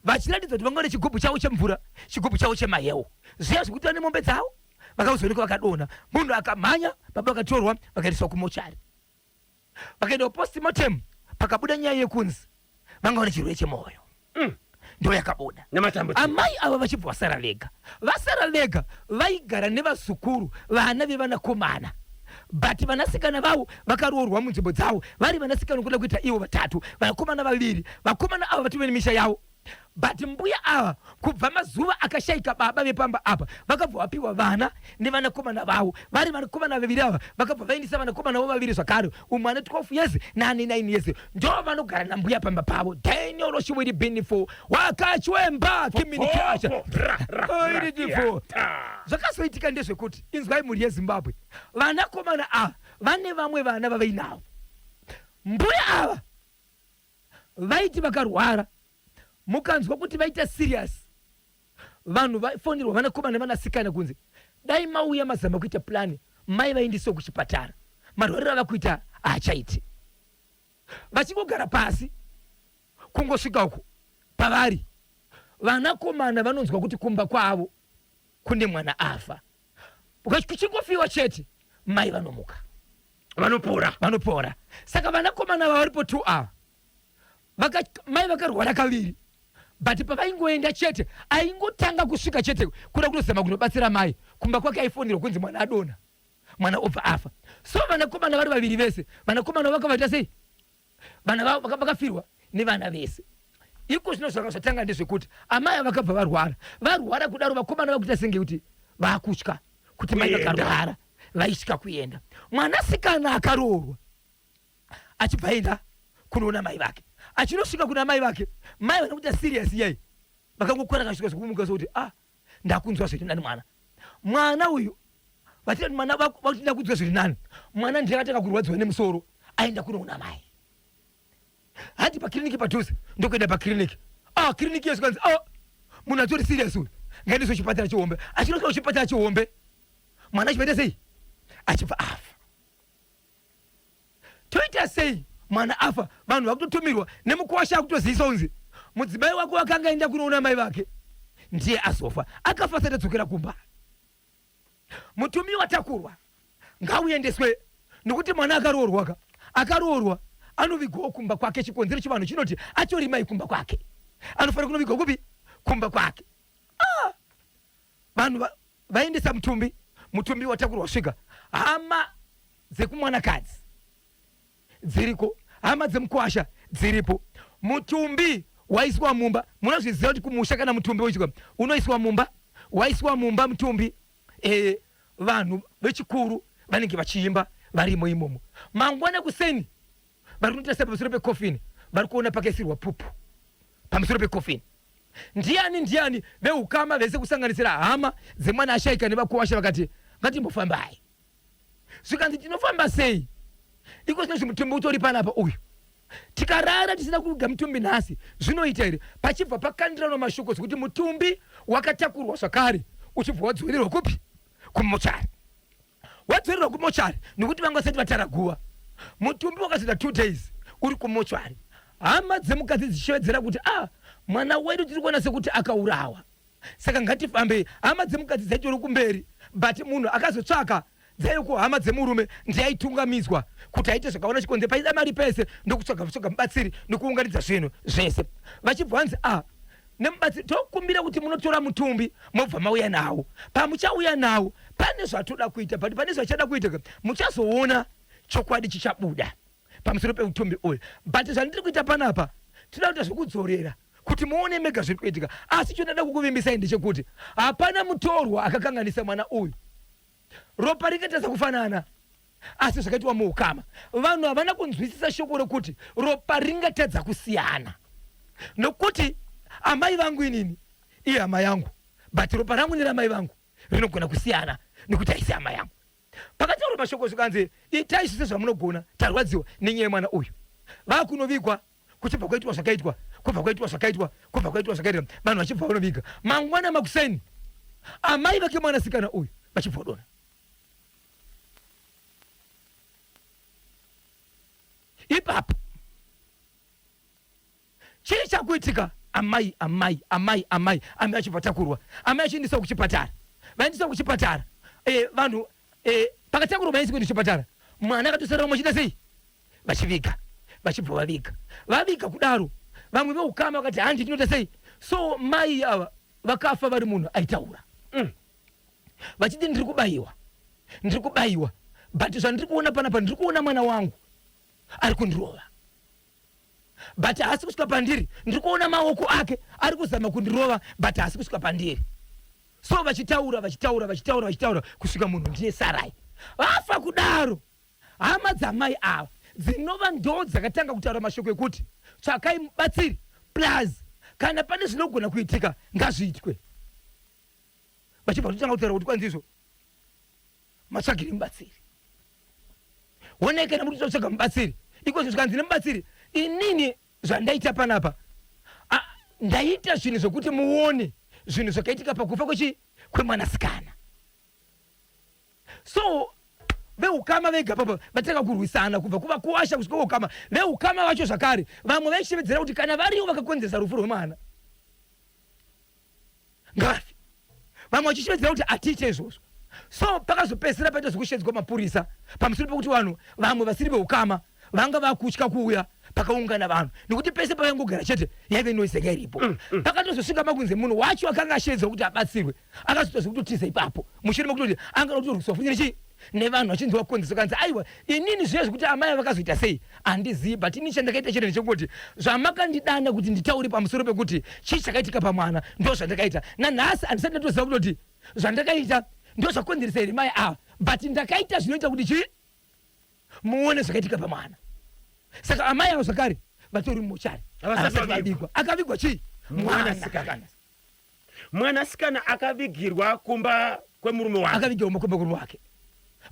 vachiratidza kuti vanga vane chigubhu chavo chemvura, chigubhu chavo chemaheu, zviya zvekuti vane mombe dzavo vakazoonekwa vakadonha. Munhu akamhanya, baba vakatorwa vakaendeswa kumochari, vakaenda kupostmortem, pakabuda nyaya yekunzi vanga vane chirwere chemoyo. Ndo yakabuda. Amai ava vachibva vasara vega. Vasara vega vaigara nevazukuru vana vevanakomana. But vanasikana vavo vakaroorwa munzvimbo dzavo vari vanasikana kuda kuita ivo vatatu, vanakomana vaviri. Vakomana ava vatove nemisha yavo. But mbuya ava kubva mazuva akashaika baba vepamba apa vakabva vapiwa vana nevanakomana vavo. Vari vanakomana vaviri ava vakabva vaendesa vanakomana vavo vaviri zvakare, umwe ane 12 years neane 9 years. Ndo vanogara nambuya pamba pavo. Daniel Oshiwiri Binifo wakachwemba kiminikiasha. Zvakazoitika ndezvekuti inzwai mhuri yeZimbabwe, vanakomana ava vane vamwe vana vavainavo. Mbuya ava vaiti vakarwara mukanzwa kuti vaita serious, vanhu vaifonirwa vanakomana nevanasikana kunzi dai mauya mazama kuita plan mai vaendeswe kuchipatara, marwariro avakuita haachaiti. Vachingogara pasi kungosvika uku pavari vanakomana vanonzwa kuti kumba kwavo kune mwana afa. Kuchingofiwa chete mai vanomuka, vanopora, vanopora. Saka vanakomana vavaripo 2 ava mai vakarwara kaviri, but pavaingoenda chete aingotanga kusvika chete kuda kunozama kunobatsira mai kumba kwake aifonirwa kunzi mwana adonha, mwana obva afa. So vanakomana vari vaviri vese, vanakomana vakavaita sei? Vana vavo vakafirwa nevana vese. Iko zvino zvanga zvatanga ndezvekuti amai vakabva varwara. Varwara kudaro vakomana vakuita senge kuti vakutya kuti mai vakarwara vaitya kuenda. Mwanasikana akaroorwa achibva aenda kunoona mai vake. Achinosvika kuna mai vake, mai vana kuita serious iyai vakangokwana kasvika zvekumuka sokuti ah ndakunzwa zviri nani mwana. Mwana uyu vachiti mwana vakuti ndakunzwa zviri nani. Mwana ndiye akatanga kurwadziwa nemusoro aenda kunoona mai. Handi pakiriniki padhuze ndokuenda pakiriniki. Ah kiriniki yesu kanzi ah munhu atori serious uyu. Ngaendeswe kuchipatara chihombe. Achinosvika kuchipatara chihombe mwana achivaita sei? Achibva afa. Toita sei mwana afa? Vanhu vakutotumirwa nemukwasha akutozivisa kunzi mudzimai wako wakanga aenda kunoona mai vake ndiye azofa. Akafa asati adzokera kumba. Mutumbi watakurwa ngauendeswe nokuti mwana akaroorwaka akaroorwa anovigwawo kumba kwake. Chikonzero chivanhu chinoti atori mai kumba kwake anofanira kunovigwa kupi? Kumba kwake. Ah! Vanhu vaendesa mutumbi, mutumbi watakurwa wasvika, hama dzekumwanakadzi dziriko, hama dzemukwasha dziripo, mutumbi waiswa mumba. Munozviziva kuti kumusha kana mutumbi waiswa unoiswa mumba, waiswa mumba mutumbi e, vanhu vechikuru vanenge vachiimba varimo imomo. Mangwana kuseni vari kunoita sei pamusoro pekofini? Vari kuona pakaisirwa pupu pamusoro pekofini. Ndiani ndiani veukama vese kusanganisira hama dzemwana ashaika nevakuwasha vakati ngatimbofambai. Zvikanzi tinofamba sei iko zvino zvimutumbi utori panapa uyu? Tikarara tisina kuviga mutumbi nhasi zvinoita here? Pachibva pakandiranwa mashoko zvekuti mutumbi wakatakurwa zvakare uchibva wadzorerwa kupi? Kumochari. Wadzorerwa kumochari nekuti vanga vasati vatara guva. Mutumbi wakazoita 2 days uri kumochari, hama dzemukadzi dzichishevedzera kuti a ah, mwana wedu tiri kuona sekuti akaurawa, saka ngatifambei. Hama dzemukadzi dzaitori kumberi, but munhu akazotsvaka dzaive kuhama dzemurume ndiaitungamidzwa kuti aite zvakaona chikonzero. Paida mari pese ndokutsvaga tsvaga mubatsiri nokuunganidza zvinhu zvese, vachibva vanzi a ah, nemubatsiri tokumbira kuti munotora mutumbi mobva mauya nawo. Pamuchauya nawo pane zvatoda kuita, but pane zvachada kuita muchazoona chokwadi chichabuda pamusoro peutumbi uyu. But zvandiri kuita panapa tinoda kuita zvekudzorera kuti muone mega zviri kuitika. Asi chondada kukuvimbisai ndechekuti hapana mutorwa akakanganisa mwana uyu. Ropa ringatadza kufanana, asi zvakaitwa muukama. Vanhu havana kunzwisisa shoko rokuti ropa ringatadza kusiyana, nokuti amai vangu inini ihama yangu, but ropa rangu neramai vangu rinogona kusiyana nekuti haisi hama yangu. Pakataurwa mashoko zvikanzi itai zvese zvamunogona, tarwadziwa nenyaya yemwana uyu. Vakunovigwa kuchibva kwaitwa zvakaitwa, kubva kwaitwa zvakaitwa, kubva kwaitwa zvakaitwa, vanhu vachibva vanoviga. Mangwana makuseni amai vake mwanasikana uyu vachibva vadonha. Ipapo chii chakuitika? Amai, amai, amai, amai, amai vachibva takurwa, amai vachiendeswa kuchipatara, vaendeswa kuchipatara. E, vanhu e, pakatakurwa vaendeswa kuenda kuchipatara, mwana akatosara vamwe vachida sei vachiviga, vachibva vaviga. Vaviga kudaro vamwe veukama vakati handi tinoita sei? So mai ava vakafa vari munhu aitaura vachiti ndiri kubayiwa, ndiri kubayiwa, but zvandiri kuona panapa ndiri kuona mwana wangu ari kundirova, but haasi kusvika pandiri. Ndiri kuona maoko ake ari kuzama kundirova, but haasi kusvika pandiri. So vachitaura, vachitaura, vachitaura, vachitaura kusvika munhu ndiye sarai vafa kudaro. Hama dzamai ava dzinova ndo dzakatanga kutaura mashoko ekuti tsvakai mubatsiri, plus kana pane zvinogona kuitika ngazviitwe, vachibva kutotanga kutaura kuti kwanzi izvo matsvagire mubatsiri. Honai, kana muri kutsvaga mubatsiri iko zvikanzi nemubatsiri, inini zvandaita panapa ndaita zvinhu zvekuti muone zvinhu zvakaitika pakufa kwechi kwemwanasikana. So veukama vega papa vatanga kurwisana kubva kuvakuwasha kusvika veukama. Veukama vacho zvakare vamwe vaishevedzera kuti kana varivo vakakonzeresa rufu rwemwana ngavafe, vamwe vachishevedzera kuti hatiite izvozvo. So pakazopedzisira paita zvekushedzwa mapurisa pamusoro pekuti vanhu vamwe vasiri veukama vanga vakutya kuuya pakaungana vanhu nekuti pese pavaingogara chete yaive noise yanga iripo. Pakatozosvika makunze munhu wacho akanga ashedzwa kuti abatsirwe akazoita zvekutotiza ipapo mushure mekutoti angada kutorwiswa futi nechii nevanhu vachinzi wakonzesa. Kanzi aiwa, inini zviya zvekuti amai vakazoita sei handizivi, but ini chandakaita chete ndechekungoti zvamakandidana kuti nditaure pamusoro pekuti chii chakaitika pamwana ndo zvandakaita. Nanhasi handisati ndatoziva kutoti zvandakaita ndo zvakonzeresa here mai ava, but ndakaita zvinoita kuti chii muone zvakaitika pamwana. Saka amai avo zvakare vatori mumochari, havasati vavigwa. Akavigwa chii? Mwanasikana. Mwanasikana akavigirwa kumba kwemurume wake. Akavigirwa kumba kwemurume wake,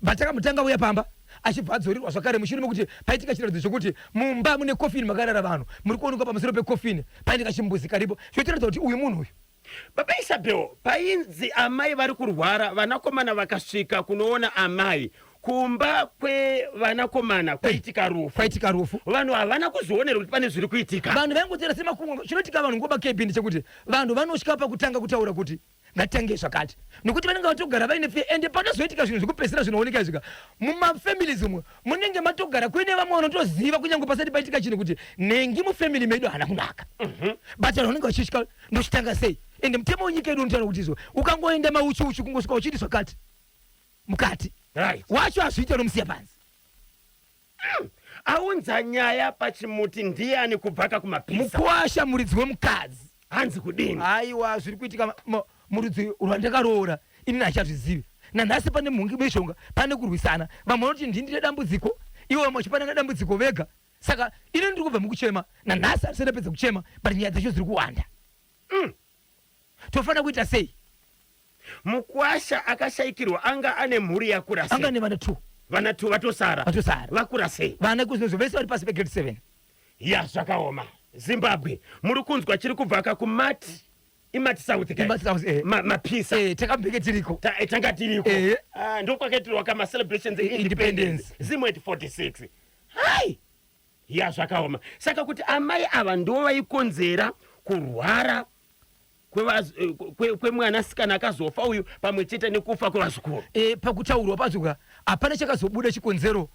but akamutanga uya pamba achibva adzorerwa zvakare mushure mekuti paitika chiratidzo chokuti mumba mune kofini makarara vanhu, muri kuonekwa pamusoro pekofini paine kachimbuzi karipo zvotiratidza kuti uyu munhu uyu. Baba Isabel, painzi amai vari kurwara, vanakomana vakasvika kunoona amai kumba kwevanakomana kwaitika rufu. Kwaitika rufu. Vanhu havana kuzvionera kuti pane zviri kuitika. Vanhu vaingotera semakunga. Chinoitika vanhu nguva KB ndechekuti vanhu vanosvika pakutanga kutaura kuti Ngatitange zvakati, nokuti vanenge vatogara vaine fear. Ende panozoitika zvinhu zvekupedzisira zvinooneka izvika mumafamilies umwe munenge matogara kuine vamwe vanotoziva kunyange pasati paitika chinhu kuti nhengi mufamily medu haana kunaka. But vanhu vanenge vachitya, ndochitanga sei? Ende mutemo wenyika yedu unotaura kuti izvo ukangoenda mauchi uchi kungosvika uchiti zvakati mukati wacho hazviite, unomusiya panze. Aunza nyaya pachimuti ndiyani kubvaka kumapisa? Mukwasha, muridzi wemukadzi. Hanzi kudini? Aiwa, zviri kuitika murudzi rwandakaroora inini hachazvizivi nanhasi. Pane mhungi mishonga, pane kurwisana. Vamwe vanoti ndini ndine dambudziko, ivo vamwe vachipanana dambudziko vega. Saka ini ndiri kubva mukuchema nanhasi, handisati ndapedza kuchema, but nyaya dzacho dziri kuwanda. Tofanira kuita sei? Mukwasha akashayikirwa anga ane mhuri yakura sei? Anga nevana two. Vana two vatosara? Vatosara. Vakura sei? Vana kuzvinozvo vese vari pasi pegrade 7. Ya, zvakaoma. Zimbabwe, muri kunzwa chiri kubvaka kumati imati South, guys. Imati South, eh. Mapisa. Takambenge tiriko. Tanga tiriko. Ah, ndokwakaitirwa kamacelebrations eindependence. Zimwet 46. Hai, ya, zvakaoma. Saka kuti amai ava ndo vaikonzera kurwara kwemwanasikana akazofa uyu, pamwe chete nekufa kwevazukuru. Pakutaurwa pacho hapana chakazobuda chikonzero.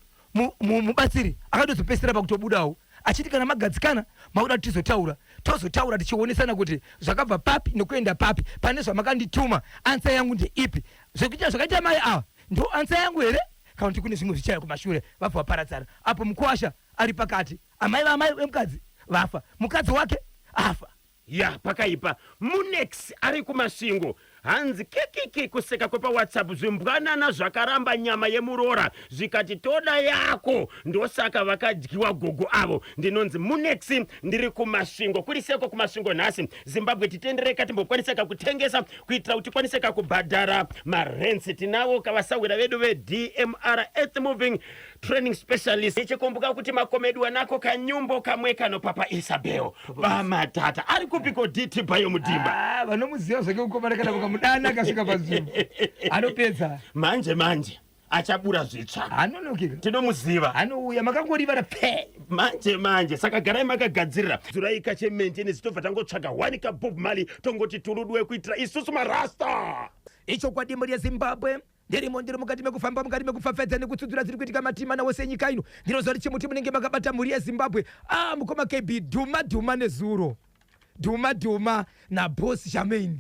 Mubatsiri akatozopedzisira pakutobudawo achiti kana magadzikana makuda kuti tizotaura, tozotaura tichionesana kuti zvakabva papi nekuenda papi. Pane zvamakandituma, answer yangu ndeipi? Zvekuita zvakaita mai ava ndo answer yangu here, kana kuti kune zvimwe zvichaya kumashure? Vabva vaparadzana apo mukwasha ari pakati, amai vaamai vemukadzi vafa, mukadzi wake afa. Ya, pakaipa. Munex ari kuMasvingo hanzi kikiki kuseka kwepaWhatsApp. Zvimbwanana zvakaramba nyama yemuroora zvikati toda yako, ndosaka vakadyiwa gogo avo. Ndinonzi Munex, ndiri kuMasvingo. Kuri seko kuMasvingo nhasi? Zimbabwe, titendereka timbokwanisaka kutengesa kuitira kuti tikwaniseka kubhadhara marents. Tinavo kavasahwira vedu veDMR Earth Moving Training Specialist. Ichikumbuka kuti makomedu anako kanyumbo kamwe kano Papa Isabel vamatata ari kupiko DT Bayo Mudimba? Ah, vanomuziva zvake mukomana, kana mukamudana akasvika panzvimbo anopedza. Manje manje achabura zvitsva. Anonokeka. Tinomuziva. Anouya makangorivara pe. Manje manje, saka garai makagadzirira. Dzurai kachemaintenance, tobva tangotsvaga one kaBob Marley, tongoti turudwe kuitira isusu marasta. Ichokwadi, mhuri yeZimbabwe, ndirimo, ndiri mukati mekufamba, mukati mekupfapfaidza nekutsudzura dziri kuitika matima wose enyika ino. Ndinoziva kuti chimuti munenge makabata, mhuri yeZimbabwe. Ah, mukoma KB, dhuma dhuma nezuro, dhuma dhuma naBoss Jamain.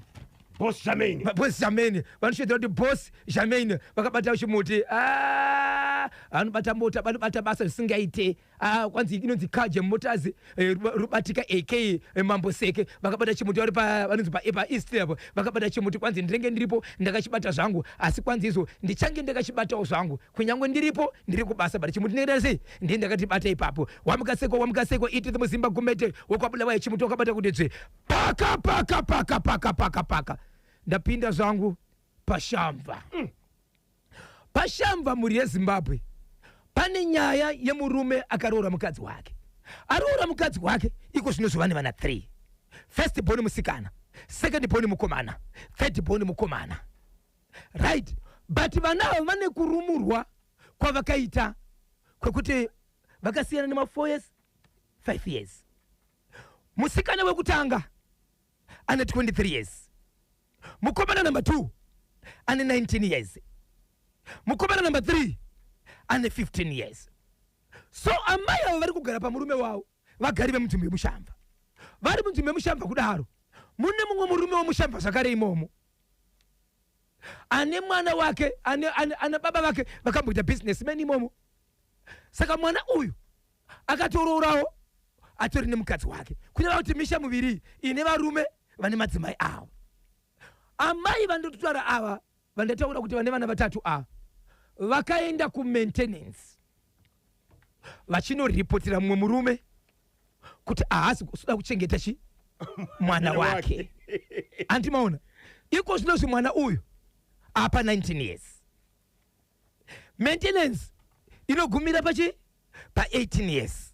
Boss Jamain. Boss Jamain, vanoshedzera kuti Boss Jamain vakabata chimuti. Ah, vanobata mota, vanobata basa zvisingaite. Ah, kwanzi inonzi Kaje Motors, Rubatika ak Mambo Seke, vakabata chimuti vari pa vanonzi pa paEast apo. Vakabata chimuti, kwanzi ndinenge ndiripo ndakachibata zvangu, asi kwanzi izvo ndichange ndakachibatawo zvangu kunyange ndiripo, ndiri kubasa, but chimuti ndingaita sei? Ndiye ndakatibata ipapo. Wamukaseko, wamukaseko iti muzimba gumete wekwabulawayo, chimuti wakabata kuti dzve paka paka paka paka paka paka. Ndapinda zvangu paShamva. PaShamva, mhuri yeZimbabwe, pane nyaya yemurume akaroora mukadzi wake. Aroora mukadzi wake iko zvino zvova nevana 3: first born musikana, second born mukomana, third born mukomana, right? But vana ava vane kurumurwa kwavakaita kwekuti vakasiyana nema4 years, 5 years. Musikana wekutanga ane 23 years, mukomana number 2 ane 19 years, mukomana number 3 ane 15 years. So amai ava vari kugara pamurume wavo, vagari vemunzvimbo yemuShamva. Vari munzvimbo yemuShamva kudaro, mune mumwe murume wemuShamva zvakare imomo ane mwana wake, ane baba vake vakamboita businessman imomo. Saka mwana uyu akatorourawo, atori nemukadzi wake, kureva kuti misha muviri ine varume vane madzimai avo. Amai vandototaura ava, vandataura kuti vane vana vatatu ava, vakaenda kumaintenance vachinoripotera mumwe murume kuti haasi kuda kuchengeta chi mwana wake. Andimaona iko zvinozvi mwana uyu apa 19 years, maintenance inogumira pachi pa18 years,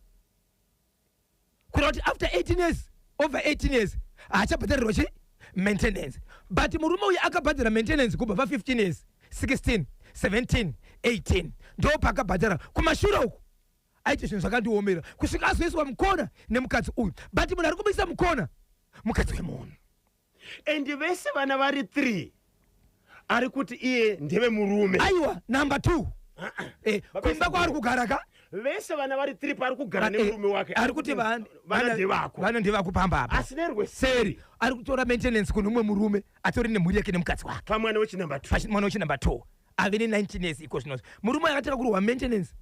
kureva kuti after 18 years, over 18 years, haachabhadharirwa chi maintenance. But murume uyu akabhadhara maintenance kubva pa15 years, 16, 17, 18, ndo paakabhadhara. Kumashure uku aiti zvinhu zvakandiomera kusvika azoiswa mukona nemukadzi uyu. But munhu ari kumuisa mukona mukadzi wemunhu. And vese vana vari 3 ari kuti iye ndevemurume. Aiwa, number 2. Kumba kwaari kugara ka? Vese vana vari 3 paari kugara nemurume wake. Ari kuti vana ndevako. Vana ndevako pamba apa. Asi nerweseri ari kutora maintenance kune umwe murume atori nemhuri yake nemukadzi wake. Pamwana wechinumber 2. Mwana wechinumber 2 ave ne19 years iko zvino. Murume akatanga kurwa maintenance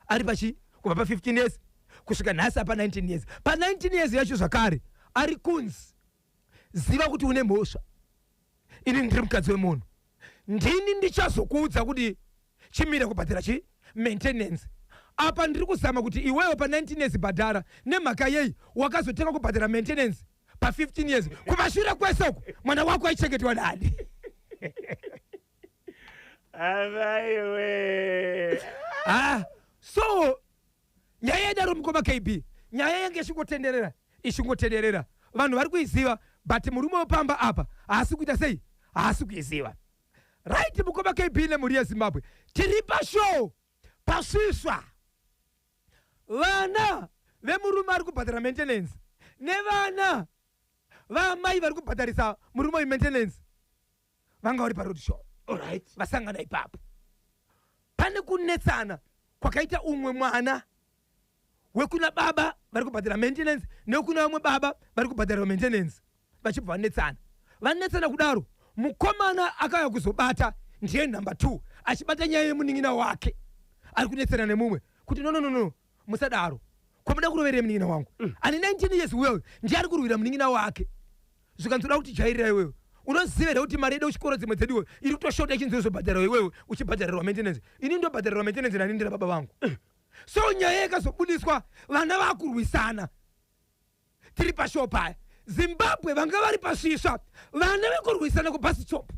ari pachi kubva pa15 years kusvika nhasi apa 19 years. Pa 19 years yacho zvakare ari kunzi ziva kuti une mhosva. Ini ndiri mukadzi wemunhu. Ndini ndichazokuudza kuti chimira kubhadhara chi maintenance. Apa ndiri kuzama kuti iwewe pa 19 years bhadhara nemhaka yei wakazotenga kubhadhara maintenance pa 15 years. Kumashure kwese uku mwana wako aichengetwa nani? Avaiwe. So nyaya yedaro mukoma KB, nyaya yange ichingotenderera ichingotenderera, vanhu vari kuiziva, but murume wepamba apa haasi kuita sei, haasi kuiziva. Right, mukoma KB nemhuri yeZimbabwe, tiri pashow pasviswa vana vemurume ari kubhadhara maintenance nevana vamai vari kubhadharisa murume wemaintenance vanga vari paroad show. Alright. Vasangana ipapo pane kunetsana kwakaita umwe mwana wekuna baba vari kubhadhara maintenance nekuna vamwe baba vari kubhadhara maintenance, vachibva vanetsana. Vanetsana kudaro, mukomana akauya kuzobata ndiye number 2 achibata nyaya yemunin'ina wake ari kunetsana nemumwe kuti no, no, no, no, musadaro, kwamuda kuroverera munin'ina wangu ane 19 years uyoyo ndiye ari kurwira munin'ina wake. Zvikanzoda kuti jairira iwewe, unoziva here kuti mari yedu kuchikoro dzimwe dzeduwe iri kutoshota ichinzi uzobhadhara iwewe uchibhadharirwa maintenance, ini ndobhadharirwa maintenance nani ndira baba vangu. So nyaya yakazobudiswa vana vakurwisana tiri pashow paya. Zimbabwe vanga vari pasvisva vana vekurwisana kubus stop.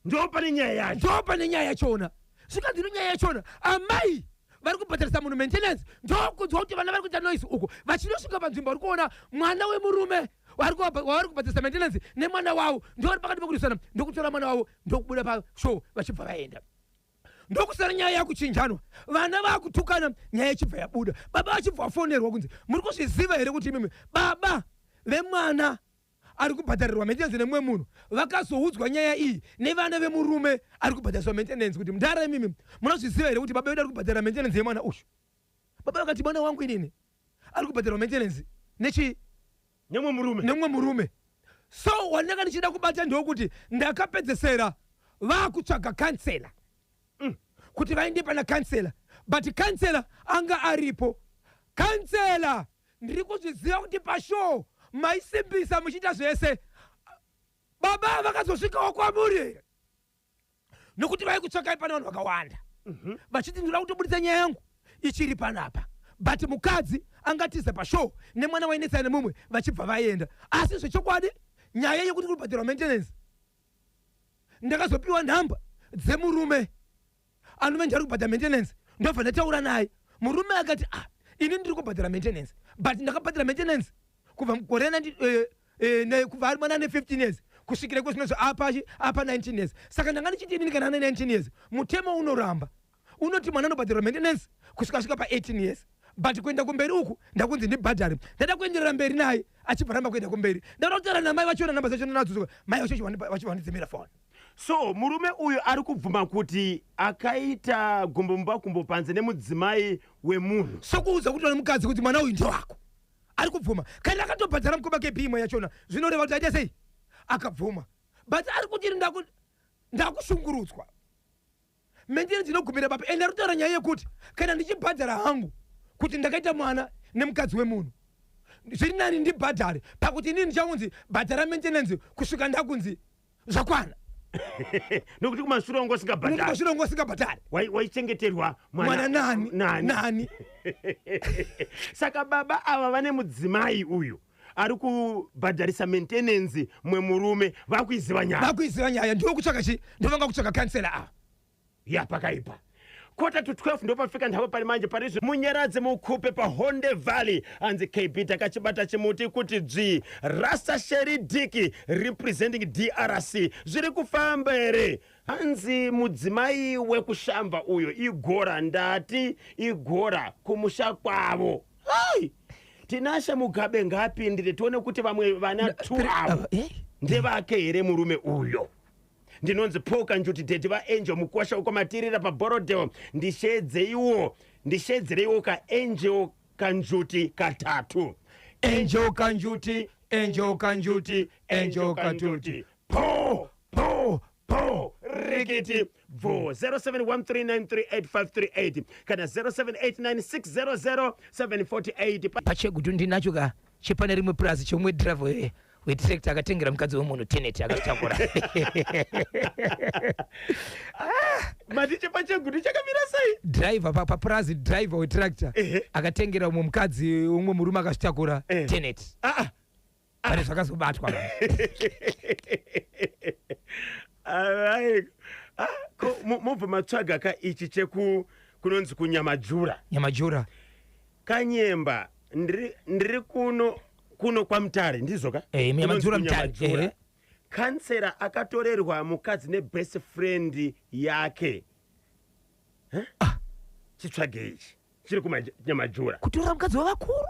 Ndo pane nyaya yacho. Ndo pane nyaya yachona. Zvikanzi nyaya yachona amai vari kubhadharisa munhu maintenance, ndokunzwa kuti vana vari kuita noise uko vachinosvika panzvimbo vari kuona mwana wemurume wavari kubhadharisa maintenance nemwana wavo ndo vari pakati pekurwisana, ndokutora mwana wavo ndokubuda pashow vachibva vaenda. Ndokusara nyaya yakuchinjanwa, vana vakutukana, nyaya ichibva yabuda, baba vachibva vafonerwa kunzi muri kuzviziva here kuti imimi baba vemwana ari kubhadharirwa maintenance nemumwe munhu vakazoudzwa nyaya iyi nevana vemurume ari kubhadhariswa maintenance kuti mudhara imimi munozviziva here kuti baba vedu ari kubhadhara maintenance yemwana uyu. Baba vakati mwana wangu inini ari kubhadharirwa maintenance nechi nemumwe murume, nemumwe murume. So wandanga ndichida kubata ndokuti ndakapedzesera vakutsvaga kansela kuti vaende pana kansela, but kansela anga aripo. Kansela ndiri kuzviziva kuti pashow maisimbisa muchiita zvese, baba vakazosvikawo kwamuri here? Nokuti vaikutsvakai pane vanhu vakawanda vachiti ndinoda kutobudisa nyaya yangu ichiri panapa, but mukadzi angatiza pashow nemwana wainetsana nemumwe vachibva vaenda. Asi zvechokwadi nyaya yekuti kubhadharwa maintenance ndakazopiwa nhamba dzemurume anove ndiari kubhadhara maintenance, ndobva ndataura naye. Murume akati ah, ini ndiri kubhadhara maintenance, but ndakabhadhara maintenance kubva mugore kubva ari mwana ane 15 years kusvikira iko zvinozvo apa 19 years. Saka ndanga ndichiti inini kana ane 19 years mutemo unoramba unoti mwana anobhadharwa maintenance kusvika svika pa 18 years, but kuenda kumberi uku ndakunzi ndibhadhare. Ndada kuenderera mberi naye achibva ramba kuenda kumberi, ndada kutaura namai vachiona namba dzacho nadzo, mai vacho vachibva vandidzimira foni. So murume uyu ari kubvuma kuti akaita gumbo mumba gumbo panze nemudzimai wemunhu, sokuudza kuti mukadzi kuti mwana uyu ndewako, ari kubvuma. Kana akatobhadhara mukoma KB imwe yachona zvinoreva kuti aita sei, akabvuma. But ari kuti ndakushungurudzwa maintenance inogumira papi. Ende ari kutaura nyaya yekuti kana ndichibhadhara hangu kuti ndakaita mwana nemukadzi wemunhu, zviri nani ndibhadhare pakuti inini ndichaunzi bhadhara maintenance kusvika ndakunzi zvakwana. Nokuti kumashure wangu usingabhadhari, kumashure wangu usingabhadhari, waichengeterwa mwana nani nani? Saka baba ava vane mudzimai uyu ari kubhadharisa maintenance mwe murume, vakuiziva nyaya, vakuiziva nyaya. Ndiwo kutsvaka chi, ndovanga kutsvaka kansela ava ya pakaipa. 11:45 ndopafika ndavo pari manje pari Munyaradzi Mukupe paHonde Valley anzi KB takachibata chimuti kuti dzvi. Rasta Sheri Diki representing DRC zviri kufamba here? Hanzi mudzimai wekushamba uyo igora, ndati igora kumusha kwavo. Hai, Tinashe Mugabe ngapindire tione kuti vamwe vana 2 avo. Ndevake here murume uyo? Ndinonzi Paul Kanjuti, daddy vaAngel Mukwasha wekwaMatirira paBorodale. Ndishedzeiwo, ndishedzereiwo kaAngel Kanjuti katatu. Angel Kanjuti, Angel Kanjuti, Angel Kanjuti. Po po po, rikiti bvo. 0713938538 kana 0789600748. Pachegutu ndinacho ka chepane rimwe purazi chomwe driver wetractor akatengera mukadzi wemunhu tenet akatakura. Mati chepachegutu chakamira sei? Driver papurazi, driver wetractor akatengera umwe mukadzi, umwe murume akazvitakura tenet. Pane zvakazobatwa. Alright. Ah, ko mubva matsvaga ka ichi cheku kunonzi kuNyamajura. Nyamajura. Kanyemba, ndiri kuno kwaMutare, ndizvo ka? Eh, Nyamajura. Kunonzi Mutare. kuNyamajura. Eh. Kansera akatorerwa mukadzi nebest friend yake. Eh? Chitsvage ichi chiri kuNyamajura. Kutorera mukadzi wavakuru.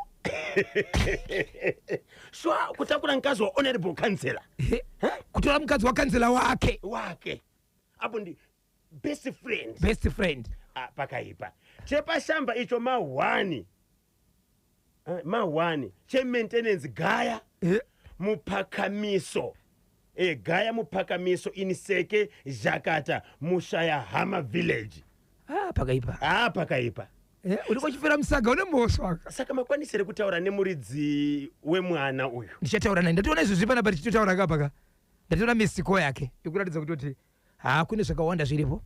Swa kutakura mukadzi wahonorable kansela. Kutora mukadzi wakansela wake. Wake apo ndi best friend. Best friend. Ah, pakaipa. Chepashamba icho ma1, ma1 chemaintenance gaya mupakamiso, gaya mupakamiso iniseke jakata mushaya hama village. Ah, pakaipa. Ah, pakaipa. Uri kuchifira musaga une mhosva. Saka makwanisire kutaura nemuridzi wemwana uyu? Ndichataura naye. Ndatoona izvozvi panapa tichitotaura kapaka, ndatoona misiko yake ikuratidza kutoti ha, kune zvakawanda zviripo.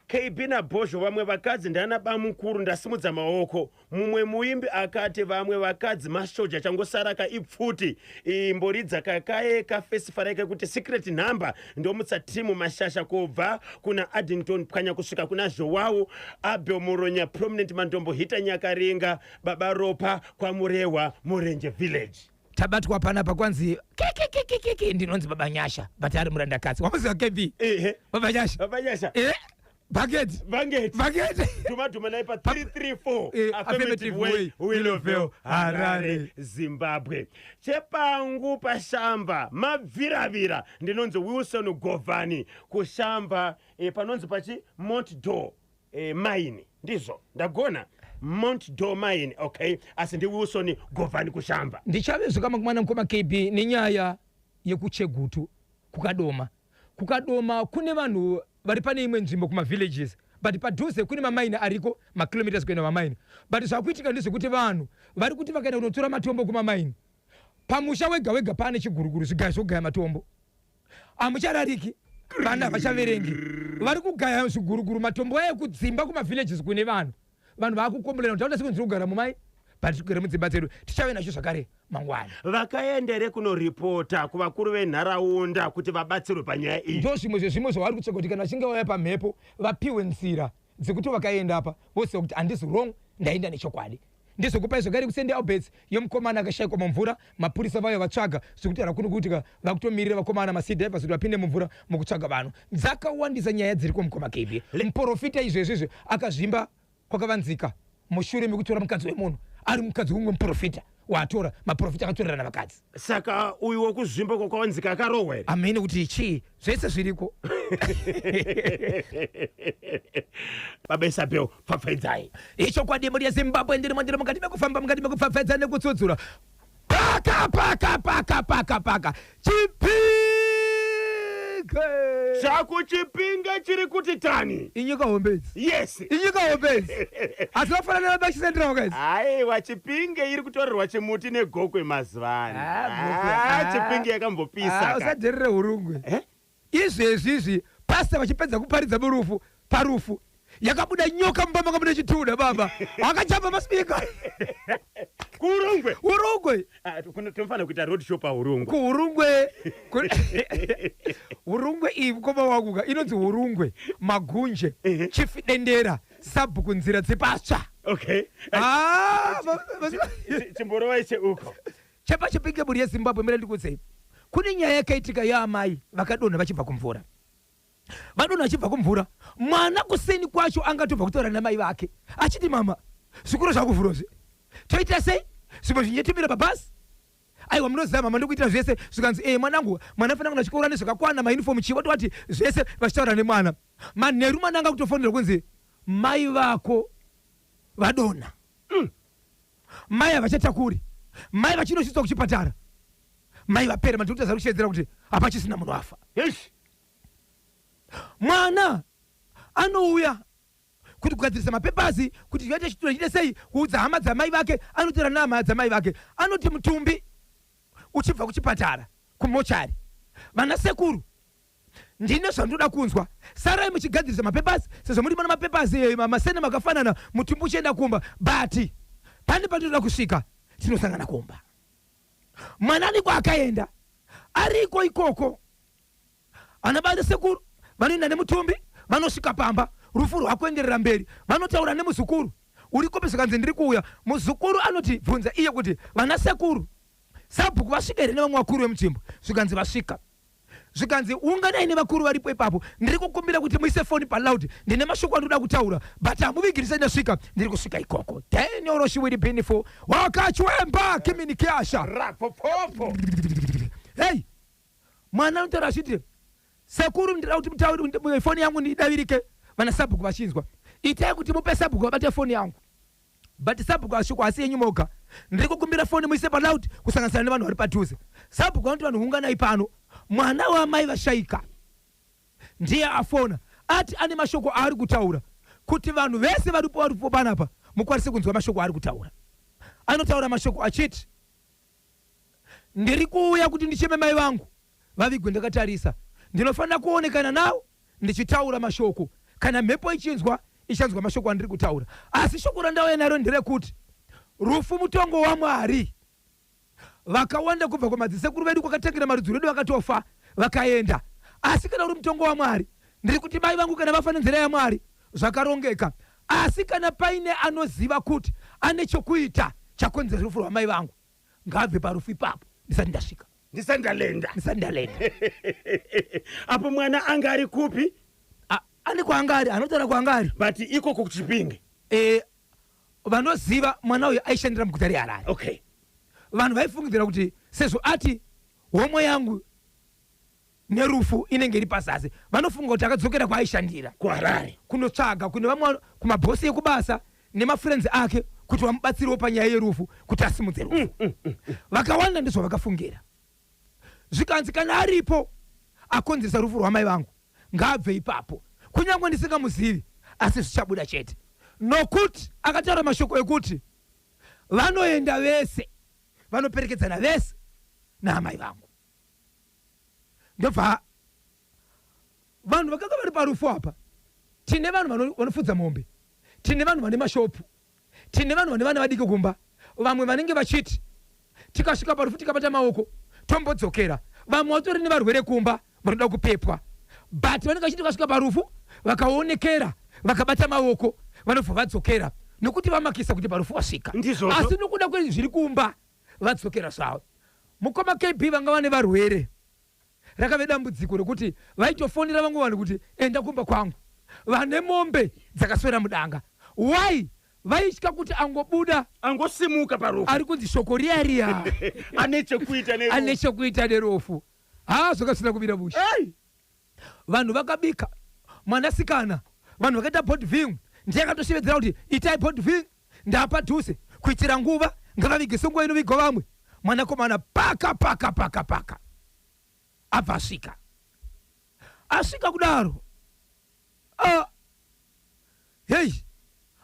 KB naBhozho, vamwe vakadzi ndana bamukuru, ndasimudza maoko. Mumwe muimbi akati vamwe vakadzi masoja, changosara kaipfuti. Imboridza kakaye kafesifara kekuti Secret Number. Ndomutsa timu mashasha kubva kuna Addington Pwanya kusvika kuna Joao Abel Muronya, Prominent Mandombo, Hita Nyakaringa, Baba Ropa kwaMurehwa, Murenje village. Tabatwa panapa kwanzi kekekekekeke, ndinonzi Baba Nyasha, but ari murandakadzi. Wamuziva KB? Ehe. Baba Nyasha. Baba Nyasha. Bucket. Vangeti. Bucket. Dhuma dhuma nai pa 334 Affirmative Affirmative Way, Way, Willowvale, Harare, Harare, Zimbabwe. Chepangu pashamba mabviravira, ndinonzi Wilson Govani kushamba, panonzi pachi Mont Dor mine. Ndizvo ndagona, Mont Dor mine. Okay, asi ndiWilson Govani kushamba. Ndichavezvika makumana mukoma KB nenyaya yekuChegutu kuKadoma. KuKadoma kune vanhu vari pane imwe nzvimbo kumavillages, but padhuze kune mamaini ariko, makilometers kuenda mamaini. But zvakuitika ndezvekuti vanhu vari kuti vakaenda kunotora matombo kumamaini, pamusha wega wega pane chiguruguru, zvigayo zvokugaya matombo. Hamucharariki, vana havachaverengi, vari kugaya zviguruguru matombo aya kudzimba kumavillages kune vanhu. Vanhu vaakukomborera kuti taunda siku kugara mumai, but tigere mudzimba dzedu. Tichave nacho zvakare mangwana. Vakaendere kunoripota kuvakuru venharaunda kuti vabatsirwe panyaya iyi? Ndo zvimwe zvezvimwe zvavari kutsvaga, kuti kana vachinge vauya pamhepo vapiwe nzira dzekuti vakaenda apa voziva kuti handisi wrong, ndaenda nechokwadi. Ndizokupai zvakare kuSt Alberts yemukomana akashayikwa mumvura. Mapurisa vauya vatsvaga, zvekutaura kuno kuitika vakutomirira vakomana masea divers kuti vapinde mumvura mukutsvaga vanhu. Dzakawandisa nyaya dziri kumukoma KB. Muprofita izvezvizvi akazvimba kwakavanzika mushure mekutora mukadzi wemunhu, ari mukadzi wumwe muprofita waatora. Maprofita akatorerana vakadzi. Saka uyu wokuzvimba kwakawanzika akarohwa here? Hamene kuti chii, zvese zviriko. Baba Isabel, pfapfaidzai. Ichokwadi, mhuri yeZimbabwe, ndirimo, ndiri mukati mekufamba, mukati mekupfapfaidza nekutsudzura. Paka paka paka paka paka Chipinge. Chakuchipinga chiri kuti tani. Inyika hombe idzi. Yes. Inyika hombe idzi, asi vafanana nabachisenderawo kaidzi. Aiwa, Chipinge iri kutorerwa chimuti neGokwe mazuva ano. Ah, Gokwe. Ah, Ah. Chipinge yakambopisa ka. Usadherere Hurungwe. Eh? Izvezvi izvi pasta vachipedza kuparidza murufu, parufu yakabuda nyoka mumba manga mune chituda. Baba akajamba masipika. KuUrungwe? Hurungwe. Ah, tinofanira kuita road show paUrungwe. KuHurungwe. Hurungwe iyi, mukoma wangu ka, inonzi Hurungwe Magunje, Chief Dendera, sabhuku nzira dzepatsva. Okay. Ah, Chimborovai cheuko. ChepaChipinge, mhuri yeZimbabwe, mira ndikudzei. Kune nyaya yakaitika yaamai vakadonha vachibva kumvura. Vadonha vachibva kumvura, mwana kuseni kwacho angatobva kutaura namai vake achiti, "Mama, zvikoro zvakuvhurozve, toita sei? Zvimwe zvinyetumira pabhasi." Aiwa, munoziva mama, ndikuitira zvese. Zvikanzi, "E, mwanangu, mwana fanira kuenda chikoro nezvakakwana, mauniform chii." Watowati zvese vachitaura nemwana. Manheru mwana anga kutofonera kunzi mai vako vadonha. Mai havachatakuri, mai vachinosvitswa kuchipatara, mai vapera. Madhokota ari kushedzera kuti hapachisina munhu afa. Mwana anouya kuti kugadzirisa mapapers, kuti zviite chituro chiite sei, kuudza hama dzamai vake. Anotaura nehama dzamai vake, anoti mutumbi uchibva kuchipatara kumochari, "Vana sekuru, ndine zvandoda kunzwa. Sarai muchigadzirisa mapapers sezvo muri mana mapapers, masene makafanana. Mutumbi uchienda kumba, but pane pandinoda kusvika, tinosangana kumba." Mwana ariko, akaenda ariko ikoko. Ana baba sekuru vanoenda nemutumbi, vanosvika pamba, rufu rwakuenderera mberi. Vanotaura nemuzukuru, "Uri kupi?" Zvikanzi, "Ndiri kuuya." Muzukuru anoti, "Bvunza iye kuti vana sekuru, sabhuku vasvika here nevamwe vakuru vemudzimbo?" Zvikanzi, "Vasvika." Zvikanzi, "Unganai nevakuru varipo ipapo. Ndiri kukumbira kuti muise foni paloud, ndine mashoko andinoda kutaura, but hamuvigirisai ndasvika. Ndiri kusvika ikoko." Daniel Shiwiri Binifo wakachwemba kiminikiasha. Rapopopo. Hei, mwana anotaura achiti, "Sekuru, ndira kuti mutauri foni yangu ndidavirike, vana sabhuku vachinzwa. Itai kuti mupe sabhuku vabate foni yangu, but sabhuku asviko asi yenyu moga. Ndiri kukumbira foni muise paloud, kusanganisira nevanhu vari padhuze." Sabhuku vanoti, "Vanhu, unganai pano. Mwana wamai vashaika ndiye afona, ati ane mashoko aari kutaura, kuti vanhu vese varipo varipo panapa mukwanise kunzwa mashoko aari kutaura." Anotaura mashoko achiti, "Ndiri kuuya kuti ndicheme mai vangu vavigwe ndakatarisa. Ndinofanira kuonekana navo ndichitaura mashoko. Kana mhepo ichinzwa, ichanzwa mashoko andiri kutaura. Asi shoko randauya naro nderekuti rufu mutongo waMwari. Vakawanda kubva kumadzisekuru vedu kwakatangira marudzi rwedu vakatofa vakaenda. Asi kana uri mutongo waMwari, ndiri kuti mai vangu kana vafa nenzira yaMwari, zvakarongeka. Asi kana paine anoziva kuti ane chokuita chakonzera rufu rwamai vangu, ngaabve parufu ipapo ndisati ndasvika." Ndisati ndalenda. Ndisati ndalenda. Apo mwana anga ari kupi? Ane kwaanga ari, anotaura kwaanga ari. But ikoko kuChipinge? Vanoziva mwana uyu aishandira muguta reHarare. Vanhu vaifungidzira kuti sezvo ati homwe yangu nerufu inenge iri pazasi, vanofunga kuti akadzokera kwaaishandira. KuHarare. Kunotsvaga kune vamwe kumabhosi ekubasa nemafriends ake kuti vamubatsirewo panyaya yerufu, kuti asimudze rufu. Vakawanda ndizvo vakafungira. Zvikanzi, "Kana aripo akonzeresa rufu rwamai vangu, ngaabve ipapo. Kunyange ndisingamuzivi, asi zvichabuda chete, nokuti akataura mashoko ekuti vanoenda vese, vanoperekedzana vese naamai vangu." Ndobva vanhu vakanga vari parufu apa, tine vanhu vanofudza mombe, tine vanhu vane mashopu, tine vanhu vane vana vadiki kumba. Vamwe vanenge vachiti tikasvika parufu tikabata maoko tombodzokera. Vamwe vatori nevarwere kumba vanoda kupepwa, but vanenge vachiti vakasvika parufu vakaonekera vakabata maoko, vanobva vadzokera nokuti vamakisa kuti parufu vasvika. Ndizvozvo. Asi nokuda kwezviri kumba vadzokera zvavo. Mukoma KB, vanga vane varwere, rakave dambudziko rekuti vaitofonera vamwe vanhu kuti enda kumba kwangu, vane mombe dzakaswera mudanga. Why? Vaitya kuti angobuda, angosimuka parufu, ari kunzi shoko riya riya ane chekuita nerufu. Ane chekuita nerufu. Ha, zvakasina kumira mushe. Vanhu vakabika mwanasikana, vanhu vakaita body viewing. Ndiye akatoshevedzera kuti itai body viewing, ndapadhuze kuitira nguva ngavavige senguva inovigwa vamwe. Mwanakomana paka paka paka paka abva asvika. Asvika kudaro, ah, hei,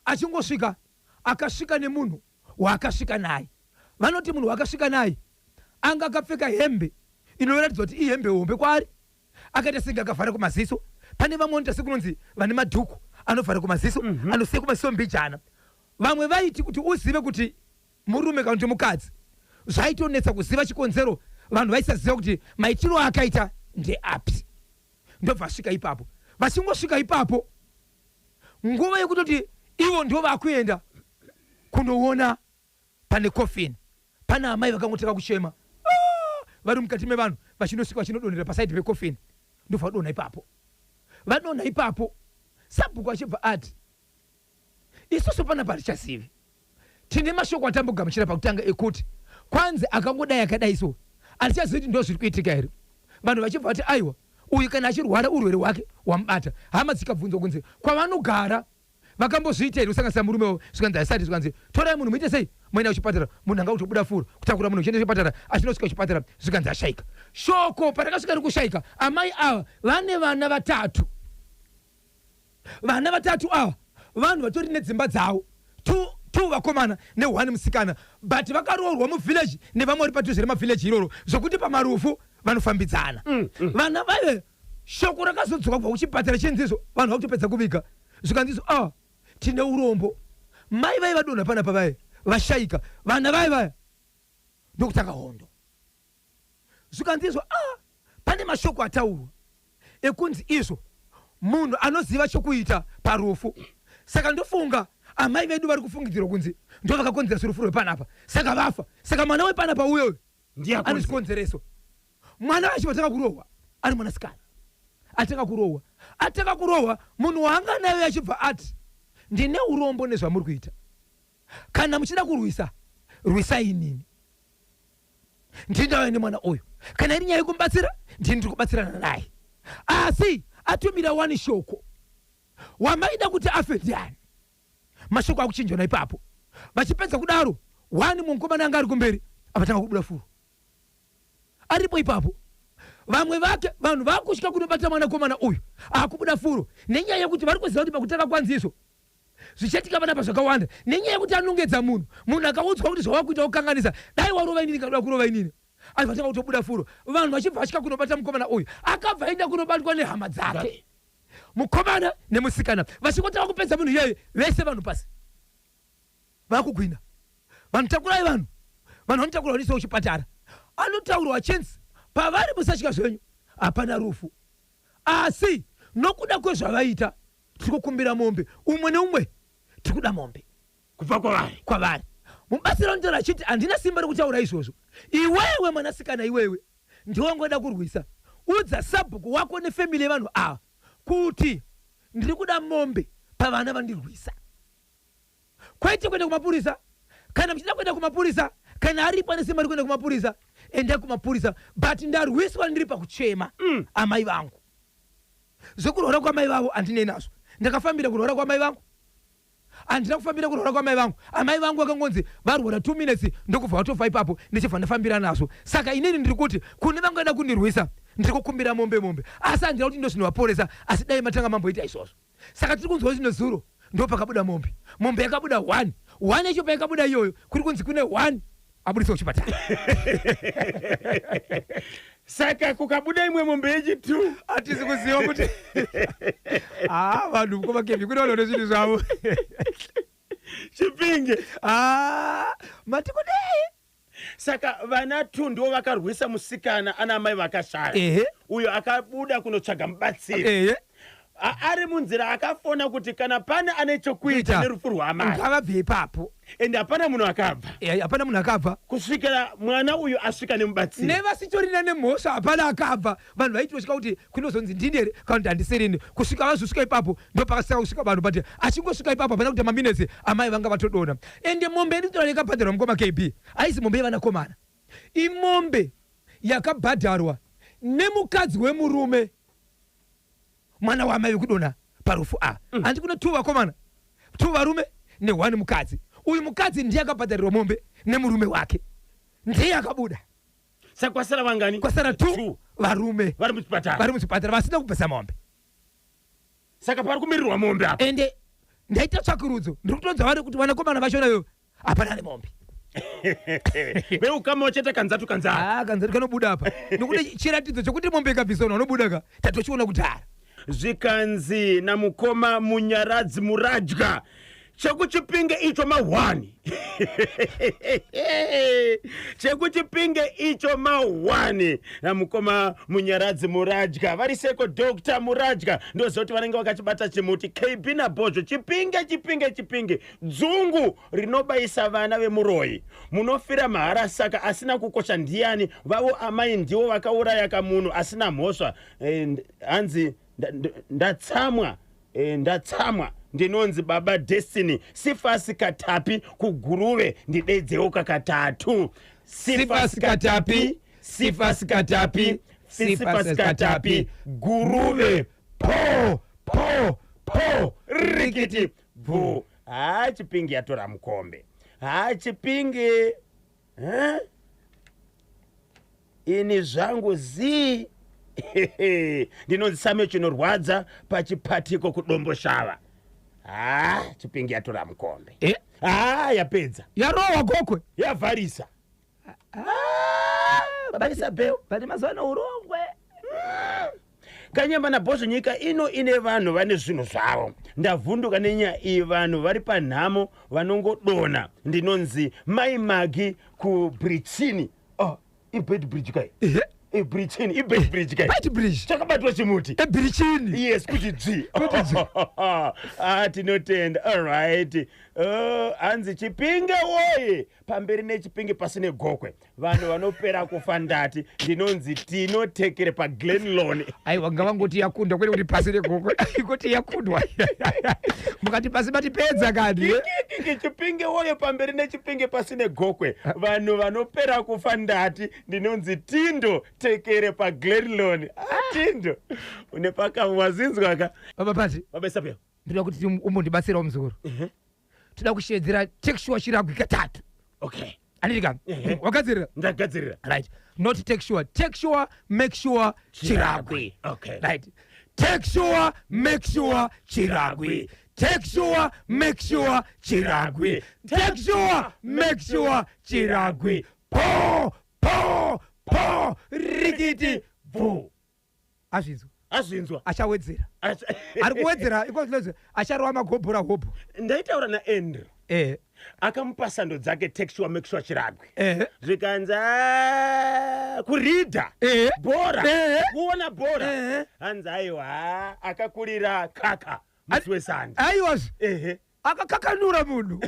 achingosvika akasvika nemunhu waakasvika naye. Vanoti munhu waakasvika naye anga akapfeka hembe inoratidza kuti ihembe hombe kwaari, akaita senge akavhara kumaziso. Pane vamwe vanoita sekunonzi vane madhuku anovhara kumaziso, anosiya kumaziso mbijana. Vamwe vaiti kuti uzive kuti murume kana kuti mukadzi zvaitonetsa kuziva. Chikonzero, vanhu vaisaziva kuti maitiro aakaita ndeapi. Ndobva asvika ipapo. Vachingosvika ipapo, nguva yekutoti ivo ndo vakuenda kunoona pane coffin, pana amai vakangotanga kuchema. Ah, vari mukati mevanhu, vachinosvika vachinodonhera pasaidi pecoffin, ndobva vadonha ipapo. Vadonha ipapo, sabhuku achibva ati, "Isusu panapa hatichazivi. Tine mashoko atambogamuchira pakutanga ekuti Kwanzi akangodai akadai so, handichazivi kuti ndo zviri kuitika here. Vanhu vachibva vati aiwa, uyu kana achirwara urwere hwake hwamubata. Hama dzikabvunzwa kunzi kwavanogara vakambozviita here kusanganisa murume wavo, zvikanzi haisati. Zvikanzi torai munhu muite sei, moenda kuchipatara. Munhu anga kutobuda furo kutakura munhu uchienda kuchipatara, achinosvika kuchipatara zvikanzi ashaika. Shoko parakasvika rikushaika, amai ava vane vana vatatu. Vana vatatu ava vanhu vatori nedzimba dzavo, two vakomana neone musikana, but vakaroorwa muvillage nevamwe vari padhuze remavillage iroro, zvokuti pamarufu vanofambidzana. Vana vaive shoko rakazodzoka kubva kuchipatara chinzizo, vanhu vakutopedza kuviga, zvikanzizo ah, tine urombo, mai vai vadonha panapa, vaye vashaika, vana vai vaya ndokutanga hondo. Zvikanzizvo ah, pane mashoko ataurwa ekunzi izvo munhu anoziva chokuita parufu, saka ndofunga amai vedu vari kufungidzirwa kunzi ndo vakakonzeresa rufu rwepanapa, saka vafa, saka mwana wepanapa uyoyo ane chikonzereso. Mwana wacho vatanga kurohwa ari mwanasikana, atanga kurohwa, atanga kurohwa, munhu waanga nayo achibva ati ndine urombo nezvamuri kuita, kana muchida kurwisa rwisai inini, ndini ndauya nemwana uyu, kana iri nyaya yekumubatsira ndini ndiri kubatsirana naye. Asi atumira wani shoko, wamaida kuti afe ndiani? Mashoko akuchinjana ipapo. Vachipedza kudaro, wani mukomana anga ari kumberi avatanga kubuda furo aripo ipapo. Vamwe vake vanhu vakusvika kunobata mwanakomana uyu akubuda furo, nenyaya yekuti vari kuziva kuti pakutanga kwanziso zvichaitika panapa zvakawanda, nenyaya yekuti anongedza munhu, munhu akaudzwa kuti zvawakuita kukanganisa, dai warova inini, kadoda kurova inini, avatanga kutobuda furo. Vanhu vachibva vasvika kunobata mukomana uyu, akabva aenda kunobatwa nehama dzake, mukomana nemusikana. Vachingotanga kupedza munhu iyeye, vese vanhu pasi vakugwina, vanhu takurai vanhu, vanhu vanotakurwa vanoiswa kuchipatara. Anotaurwa chinzi pavari musatya zvenyu, hapana rufu, asi nokuda kwezvavaita tiri kukumbira mombe, umwe neumwe tiri kuda mombe kubva kwavari. Kwavari. Mubatsiri anotaura achiti handina simba rekutaura izvozvo, iwewe mwanasikana, iwewe ndiwangoda kurwisa, udza sabhuku wako nefamily yevanhu ava kuti ndiri kuda mombe pavana vandirwisa, kwete kuenda kumapurisa. Kana muchida kuenda kumapurisa, kana aripo ane simba rekuenda kumapurisa, endai kumapurisa, but ndarwiswa ndiri pakuchema amai vangu. Zvekurwara kwamai vavo handinei nazvo. Ndakafambira kurwara kwamai vangu? Handina kufambira kurwara kwamai vangu. Amai vangu vakangonzi varwara 2 minutes ndokubva vatofa ipapo, ndichibva ndafambira nazvo. Saka inini ndiri kuti kune vangaida kundirwisa, ndiri kukumbira mombe, mombe, asi handina kuti ndozvinovaporesa, asi dai matanga mamboita izvozvo. Saka tiri kunzwa kuti nezuro ndo pakabuda mombe, mombe yakabuda one one yacho. Payakabuda iyoyo, kuri kunzi kune one abudiswa kuchipatara. Saka kukabuda imwe mombe yechi2? Hatisi kuziva kuti ha vanhu mukoma Kevi kune vanhu vane zvinhu zvavo. Chipinge. Ah, mati kudei? Saka vana two ndo vakarwisa musikana ana amai vakashaya, uyo akabuda kunotsvaga mubatsiri. Ari munzira akafona kuti kana pane ane chokuita Kuita. nerufu rwaamai, ngavabve ipapo. Ende hapana munhu akabva. Hapana munhu akabva. Kusvikira mwana uyu asvika nemubatsiri. Nevasitorina nemhosva hapana akabva. Vanhu vaitosvika kuti kunozonzi ndini here kana kuti handisirini. Kusvika vazosvika ipapo ndopakasaka kusvika vanhu, but achingosvika ipapo hapana kuti maminutes amai vanga vatodonha. Ende mombe yendinotaura yakabhadharwa, mukoma KB, haisi mombe yevanakomana, imombe yakabhadharwa nemukadzi wemurume, mwana waamai vekudonha parufu ava. Handi kune two vakomana, two varume neone mukadzi. Uyu mukadzi ndiye akabhadharirwa mombe nemurume wake, ndiye akabuda. Saka kwasara vangani? Kwasara two. Two varume. Vari muchipatara. Vari muchipatara vasina kubvisa mombe. Saka pari kumirirwa mombe apa. Ende ndaita tsvakurudzo, ndiri kutonzwa vari kuti vanakomana vachona ivo hapana nemombe. Veukama vachete kanzatu kanzatu. Ah, kanzatu kanobuda apa, nokuti chiratidzo chokuti mombe ikabviswa vanhu vanobuda ka, tatochiona kudhara. Zvikanzi namukoma Munyaradzi Muradya, chekuChipinge icho mahwani, chekuChipinge icho mahwani, namukoma Munyaradzi Muradya vari seko. Dr Muradya, ndoziva kuti vanenge vakachibata chimuti. KB naBhozvo, Chipinge, Chipinge, Chipinge, dzungu rinobayisa vana vemuroyi, munofira mahara. Saka asina kukosha ndiani? Vavo amai ndivo vakauraya kamunhu asina mhosva. Hanzi ndatsamwa, ndatsamwa. Ndinonzi Baba Destiny Sifasi Katapi kuGuruve, ndidedzewo kakatatu. Cephas Katapi, Cephas Katapi, Cephas Katapi, Guruve, po po po, rikiti bvu. Haa, Chipinge yatora mukombe. Haa, Chipinge. Huh? Ini zvangu zii. Ndinonzi Samuel Chinorwadza pachipatiko kuDomboshava. Haa, Chipinge yatora mukombe. Eh? Haa, yapedza. Yarohwa Gokwe. Yavharisa. Ah, Baba Isabel. But mazuva ano urongwe. Kanyamba nabhozvo, nyika ino ine vanhu vane zvinhu zvavo. Ndavhunduka nenyaya iyi, vanhu vari panhamo vanongodona. Ndinonzi Mai Magi kuBrichini. Oh, iBeitbridge kai? Ehe. IBrichini, iBeitbridge kai? Beitbridge. Chakabatwa chimuti. Ebirichini. Yes, kuti dzvi. Kuti dzvi. Ah, tinotenda. Alright. Hanzi Chipinge woye, pamberi neChipinge, pasine Gokwe, vanhu vanopera kufa. Ndati ndinonzi Tinotekere paGlenlon. Aiwa, ngavangoti yakundwa, kwete kuti pasi neGokwe, kuti yakundwa. Mukati pasi matipedza kani, eh? Kikiki, Chipinge woye, pamberi neChipinge, pasine Gokwe, vanhu vanopera kufa. Ndati ndinonzi Tindo Tekere paGlenlon. Ah, Tindo, une pakamu wazinzwa ka. Baba Pati. Baba Isabel. Ndoda kuti umbondibatsirawo, muzukuru. Toda kushevedzera "Take sure Chiragwi" katatu. Okay. Anditi? Ehe. Wagadzirira? Ndagadzirira. Right, not "take sure". Take sure, make sure, Chiragwi. Okay. Right. Take sure, make sure, Chiragwi. Take sure, make sure, Chiragwi. Take sure, make sure, Chiragwi. Po po po, rikiti bvu. Azvinzwa. Azvinzwa. Achawedzera. Ari kuwedzera ikozvinozi acharova magobhora hobho. Ndaitaura naAndrew. Akamupa sando dzake "Take sure, make sure, Chiragwi". Zvikanzi, "Ah, kuridha bhora, kuona bhora." Hanzi aiwa, akakurira kaka musi wesande. Aiwazve. Ehe. Akakakanura munhu.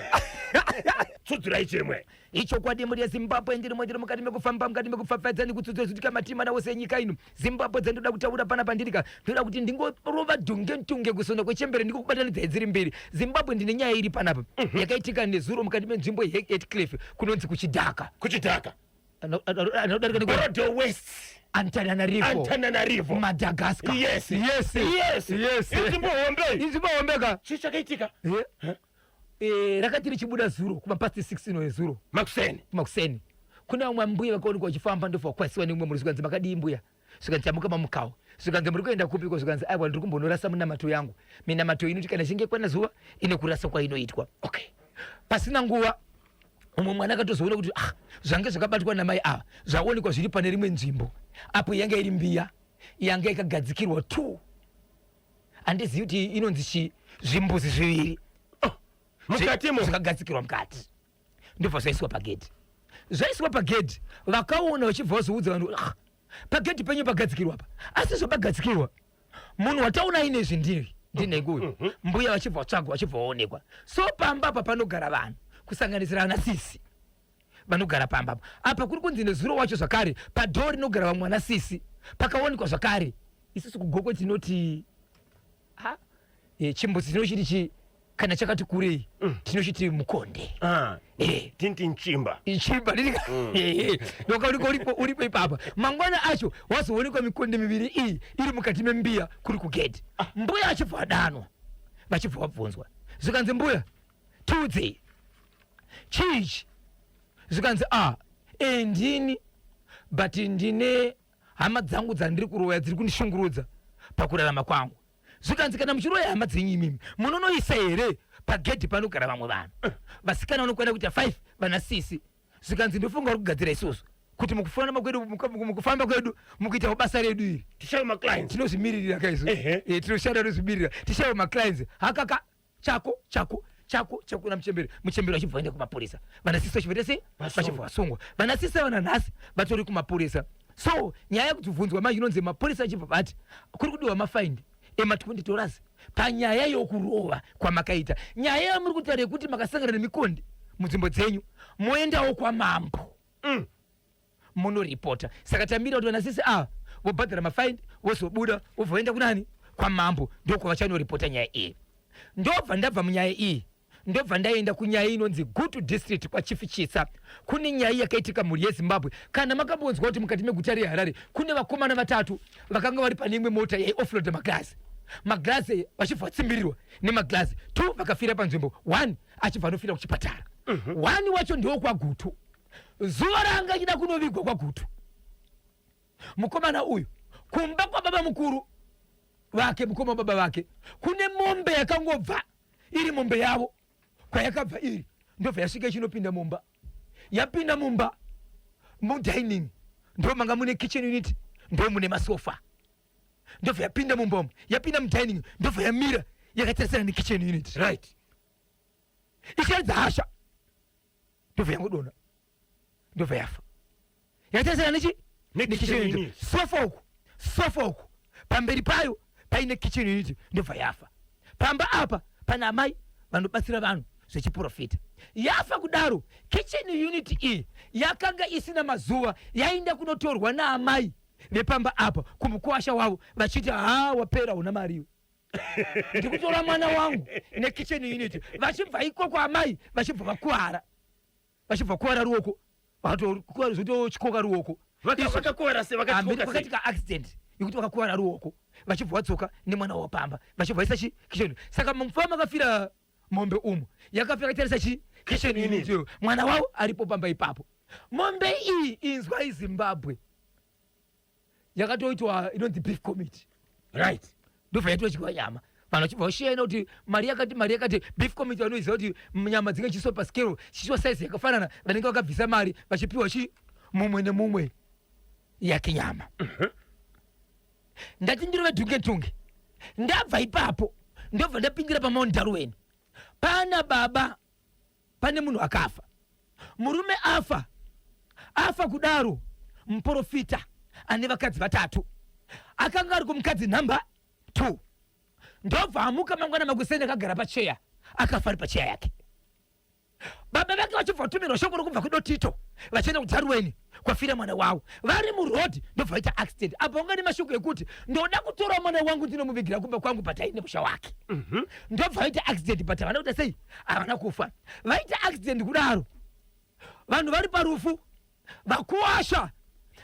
Tsudzurai chimwe. Ichokwadi, mhuri yeZimbabwe, ndirimo, ndiri mukati mekufamba, mukati mekupfapfaidza nekutsudzura zvitika matima nawose enyika ino. Zimbabwe, dzandoda kutaura panapa, ndirika ndoda kuti ndingorova dhunge ntunge kusona kwechembere, ndikokubatanidza dziri mbiri. Zimbabwe, ndine nyaya iri panapa yakaitika nezuro mukati menzvimbo yeHatcliffe, kunonzi kuChidhaka. Kuchidhaka. Anodarika Borrowdale West. Antananarivo. Antananarivo. Madagascar. Yes. Yes. Yes. Yes. Inzvimbo hombe. Inzvimbo hombe ka. Chii chakaitika? Rakati richibuda zuro kumapast 6 ino yezuro. Makuseni. Kumakuseni, kuna vamwe mbuya vakaonekwa vachifamba, ndobva vakwasiwa neumwe munhu. Zvikanzi, "Makadii mbuya?" Zvikanzi, "Tamuka mamukawo." Zvikanzi, "Muri kuenda kupiko?" Zvikanzi, "Aiwa, ndiri kumbonorasa munamato yangu." Minamato inoti kana ichinge kwana zuva ine kurasa kwainoitwa. Okay, pasina nguva umwe mwana akatozoona kuti, ah, zvange zvakabatwa namai ava zvaonekwa zviri pane rimwe nzvimbo apo yanga iri mbiya yanga yakagadzikirwa two, handizivi kuti inonzi chii, zvimbuzi zviviri. Mukatimo. Zvakagadzikirwa mukati, ndobva zvaiswa pagedhi. Zvaiswa pagedhi, vakaona vachibva vazoudza vanhu, "Ah, pagedhi penyu pagadzikirwa pa, asi zvapagadzikirwa munhu wataona aine zvindiri ndinhenguyu." Mbuya vachibva vatsvagwa, vachibva vaonekwa. So pamba apa panogara vanhu, kusanganisira ana sisi vanogara pamba apa. Apa kuri kunzi nezuro wacho zvakare padhoo rinogara vamwe vana sisi pakaonekwa zvakare. Isusu kuGokwe tinoti ha, chimbuzi tinochiti chi kana chakati kurei tinochiti mukonde. Ah, tinti nchimba. Ichimba ndoka uripo, uripo, uripo ipapa. Mangwana acho wazoonekwa mikonde miviri iyi iri mukati membiya kuri kugedhi. Mbuya achibva adanwa, vachibva vabvunzwa. Zvikanzi, "Mbuya, tiudzei, chii ichi?" Zvikanzi, "A e ndini, but ndine hama dzangu dzandiri kuroya dziri kundishungurudza pakurarama kwangu." Zvikanzi, "Kana muchiroya hama dzenyu imimi, munonoisa here pagedhi panogara vamwe vanhu, vasikana vanokwana kuita 5, vana sisi?" Zvikanzi, "Ndofunga uri kugadzira isusu kuti mukufamba kwedu, mukufamba kwedu, mukuitawo basa redu iri, Tishayo maclients. Tinozvimiririra kaisu. Tinoshanda tozvimirira, tishayo maclients." Hakaka, chako chako chako chako na muchembere. Muchembere vachibva vaenda kumapurisa, vanasisi vachibva sei? Vasungwa. Vachibva vasungwa. Vanasisi vana nhasi vatori kumapurisa. So nyaya yekutibvunzwa manje inonzi mapurisa achibva vati kuri kudiwa mafaindi ema20 dollars panyaya yokurova kwamakaita. Nyaya yamuri kutaura yekuti makasangana nemikondi munzvimbo dzenyu, moendawo kwamambo munoripota. Saka tamira kuti vanasisi ava vobhadhara mafaindi, vozobuda, vobva vaenda kunani? Kwamambo, ndokwavachanoripota nyaya iyi. Ndobva ndabva munyaya iyi. Ndobva ndaenda kunyaya inonzi Gutu District kwaChief Chitsa. Kune nyaya yakaitika mhuri yeZimbabwe. Kana makambonzwa kuti mukati meguta reHarare kune vakomana vatatu vakanga vari pane imwe mota yaioffloada maglazi. Maglazi vachibva vatsimbirirwa nemaglazi. Two vakafira panzvimbo, one achibva anofira kuchipatara. One wacho ndewo kwaGutu. Zuva raanga achida kunovigwa kwaGutu. Mukomana uyu kumba kwababa mukuru vake, mukoma baba vake, kune mombe yakangobva iri mombe yavo kwayakabva iri ndobva yasvika ichinopinda mumba. Yapinda mumba mudining ndo manga mune kitchen unit, ndo mune masofa. Ndobva yapinda mumba umu, yapinda mudining ndobva yamira yakatarisana nekitchen unit. Ichiratidza hasha ndobva yangodonha ndobva yafa yakatarisana nechi Nekitchen nekitchen unit. unit. Sofa uku, sofa uku pamberi payo paine kitchen unit ndobva yafa. Pamba apa pana amai vanobatsira vanhu zvechiprofita. Yafa kudaro kitchen unit iyi yakanga isina mazuva yainda kunotorwa naamai vepamba apa kumukwasha wavo vachiti haa wapera una mari iwe. Ndikutora mwana wangu nekitchen unit. Vachibva ikoko amai vachibva vakuwara. Vachibva kuwara ruoko. Vakatokuwara zvototyoka ruoko. Vakakuwara sei? Vakatyoka Hamberi sei? kwakaitika accident yekuti vakakuwara ruoko. Vachibva vadzoka nemwana wavo pamba. Vachibva vaisa chi kitchen. Saka mumba makafira mombe umu yakafa yakatarisa chi kitchen unit iyo. Mwana wavo aripo pamba ipapo. Mombe iyi inzwai Zimbabwe. Yakatoitwa inonzi beef committee. Ndobva yatodyiwa nyama. Vanhu vachibva vashiyana kuti mari yakati, mari yakati. Beef committee vanoiziva kuti nyama dzinenge chiiswa paskero, chichiiswa size yakafanana, vanenge vakabvisa mari vachipiwa chi mumwe nemumwe yake nyama. Ndati ndirove dhunge dhunge. Ndabva ipapo ndobva ndapindira paMount Darwin. Pana baba pane munhu akafa. Murume afa. Afa kudaro muprofita ane vakadzi vatatu. Akanga ari kumukadzi number 2. Ndobva amuka mangwana makuseni akagara pacheya, akafa ari pacheya yake. Baba vake vachibva vatumirwa shoko rokubva kuDotito vachienda kuDarwin kwafira mwana wavo. Vari muroad ndobva vaita accident. Apa wanga nemashoko ekuti ndoda kutora mwana wangu ndinomuvigira kumba kwangu but aine musha wake. Ndobva vaita accident but havana kuita sei? Havana kufa. Vaita accident kudaro. Vanhu vari parufu vakuwasha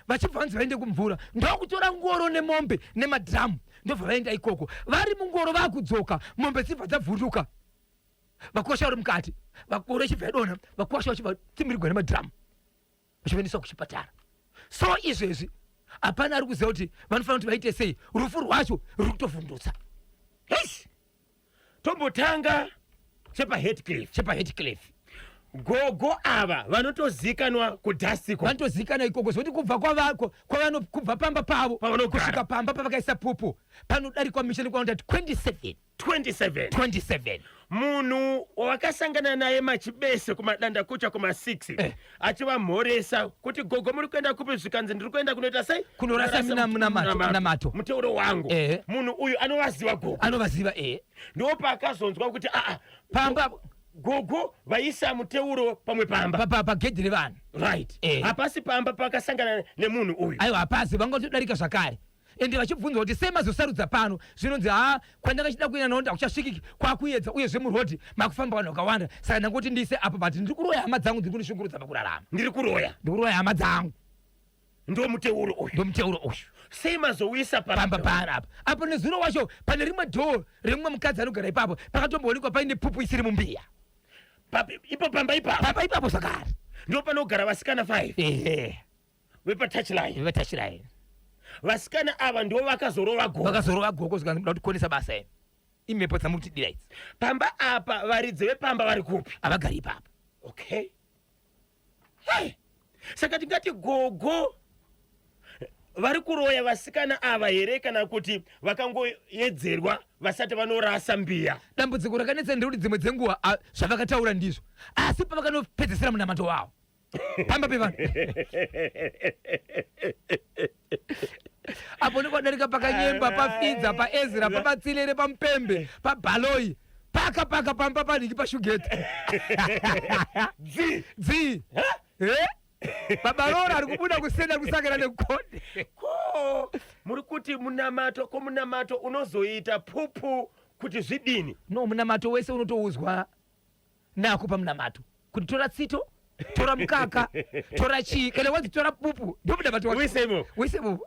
vachibva vanzi vaende kumvura, ndokutora ngoro nemombe nemadhiramu ndobva vaenda ikoko. Vari mungoro vakudzoka, mombe dzibva dzabvunduka. Vakuwasha vari mukati, ngoro ichibva yadonha, vakuwasha vachibva tsimbirigwa nemadhiramu vachivaendeswa kuchipatara. So izvezvi hapana ari kuziva kuti vanofanira kuti vaite sei, rufu rwacho ruri kutovhundutsa. Eish! Tombotanga chepaHeathcliff. ChepaHeathcliff. Gogo ava vanotozikanwa kuDasiko. Vanotozikanwa ikoko zvekuti kubva kwavako, kwavano, kubva pamba pavo Pavanogara. kusvika pamba pavakaisa pupu panodarikwa misha nekwanota 27. 27. 27. Munhu wavakasangana naye machibese kumadanda kucha kuma 6 achivamhoresa kuti gogo muri kuenda kupi, zvikanzi ndiri kuenda kunoita sei? Kunorasa Kunorasa munamato. Muteuro wangu. Munhu uyu anovaziva gogo. Anovaziva. Ndipo paakazonzwa kuti aa, Pamba gogo vaisa muteuro pamwe pamba. Pagedhi revanhu. Hapasi pamba pakasangana nemunhu uyu. Aiwa hapasi, vanga vatodarika zvakare. Ende vachibvunzwa kuti sei mazosarudza pano, zvinonzi haa kwandanga chida kuenda nawo ndakuchasvikiki, kwakuedza uyezve murodhi makufamba vanhu vakawanda, saka ndangoti ndiise apa, but ndiri kuroya hama dzangu dziri kundishungurudza pakurarama. Ndiri kuroya. Ndiri kuroya hama dzangu. Ndo muteuro uyu. Ndo muteuro uyu. Sei mazouisa pamba Pamba pano apa. Apo nezuro wacho pane rimwe dhoo remumwe mukadzi anogara ipapo pakatomboonekwa paine pupu isiri mumbiya. Papi, ipo pamba ipapo. Pamba ipapo zvakare. Ndo panogara vasikana 5. Vepa touchline. Vepa touchline. Vasikana ava ndo vakazorova gogo. Vakazorova gogo zvikanzi muda kutikonesa basa iri. Imhepo dzamuri kutidira idzi. Pamba apa varidzi vepamba vari kupi? Havagari ipapo. Okay. Hey. Saka tingati gogo vari kuroya vasikana ava here kana kuti vakangoyedzerwa vasati vanorasa mbiya? Dambudziko rakanetsa nderekuti dzimwe dzenguva zvavakataura ndizvo, asi pavakanopedzesera munamato wavo pamba pevanhu apo ndikwadarika pakanyemba, pafidza, paezra, pamatsilere, pamupembe, pabaloi, paka paka pamba panhingi pashugeti. Dzi. Dzi. Eh? Baba Rora ari kubuda kusenda kusangana nekonde. Ko muri kuti munamato, ko munamato unozoita pupu kuti zvidini? No, munamato wese unotouzwa. Nako pamunamato kuti tora tsito, tora mukaka, tora chii, kana wanzi tora pupu, ndomunamato wacho. Uise imomo. Uise imomo.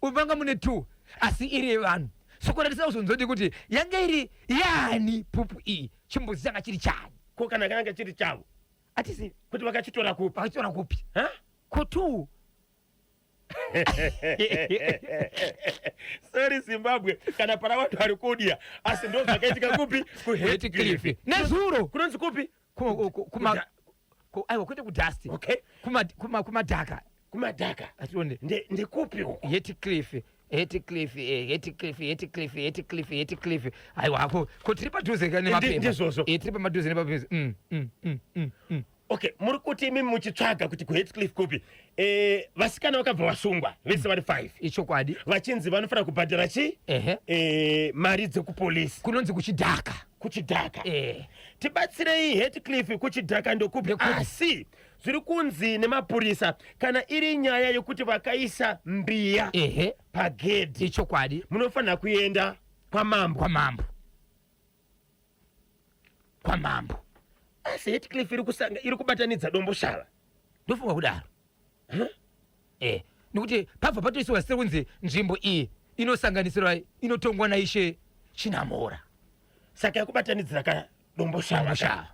Umanga mune two, asi iri yevanhu. Soko ratisina kuzonzoti kuti yange iri yani pupu iyi, chimbuzi changa chiri chani. Ko kana kanga chiri chavo? Hatisi kuti vakachitora kupi? Vakachitora kupi? Ha? Ko two. Sorry Zimbabwe, kana pana vanhu vari kudya, asi ndo zvakaitika kupi? KuHeathcliff. Nezuro. Kunonzi kupi? Aiwa, kwete kudust. Okay. Kumadhaka. Kumadhaka. Atione. Ndekupi uko? Heathcliff. Heathcliff, Heathcliff, Heathcliff, Heathcliff, Heathcliff. Aiwa, ko tiri padhuze ka nemapepa. Ndizvozvo. Tiri pamadhuze nemapepa. Okay, muri kuti imi muchitsvaga kuti kuHeathcliff kupi? Vasikana vakabva vasungwa vese vari 5. Ichokwadi. Vachinzi vanofanira kubhadhara chi? Ehe. Mari dzekupolisi. Kunonzi kuchidhaka. Kuchidhaka. Tibatsirei, Heathcliff kuchidhaka ndokupi? Ndokupi? Asi zviri kunzi nemapurisa, kana iri nyaya yekuti vakaisa mbiya pagedhi. Ichokwadi. Munofanira kuenda kwamambo. Kwamambo. Kwamambo. Asi Heathcliff iri kusanga, iri kubatanidza Domboshava. Ndofunga kudaro. Huh? Nekuti pabva patoiswa zita kunzi nzvimbo iyi inosanganisirwa, inotongwa naIshe Chinamhora. Saka yakubatanidzira ka Domboshava. Domboshava.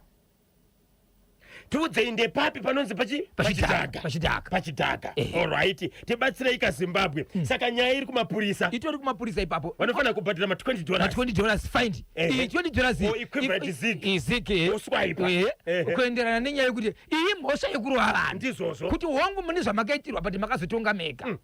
Tiudzei ndepapi panonzi Pachidhaka. pachidhaka. Pachidhaka. Pachidhaka. Alright. Tibatsirei ka Zimbabwe. Saka nyaya iri kumapurisa. Itori kumapurisa ipapo. Vanofanira kubhadhara ma twenty dollars. Ma twenty dollars fine. Iyi twenty dollars Or equivalent zig. Zig, Oswipe. Kuenderana nenyaya yekuti iyi mhosva yekurova vanhu. Ndizvozvo. Kuti hongu mune zvamakaitirwa, but makazotonga mega.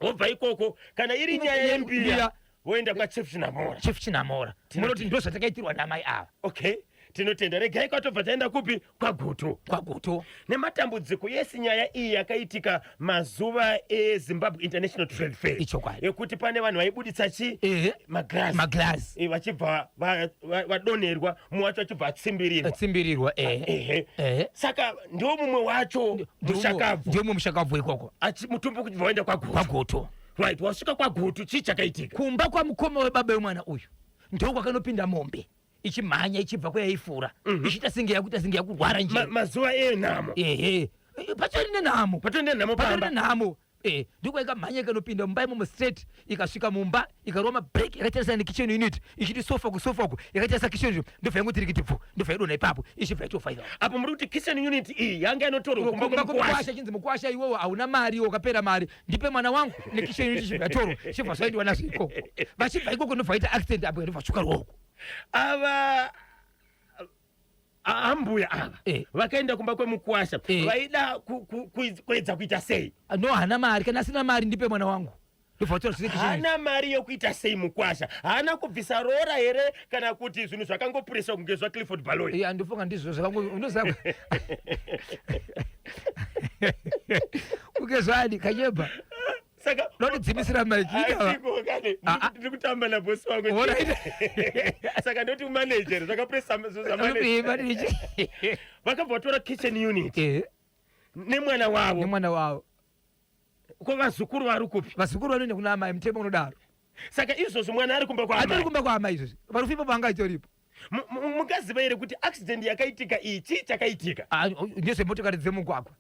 Wobva ikoko, kana iri Ino nyaya nyaya yembiya, yembiya. voenda kwaChief Chinamhora. Chief Chinamhora. Munoti ndo zvatakaitirwa namai ava. Okay. Tinotenda. Regai kwatobva taenda kupi? KwaGutu. KwaGutu. Nematambudziko yesi nyaya iyi yakaitika mazuva eZimbabwe International Trade Fair. Ichokwadi. Yekuti pane vanhu vaibuditsa chi? Maglass. Maglass. Vachibva vadonerwa, mumwe wacho achibva atsimbirirwa. Atsimbirirwa, Saka ndiwo mumwe wacho mushakabvu. Ndiwo mumwe mushakabvu ikoko. Achi mutumbu kuti vaenda kwaGutu. KwaGutu. Right, wasvika kwaGutu, chii chakaitika? Kumba kwamukoma webaba wemwana uyu ndiko kwakanopinda mombe ichimhanya ichibva kwayaifura, ichiita senge yakuita senge yakurwara nje. Mazuva enhamo. Ehe. Patori nenhamo. Patori nenhamo Patori pamba. nenhamo. Ndiko ikamhanya ikanopinda mumba imomo straight, ikasvika mumba ikarova mabreak, yakatarisa nekitchen unit, ichiti sofa kusofa uku, yakatarisa kitchen unit, ndobva yangoti rikiti pfu, ndobva yadonha ipapo, ichibva yatofa ipapo. Apo muri kuti kitchen unit iyi yanga inotorwa kumba Kumba kwemukwasha. kwemukwasha, chinzi mukwasha iwowo hauna mari, iwo wakapera mari, ndipe mwana wangu nekitchen unit, ichibva yatorwa, ichibva zvaendiwa nazvo ikoko. Vachibva ikoko ndobva vaita accident apo, ndobva vatsvuka ruoko. Ava ambuya ava vakaenda kumba kwemukwasha, vaida kuedza kuita sei? No, hana mari, kana asina mari ndipe mwana wangu. Ndobva vatora zvese kitchen unit. Hana mari yokuita sei mukwasha? Haana kubvisa roora here, kana kuti zvinhu zvakangopurisa kunge zvaClifford Baloyi? Iya, ndofunga ndizvo zvakango, unoziva kunge zvadi kanyeba. Saka Ndotidzimisira mic, Ai, ita. chiko, kani, ndiri kutamba nabosi wangu. Alright. Saka ndoti manager, zvakapresa zva Eh, manager. Vakabva vatora kitchen unit. Nemwana wavo. Nemwana wavo. Ko vazukuru vari kupi? Vazukuru vanoenda kuna amai, mutemo unodaro. Saka izvozvo mwana ari kumba kwaamai. Atori kumba kwaamai izvozvo. Varufu ipapo anga achitoripo. Mungaziva here kuti accident yakaitika iyi chii chakaitika? Ndezvemotokari dzemugwagwa.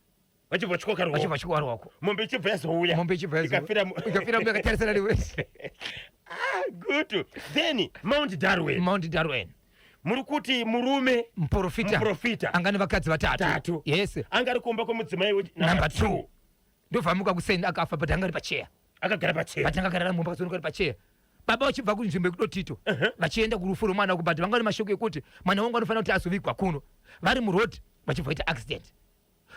Vachibva vachikoka ruoko. Vachibva vachikoka ruoko. Mombe ichibva yazouya. Mombe ichibva yazouya. Ikafira Ikafira yakatarisana newe. Good. Then Mount Darwin. Mount Darwin. Muri kuti murume Muprofita. Muprofita. Anga nevakadzi vatatu. Tatu. Yes. Anga ari kumba kwemudzimai Number number 2. 2. Ndobva amuka kuseni akafa, but anga ari pacheya. Akagara pacheya. But anga mumba akazoonekwa ari pacheya. Baba vachibva kunzvimbo yekuDotito, vachienda kurufu rwemwana wako, but vanga vane mashoko ekuti mwana wangu anofanira kuti azovigwa kuno. Vari muroad vachibva vaita accident.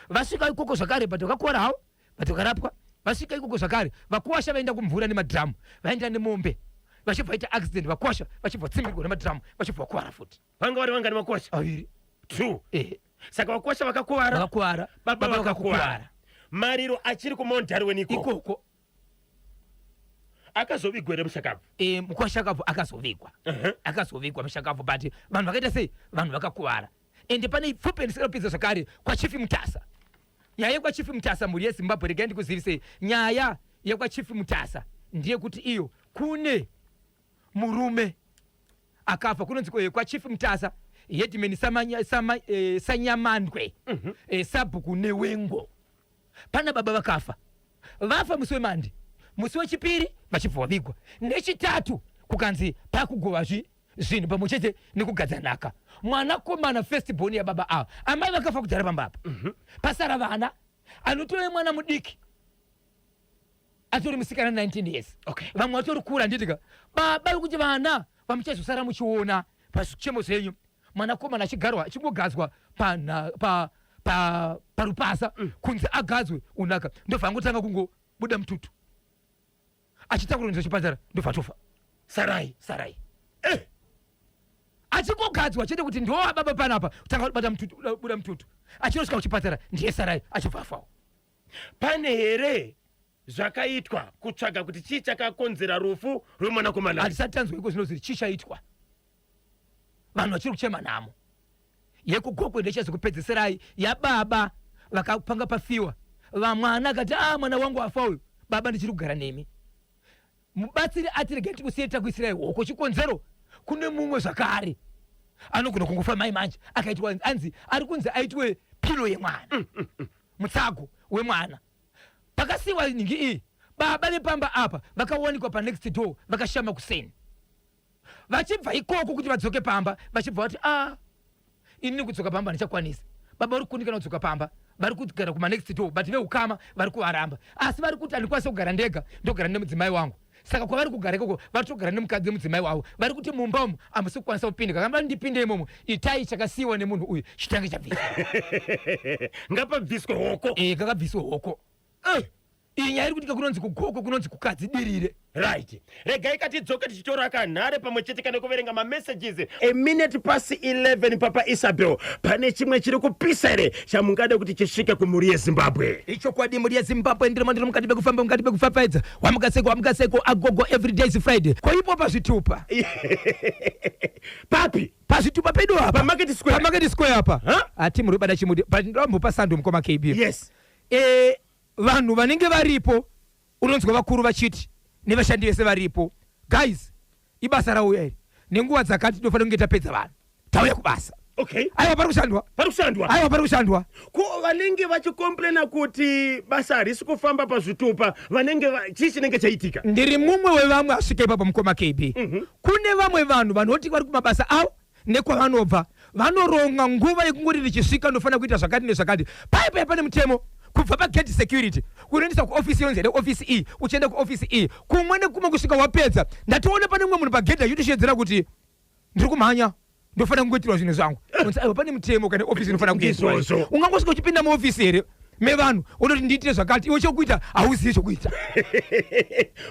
Vasvika ikoko zvakare, but vakakuvara havo, but vakarapwa. Vasvika ikoko zvakare, vakuwasha vaenda kumvura nemadhiramu, vaenda nemombe, vachibva vaita accident, vakuwasha vachibva vatsimbirwa nemadhiramu, vachibva vakuvara futi. Vanga vari vangani vakuwasha? Vaviri. 2. Saka vakuwasha vakakuvara. Vakakuvara. Baba Baba vakakuvara. vakakuvara. Mariro achiri kuMount Darwin ikoko. Ikoko. Akazovigwa here mushakabvu? Mushakabvu akazovigwa. Akazovigwa mushakabvu, but vanhu vakaita sei? Vanhu vakakuvara. Ende pane pfupi ndisina kupedza zvakare kwaChief Mutasa. Nyaya yekwaChief Mutasa, mhuri yeZimbabwe, regai ndikuzivisei. Nyaya yekwaChief Mutasa ndeyekuti iyo kune murume akafa kunonzi kwaChief Mutasa. Headman Sanyamandwe, Sabhuku Newengo. Pana baba vakafa, vafa musi weMande, musi weChipiri vachibva vavigwa, neChitatu kukanzi pakugova zvinhu pamwe chete nekugadza nhaka. Mwanakomana first born yababa ava, amai vakafa kudhara pamba apa, pasara vana, anotove mwana mudiki atori musikana 19 years. Vamwe vatori kura, handitika? Baba vekuti vana vamuchazosara muchiona pazvichemo zvenyu, mwanakomana achigarwa, achingogadzwa parupasa kunzi agadzwe unaka, ndobva angotanga kungobuda mututu, achitakurwa kuendeswa chipatara, ndobva atofa. Sarai. Sarai. Achingogadzwa chete kuti ndo ababa panapa, tanga kubata mututu, buda mututu, achinosvika kuchipatara ndiye Sarai, achibva afawo. Pane here zvakaitwa kutsvaga kuti chii chakakonzera rufu rwemwanakomana? Hatisati tanzwa iko zvino zviri chii chaitwa. Vanhu vachiri kuchema nhamo yekuGokwe. Ndechazokupedzeserai yababa vakapanga pafiwa vamwana, akati, "A, mwana wangu afa uyu, baba ndichiri kugara nemi." Mubatsiri ati, "Regai tikusiye, takuisirai hoko." Chikonzero, kune mumwe zvakare anogona kungofa mai manje akaitwa, anzi ari kunzi aitwe pillow yemwana, mutsago wemwana. Pakasiyiwa nhingi iyi, baba vepamba apa vakawanikwa panext door vakashama kuseni, vachibva ikoko kuti vadzoke pamba, vachibva vati, "A, inini kudzoka pamba handichakwanisi." Baba vari kukundikana kudzoka pamba, vari kugara kumanext door, but veukama vari kuvaramba, asi vari kuti, "Handikwanisi kugara ndega, ndogara nemudzimai wangu." Saka kwavari kugara ikoko vari togara nemukadzi nemudzimai wavo. Vari kuti mumba umu hamusi kukwanisa kupinda. Kana ndipinde imomo, itai chakasiyiwa nemunhu uyu chitange chabviswa. Ngapabviswe hoko. E, kakabviswe hoko. Iyi nyaya iri kuitika kunonzi kuGokwe, kunonzi kukadzi dirire. Right, regai katidzoke tichitora kanhare pamwe chete kana kuverenga mamessages. A minute past 11. Papa Isabel, pane chimwe chiri kupisa here chamungade kuti chisvike kumhuri yeZimbabwe? Ichokwadi, mhuri yeZimbabwe, ndirimo, ndiri mukati mekufamba, mukati mekupfapfaidza. Wamukaseko, wamukaseko, agogo, every day is Friday. Koipo pazvitupa? Papi? Pazvitupa pedu apa. PaMarket Square. PaMarket Square apa. Huh? Ati muri kubata chimuti, but ndombopa sando mukoma KB. Yes. Vanhu vanenge varipo, unonzwa vakuru vachiti nevashandi vese varipo, "Guys, ibasa rauya iri, nenguva dzakati tinofanira kunge tapedza, vanhu tauya kubasa." Aiwa, pari kushandwa. Pari kushandwa. Aiwa, pari kushandwa. Ko vanenge vachicomplaina kuti basa harisi kufamba pazvitupa, vanenge chii chinenge chaitika? Ndiri mumwe wevamwe asvika ipapo, mukoma KB. Kune vamwe vanhu vanoti vari kumabasa avo nekwavanobva, vanoronga nguva yekungoti ndichisvika ndofanira kuita zvakati nezvakati. Pai pane mutemo kubva pagate security unoendesa kuofisi yonzi ende kuofisi iyi, uchienda kuofisi iyi, kumwe nekumwe, kusvika wapedza. Ndatoona pane mumwe munhu pagedhi achitoshedzera kuti, "Ndiri kumhanya, ndofanira kungoitirwa zvinhu zvangu." Unzi, "Aiwa, pane mutemo kana ofisi inofanira kuitwa." Ndizvozvo. Ungangosvika uchipinda muofisi here mevanhu, unoti, "Ndiitire zvakati," iwe chokuita hauzivi chokuita.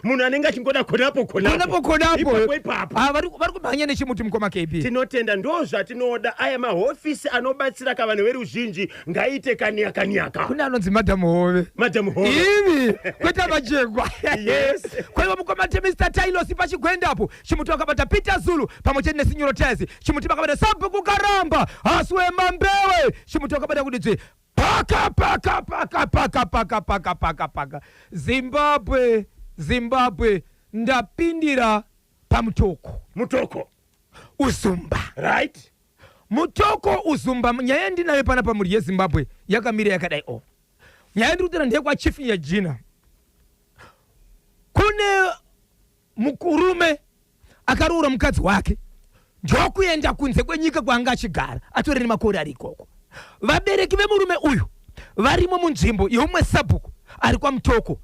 Munhu anenge achingoda konapo. Konapo konapo. Ipapo ipapo. Ah, vari kumhanya nechimuti, mukoma KB. Tinotenda, ndo zvatinoda. Aya mahofisi anobatsira kavanhu veruzhinji ngaite kaniaka niaka. Kune anonzi Madam Hove. Madam Hove. Ivi kwete Majegwa. Yes. Kwaiva mukoma Mr Tailos pachigwendapo, chimuti wakabata Peter Zulu pamwe chete nesinyoro tes, chimuti vakabata Sabhuku Karamba haswe Mambewe, chimuti wakabata kuti dzvi paka paka paka paka paka paka paka paka. Zimbabwe, Zimbabwe, ndapindira paMutoko. Mutoko. Uzumba. Right. Mutoko Uzumba. Nyaya yandinayo pana pamhuri yeZimbabwe yakamira yakadai o. Nyaya yandiri kutaura ndeyekwaChief Nyajina. Kune mukurume akaroora mukadzi wake, ndokuenda kunze kwenyika kwaanga achigara, atori nemakore ari ikoko. Vabereki vemurume uyu varimo munzvimbo yeumwe sabhuku ari kwaMutoko.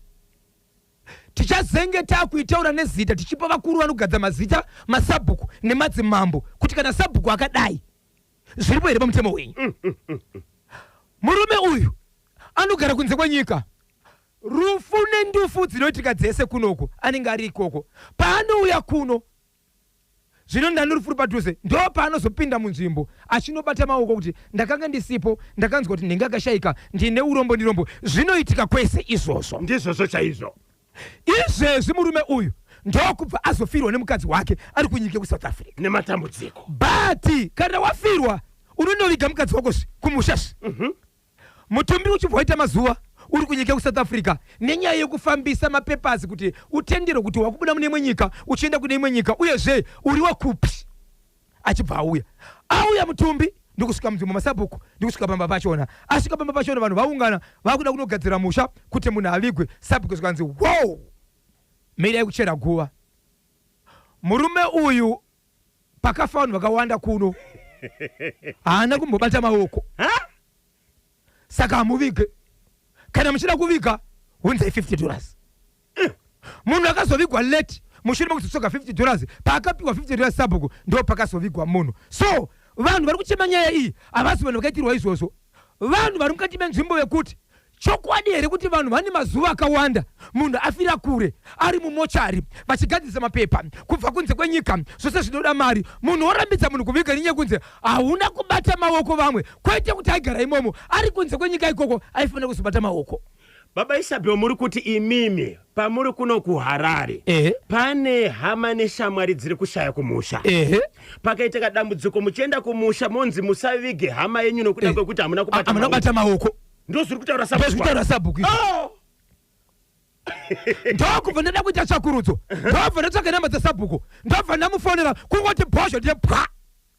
Tichazenge takuitaura nezita, tichipa vakuru vanogadza mazita, masabhuku nemadzimambo, kuti kana sabhuku akadai, zviripo here pamutemo wenyu? Murume uyu anogara kunze kwenyika. Rufu nendufu dzinoitika dzese kunoku, anenge ari ikoko. Paanouya kuno zvino, ndani rufu padhuze, ndo paanozopinda munzvimbo achinobata maoko kuti, "Ndakanga ndisipo, ndakanzwa kuti ndinge akashayika, ndine urombo, ndirombo." Zvinoitika kwese izvozvo. Ndizvozvo chaizvo. Izvezvi murume uyu ndokubva azofirwa nemukadzi wake ari kunyika yekuSouth Africa. Nematambudziko. But kana wafirwa, unondoviga mukadzi wako zvi kumusha zvi, mutumbi uchibva waita mazuva uri kunyika yekuSouth Africa, nenyaya yekufambisa mapapers kuti utenderwe kuti wakubuda mune imwe nyika uchienda kune imwe nyika, uyezve uri wekupi. Achibva auya. Auya mutumbi ndikusvika munzvimbo masabhuku, ndikusvika pamba pachona. Asvika pamba pachona, vanhu vaungana, vakuda kunogadzira musha kuti munhu avigwe. Sabhuku zvikanzi, "Wow, mirai kuchera guva. Murume uyu pakafa vanhu vakawanda kuno, haana kumbobata maoko, saka hamuvige. Kana muchida kuviga, hunzai $50." Munhu akazovigwa late mushure mekuzotsvaga $50. Paakapiwa $50 sabhuku, ndo pakazovigwa munhu. So vanhu vari kuchema nyaya iyi havasi vanhu vakaitirwa izvozvo. Vanhu vari mukati menzvimbo yekuti chokwadi here kuti vanhu vane mazuva akawanda munhu afira kure, ari mumochari, vachigadzirisa mapepa kubva kunze kwenyika, zvose zvinoda mari, munhu orambidza munhu kuviga nenyaya yekunze hauna kubata maoko vamwe? Kwete kuti aigara imomo, ari kunze kwenyika ikoko, aifanira kuzobata maoko. Baba Isabel, muri kuti imimi pamuri kuno kuHarare, pane hama neshamwari dziri kushaya kumusha, pakaitika dambudziko, muchienda kumusha monzi musavige hama yenyu nokuda kwekuti hamuna kubata hamuna maoko. Kubata maoko. Ndo zviri kutaura ndozviri sabhuku. Kutaura sabhuku izvo. Oh! Ndokubva ndada kuita tsvakurudzo, ndobva ndatsvaga namba dzasabhuku, ndobva ndamufonera. Kungoti bhozho, ndiye pwa.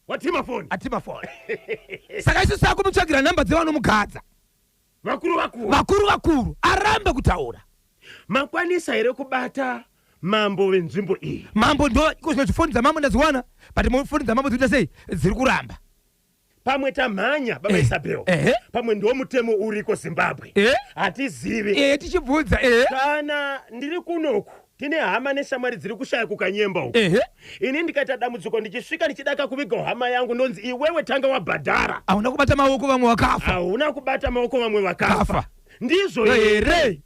Watima foni. Atima foni. Saka isu sakumutsvagira namba dzevanomugadza. Vakuru vakuru. Vakuru vakuru, arambe kutaura. Makwanisa here kubata mambo venzvimbo iyi? Mambo ndo kozvino foni dzamambo ndadziwana, but foni dzamambo dzikuita sei? Dziri kuramba. Pamwe tamhanya, baba Isabel. Pamwe ndo mutemo uriko Zimbabwe. Hatizivi. Tichibvunza. Kana ndiri kunoku, tine hama neshamwari dziri kushaya kuKanyemba uku, ini ndikaita dambudziko, ndichisvika ndichidaka kuviga hama yangu, ndonzi, "Iwewe tanga wabhadhara." Hauna kubata maoko vamwe vakafa. Hauna kubata maoko vamwe vakafa. Kafa. Ndizvo here? Here?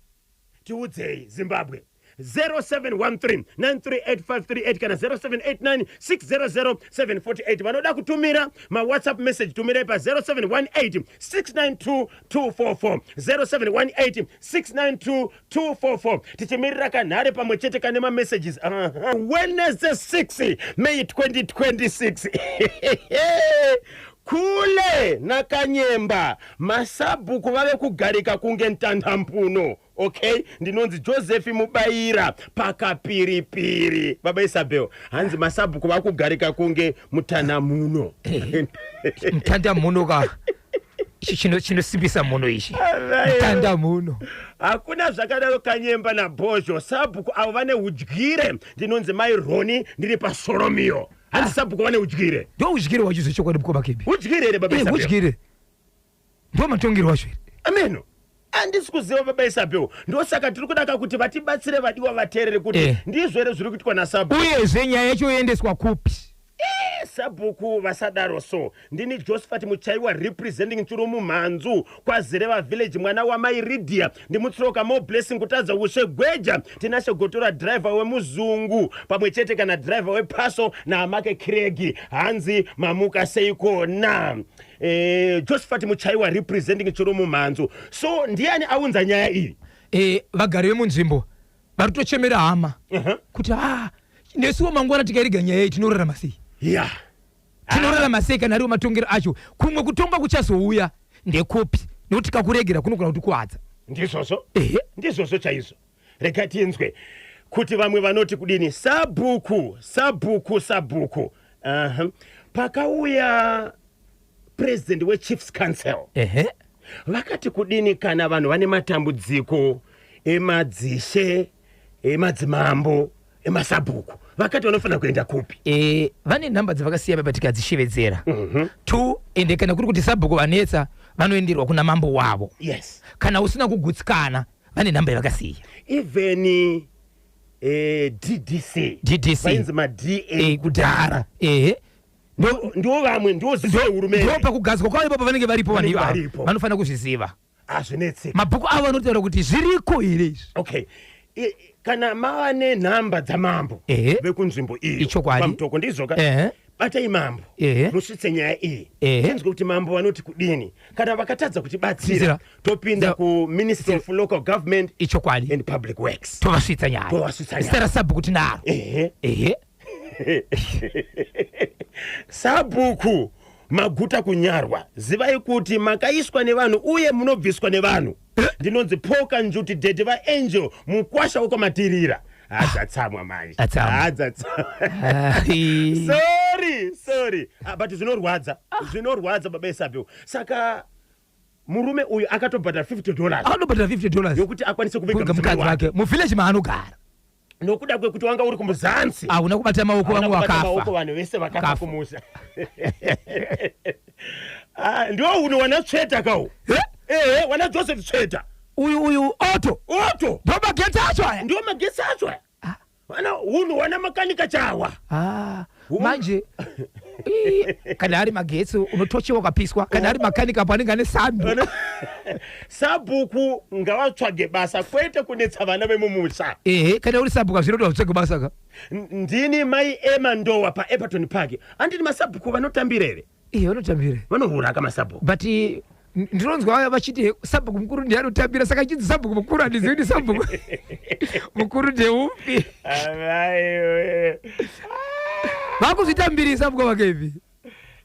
Tiudzei, Zimbabwe. 0713 938538 kana 0789 600 748. Vanoda kutumira maWhatsApp message, tumirai pa0718 692 244, 0718 692 244. Tichimirira kanhare pamwe chete kane mamessages. Wednesday 6 May 2026, kule naKanyemba masabhuku vave kugarika kunge ntandampuno. Okay, ndinonzi Joseph Mubayira pakapiripiri. Baba Isabel, hanzi masabhuku vakugarika kunge mutanhamuno. Mutanda muno ka, ichi chinosimbisa muno ichi, mutanda muno. Hakuna zvakadaro, Kanyemba naBhozho. Sabhuku avo vane udyire. Ndinonzi Mai Roni, ndiri paSoromio. Hanzi sabhuku vane udyire. Ndo udyire wacho zvechokwadi, mukomakebi. Udyire here, baba Eh, Isabel? Udyire ndo matongero wacho here? Ameno, handisi kuziva, baba Isabel. Ndosaka tiri kudaka kuti vatibatsire, vadiwa vateerere, kuti ndizvo here zviri kuitwa nasabhuku? Uyezve nyaya yacho yoendeswa kupi? Sabhuku vasadaro. So ndini Josephat Muchaiwa, representing Churumumhanzu kwaZereva village, mwana wamai Ridia. Ndimutsiroka More Blessing kutadza ushe gweja. Tinashe Gotora, driver wemuzungu, pamwe chete kana driver wepaso naamake Cregi. Hanzi mamuka seikona? Josephat Muchaiwa representing Churumumhanzu. So ndiani aunza nyaya iyi? Vagari vemunzvimbo vari kutochemera hama kuti a nesuwo mangwana tikairega nyaya iyi, tinorarama sei? Tinorarama sei kana ariwo matongero acho? Kumwe kutonga kuchazouya ndekupi? Nekuti tikakuregera kunogona kutikuwadza. Ndizvozvo. Ehe. Ndizvozvo chaizvo. Rega tinzwe kuti vamwe vanoti kudini. Sabhuku, sabhuku, sabhuku. Pakauya president weChiefs Council, vakati kudini kana vanhu vane matambudziko emadzishe, emadzimambo, emasabhuku? Vakati vanofanira kuenda kupi? Vane nhamba dzavakasiya papa, tikadzishevedzera two. Ende kana kuri kuti sabhuku vanetsa, vanoenderwa kuna mambo wavo. Kana usina kugutsikana, vane nhamba yavakasiya. Even DDC. DDC. Vainzi maDA. Kudhara, ehe. Ndiwo vamwe, ndiwo ziso rehurumende. Ndo pakugadzwa kwavo ipapo vanenge varipo vanhu Vanenge ivavo. varipo. Vanofanira kuzviziva. Hazvinetseki. Mabhuku avo anotaura kuti zviriko here izvi. Okay, kana mava nenhamba dzamambo vekunzvimbo iyo Ichokwadi. paMutoko, ndizvoka? Ehe. Batai mambo, musvitse nyaya iyi, tinzwe kuti mambo vanoti kudini. Kana vakatadza kutibatsira, Tsira. topinda kuMinistry of Local Government Ichokwadi. and Public Works. Tovasvitsa nyaya. Tovasvitsa nyaya. Zita rasabhuku tinaro. Ehe. Ehe. Sabhuku maguta kunyarwa, zivai kuti makaiswa nevanhu uye munobviswa nevanhu. Ndinonzi Poka Njuti, dhedhe vaAngel, mukwasha wekwaMatirira. Adzatsamwa manje. Atsamwa. Adzatsamwa. Ai. Sorry, sorry. Ah, but zvinorwadza. Zvinorwadza, baba Isabel. Saka murume uyu akatobhadhara $50 Akatobhadhara $50 yokuti akwanise kuviga kuviga mudzimai mukadzi wake. wake muvillage maanogara. Nokuda kwekuti wanga uri kumuzansi. Hauna kubata maoko, Hauna vamwe kubata maoko, vakafa. vanhu vese vakafa Vakafa. kumusha. Ah, ndiwo uno wana Tsveta kawo. Eh? Ehe, wana Joseph Tsveta. Uyu oto. Oto. Ndo magetsi acho aya. Ndiwo magetsi acho aya. Ah. Wana unhu wana makanika chawa. Ah, manje kana ari magetsi unotochewa ukapiswa, kana ari makanika apo anenge ane sando. Sabhuku ngavatsvage basa, kwete kunetsa vana vemumusha. Ehe, kana uri sabhuku hazvinoda kutsvage basa ka. Ndini mai Ema Ndowa paEperton Park. Andini masabhuku vanotambira here? Iye vanotambira. Vanohuraka masabhuku. But ndinonzwa vachiti sabhuku mukuru ndiye anotambira, saka chinzi sabhuku mukuru handizivi kuti sabhuku mukuru ndeupi. Amaiwe. Vakuzvitambirisa sabhuku vakevi.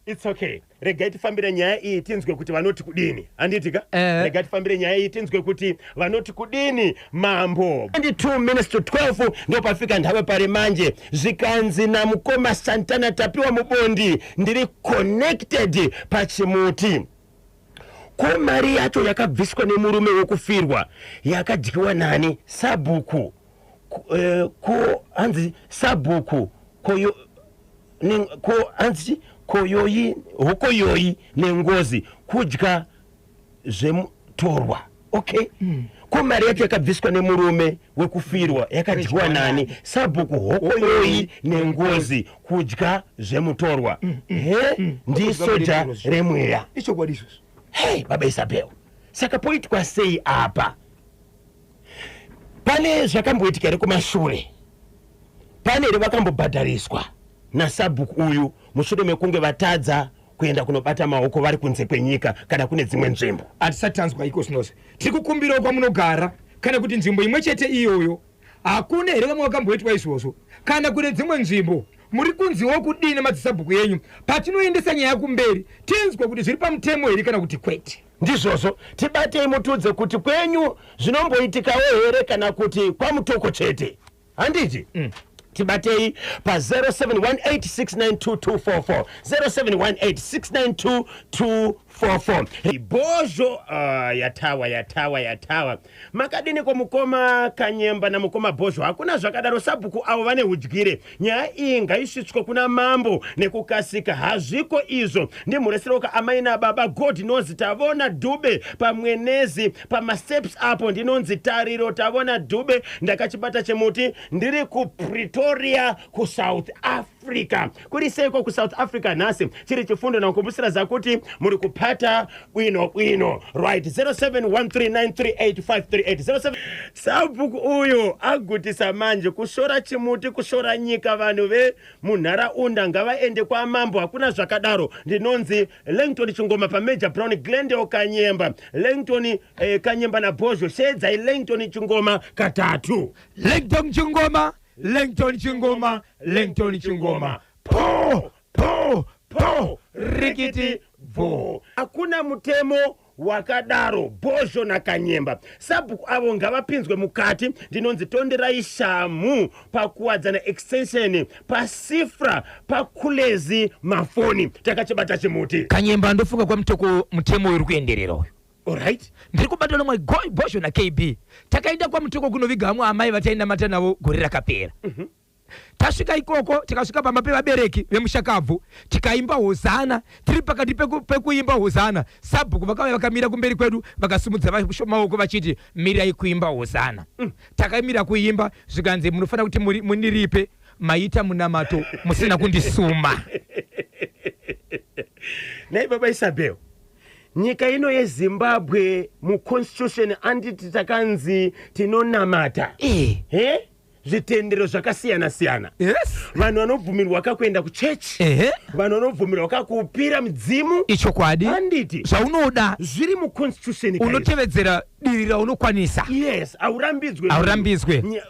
It's okay, regai tifambire nyaya iyi tinzwe kuti vanoti kudini, handiti ka? Eh. Regai tifambire nyaya iyi tinzwe kuti vanoti kudini mambo. 22 minutes to 12 ndo pafika nhave pari manje. Zvikanzi namukoma Santana Tapiwa Mubondi, ndiri connected pachimuti. Ko mari yacho yakabviswa nemurume wekufirwa yakadyiwa nani? Sabhuku ko hanzi sabhuku koyo ko hanzi koyoyi hokoyoyi nengozi kudya zvemutorwa. Okay, ko mari yacho yakabviswa nemurume wekufirwa yakadyiwa nani? Sabhuku hokoyoyi nengozi kudya zvemutorwa. He, ndisoja remweya. Ichokwadi izvozvo. Hei, baba Isabel, saka poitwa sei apa? Pane zvakamboitika here kumashure? Pane here vakambobhadhariswa nasabhuku uyu mushure mekunge vatadza kuenda kunobata maoko vari kunze kwenyika kana kune dzimwe nzvimbo? Hatisati tanzwa iko zvinozvi. Tiri kukumbirawo kwamunogara kana kuti nzvimbo imwe chete iyoyo, hakuna here vamwe vakamboitwa izvozvo kana kune dzimwe nzvimbo? Muri kunziwo kudini nemadzisabhuku yenyu? Patinoendesa nyaya kumberi tinzwe kuti zviri pamutemo here kana kuti kwete. Ndizvozvo, tibatei mutudze kuti kwenyu zvinomboitikawo here kana kuti kwamutoko chete, handiti? Tibatei pa0718692244, 0718692244. Bhozho, yatawa, yatawa, yatawa. Makadini kwamukoma Kanyemba namukoma Bhozho? Hakuna zvakadaro, sabhuku avo vane udyire. Nyaya iyi ngaisvitswe kuna mambo nekukasika, hazviko izvo. Ndimhuresireuka amai nababa. God knows Tavona Dhube pamwenezi pamasteps apo. Ndinonzi Tariro Tavona Dhube, ndakachibata chemuti, ndiri kuPretoria kuSouth Africa. Kuri seiko kuSouth Africa nhasi? Chiri chifundo nakukumbusira zakuti muri kupata bwino bwino. Right, 0713938538 07. Sabhuku uyu agutisa manje, kushora chimuti, kushora nyika. Vanhu vemunharaunda ngavaende kwamambo, hakuna zvakadaro. Ndinonzi Langton Chingoma paMajor Brown, Glendale. Kanyemba, Langton, Kanyemba naBhozho, shedzai Langton Chingoma katatu. Langton Chingoma, Langton Chingoma, Langton Chingoma, po po po, rikiti bvo. Hakuna mutemo wakadaro, Bhozho naKanyemba. Sabhuku avo ngavapinzwe mukati. Ndinonzi Tonderai Shamu paKuwadzana Extension, pasifra pakulezi mafoni. Takachibata chimuti. Kanyemba, ndofunga kwamutoko mutemo uri kuenderera uyu. Alright. Ndiri kubata nomwe Bhozho naKB. Takaenda kwamutoko kunoviga vamwe amai vatainamata navo gore rakapera. Tasvika ikoko, tikasvika pamba pevabereki vemushakabvu, tikaimba hozana. Tiri pakati pekuimba hozana, sabhuku vakauya vakamira kumberi kwedu, vakasimudza maoko vachiti, "Mirai kuimba hozana." Takamira kuimba, zvikanzi, "Munofanira kuti muniripe, maita munamato musina kundisuma." Nai baba Isabel, nyika ino yeZimbabwe, muconstitution anditi takanzi tinonamata? He, zvitendero zvakasiyana-siyana. Vanhu vanobvumirwa kakuenda kuchechi. Vanhu vanobvumirwa kakupira midzimu. Ichokwadi. Handiti? Zvaunoda. Zviri muconstitution guys. Unotevedzera diri raunokwanisa. Yes, haurambidzwe. Haurambidzwe.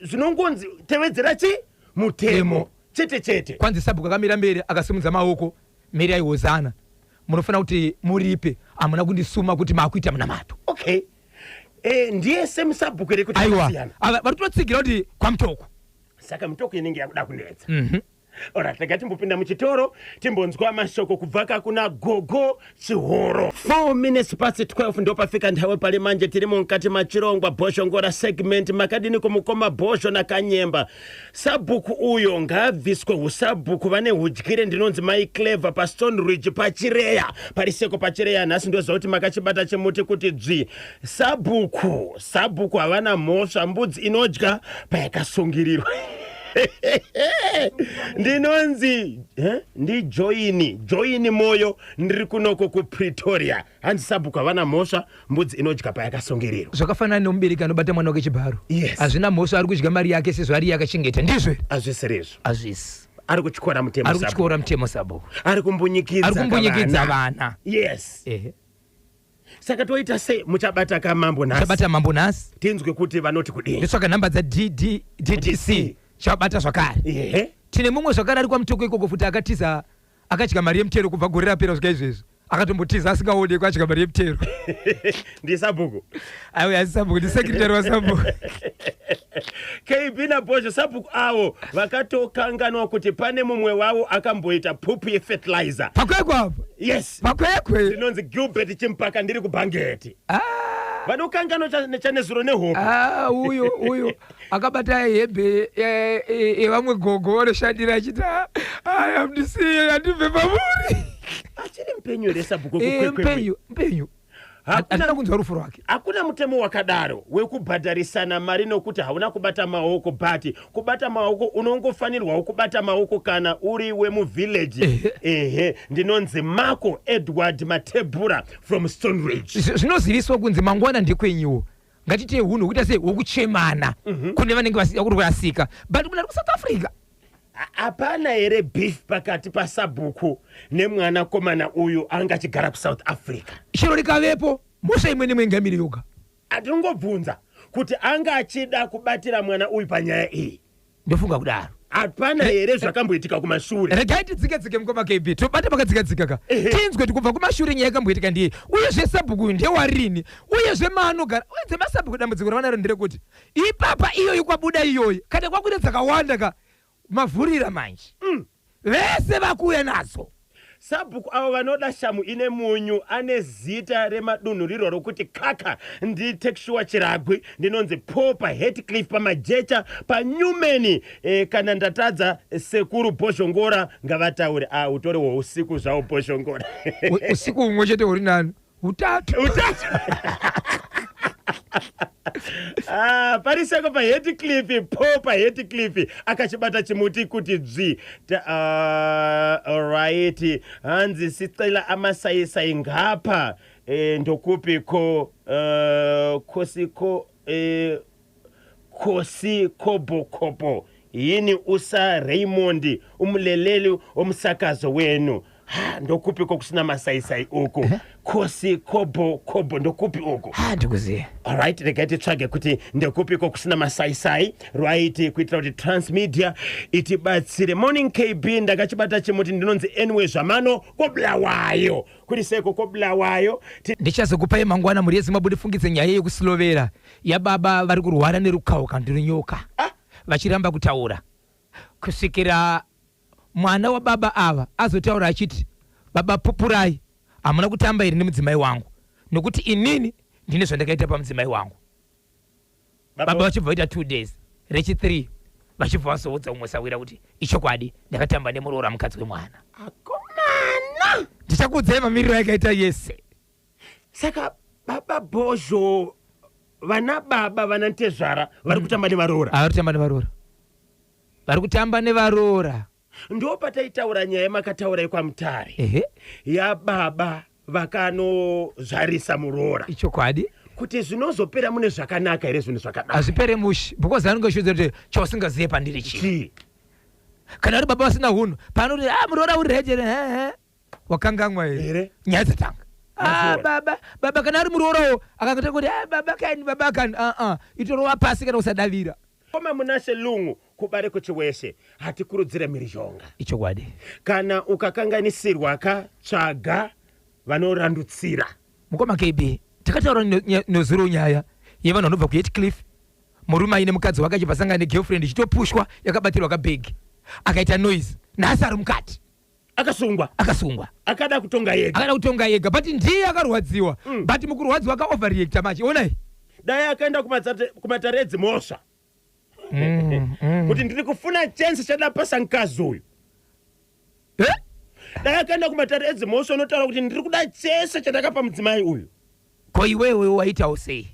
Zvinongonzi tevedzera chi mutemo. Mutemo. Chete chete. Kwanzi sabhuku akamira mberi akasimudza maoko, "Mirai hozana, munofanira kuti muripe, hamuna kundisuma kuti maakuita munamato." Okay. E, ndiye semusabhuku here kuti Aiwa, akasiyana? Ava vari kutotsigira kuti kwaMutoko. Saka Mutoko inenge yakuda kunetsa. Alright, rega timbopinda muchitoro timbonzwa mashoko kubva kakuna Gogo Chihoro. 4 minutes past 12 ndopafika nthawi pali manje tiri mukati machirongwa Bhozhongora segment. Makadini kumukoma Bhozho naKanyemba? Sabhuku uyo ngaabviswe husabhuku, vane hudyire. Ndinonzi Mai Clever paStone Ridge paChireya, pariseko paChireya. Nhasi ndoziva kuti makachibata chimuti kuti dzvi. Sabhuku, sabhuku havana mhosva, mbudzi inodya payakasungirirwa. Ndinonzi ndiJoini Joini Moyo, ndiri kunoko kuPretoria. Hanzi sabhuku havana mhosva, mbudzi inodya payakasungirirwa. Zvakafanana nomubereki anobata mwana wake chibharo. Hazvina mhosva, ari kudya mari yake sezvo ari iye akachengeta, ndizvo here? Hazvisirizvo. Hazvisi. Ari kutyora mutemo. Ari kutyora mutemo sabhuku. Ari kumbunyikidza. Ari kumbunyikidza vana. Yes. Saka toita sei? Muchabata kamambo nhasi? Chabata mambo nhasi. Tinzwe kuti vanoti kudini. Ndotsvaka nhamba dzaDDC, chabata zvakare. Tine mumwe zvakare ari kwaMutoko ikoko futi, akatiza, akadya mari yemutero kubva gore rapera kusvika izvezvi. Akatombotiza asingaonekwi, adya mari yemutero. Ndisabhuku? Aiwa, asi sabhuku ndisecretary wasabhuku. KB naBhozho, sabhuku avo vakatokanganwa kuti pane mumwe wavo akamboita pupu yefertilizer. Pakwekwe apo. Yes. Pakwekwe. Ndinonzi Gilbert Chimpaka, ndiri kuBhangeti. Ah. Vanokanganwa chanezuro nehope. Ah, uyo uyo akabata hembe yevamwe gogo vanoshandira achiti, "Aya, handisiye, handibve pamuri." Achiri mupenyu here sabhuku? Eh, mupenyu, mupenyu. Hatina kunzwa rufu rwake. Hakuna mutemo wakadaro wekubhadharisana mari nokuti hauna kubata maoko, but kubata maoko unongofanirwawo kubata maoko kana uri wemuvillage. Ehe, ndinonzi Marco Edward Matebura from Stone Ridge. Zvinoziviswa kunzi mangwana ndekwenyiwo, ngatitei hunhu hwekuita sei, hwokuchemana kune vanenge kurasika, but munhu ari kuSouth Africa. Hapana here beef pakati pasabhuku nemwanakomana uyu anga achigara kuSouth Africa? Chero rikavepo, mhosva imwe nemwe ingamire yoga. Atingobvunza kuti anga achida kubatira mwana uyu panyaya iyi. Ndofunga kudaro. Hapana here zvakamboitika kumashure? Regai tidzike dzike, mukoma KB, tobata pakadzika ka. Tinzwe kuti kubva kumashure nyaya yakamboitika ndiye, uyezve sabhuku uyu ndewarini, uyezve maanogara, uye dzemasabhuku. Dambudziko ravanaro nderekuti ipapa iyoyi kwabuda iyoyi, kana kwakuita dzakawanda ka, mavhurira manje. Vese vakuuya nadzo. Sabhuku avo vanoda shamu ine munyu ane zita remadunhurirwa rokuti kaka. Nditekishuwa Chiragwi, ndinonzi Po paHatcliffe pamajecha paNewman. Kana ndatadza, sekuru Bhozhongora ngavataure. A, utori hweusiku zvawo, Bhozhongora. Usiku humwe chete huri nani utatu. Utatu. Ah, pariseko paHatcliffe, Po paHatcliffe akachibata chimuti kuti dzvi. Alright, hanzi sicela amasayisai ngapha. Ndokupi ko kosiko kosi kobo kobo yini usa Raymond umleleli womsakazo wenu. Ha, ndokupi kokusina masaisai uku? Kosi kobo kobo, ndokupi uku? Ha, ndikuziva. Alright, regai titsvage kuti ndekupi kokusina masaisai, right, kuitira kuti Transmedia itibatsire. Morning KB, ndakachibata chimuti. Ndinonzi Anyway Zvamano koBulawayo. Kuri seko koBulawayo? Ndichazokupai mangwana, mhuri yeZimbabwe. Ndifungidze nyaya yekusilovera yababa vari kurwara nerukawo kana kuti runyoka. Ah. Vachiramba kutaura kusvikira mwana wababa ava azotaura achiti, "Baba, pupurai, hamuna kutamba here nemudzimai wangu? Nokuti inini ndine zvandakaita pamudzimai wangu." Baba vachibva vaita 2 days, rechi3 vachibva vazoudza umwe sawira kuti, "Ichokwadi, ndakatamba nemuroora mukadzi wemwana." Akomana. Ndichakuudzai mamiriro akaita yese. Saka baba Bhozho, vana baba, vana ntezvara vari kutamba nevaroora. Vari kutamba nevaroora, vari kutamba nevaroora. Ndo pataitaura nyaya yamakataura yekwaMutare, yababa vakanozvarisa muroora. Ichokwadi. Kuti zvinozopera mune zvakanaka here zvinhu zvakadai? Hazvipere mushe, because anenge achiudza kuti chausingazive pandiri chii? Chii? Kana uri baba vasina hunhu, panoti, "Ah, muroora uri right here?" "Ehe." Wakangamwa here? Here? Nyaya dzatanga. Ah, Mazviona. baba, baba. Kana ari muroораwo akangotanga kuti, "Ah, baba kani, baba kani," aa, itorova pasi kana usadavira. Koma Munashe Lungu kubare kuChiweshe, hatikurudzire mhirizhonga. Ichokwadi. Kana ukakanganisirwa ka, tsvaga vanorandutsira. Mukoma KB, takataura nezuro nyaya. Yevanhu vanobva kuHatcliffe, murume aine mukadzi wake achibva sangana negirlfriend ichitopushwa yakabatirwa kabhegi, akaita noise, nhasi ari mukati. Akasungwa. Akasungwa. Akada kutonga yega. Akada kutonga yega, but ndiye akarwadziwa. But mukurwadziwa akaoverreacta manje, onai. Dai akaenda kumatare edzimhosva kuti ndiri kufuna chance chada pasa mukadzi uyu. Eh? Dai akaenda kumatare edzimhosva unotaura kuti ndiri kuda chese chandakapa mudzimai uyu. Ko iwewe waitawo sei?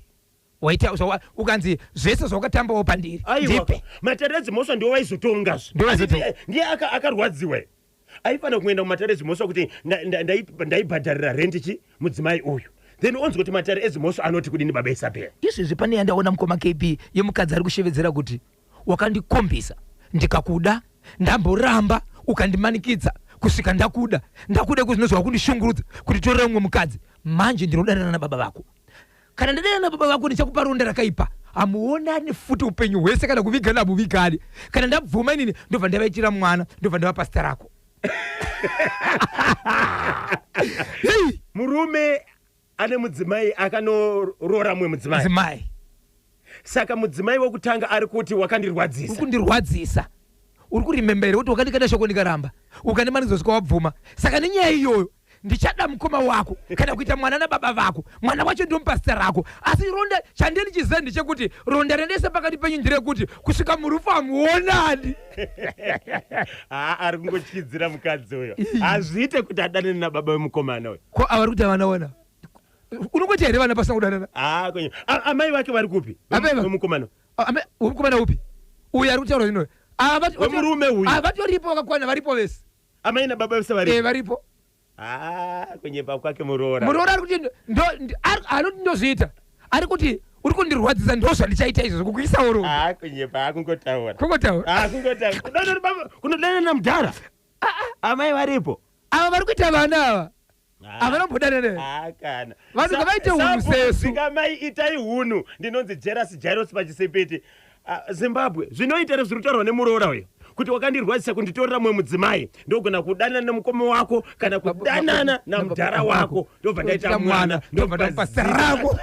Waita ukanzi zvese zvawakatambawo pandiri. Aiwa, Ndipe. Matare edzimhosva ndiwo vaizotongazve. Ndiwo vaizotonga. Asi ndiye akarwadziwa. Aifanira kuenda kumatare edzimhosva kuti ndaibhadharira rent chi mudzimai uyu. Then onzwa kuti matare edzimhosva anoti kudini baba Isabel. Izvezvi pane yandaona mukoma KB yemukadzi ari kushevedzera kuti wakandikombisa ndikakuda, ndamboramba ukandimanikidza kusvika ndakuda, ndakuda kuzvinozwa wakundishungurudza kuti torera mumwe mukadzi, manje ndinodanana nababa vako. Kana ndadanana nababa vako ndichakupa ronda rakaipa, hamuonani futi upenyu hwese, kana kuvigana hamuvigani. Kana ndabvuma inini ndobva ndavaitira mwana, ndobva ndavapa zita rako. Hey! Murume ane mudzimai akanoroora mumwe mudzimai. Mudzimai. Saka mudzimai wekutanga ari kuti wakandirwadzisa. Uri kundirwadzisa. Uri kurimembera kuti wakandikanda shoko ndikaramba. Ukandimanikidza kusvika wabvuma. Saka nenyaya iyoyo ndichada mukoma wako kana kuita mwana nababa vako. Mwana wacho ndomupa zita rako. Asi ronda chandiri ndichiziva ndechekuti ronda rendese pakati penyu nderekuti kusvika murufu hamuonani. Haa, ari kungotyidzira mukadzi uyo. Hazviite kuti adanane nababa vemukomana uyo. Ko ava vari kuti havana wana? Unongoita here vana pasina kudanana? Haa, kwenye. Amai vake vari kupi? Amai vake? Vemukomana. Amai, wemukomana upi? Uyu ari kutaura zvino. Wemurume uyu. Vatoripo vakakwana, varipo vese. Amai nababa vese varipo? Varipo. Haa, kunyepa kwake muroora. Muroora ari kuti anoti ndozviita. Ari kuti uri kundirwadzisa, ndozvandichaita izvozvo, kukuisa uro. Haa, kunyepa, akungotaura. Kungotaura. Akungotaura. Kudanana baba, kunodanana namudhara. Amai varipo. Ava vari kuita vana ava. Havana kumbodanana here? Haa, kana. Vanhu ngavaite hunhu sesu. Dzikamai, itai hunhu. Ndinonzi Jeras Jairos pachisipiti. Zimbabwe, zvinoita here zviri kutaurwa nemuroora uyo? Kuti wakandirwadzisa kunditorera mumwe mudzimai, ndogona kudanana nemukoma wako kana kudanana namudhara wako, ndobva ndaita mwana, ndobva ndakupa zita rako.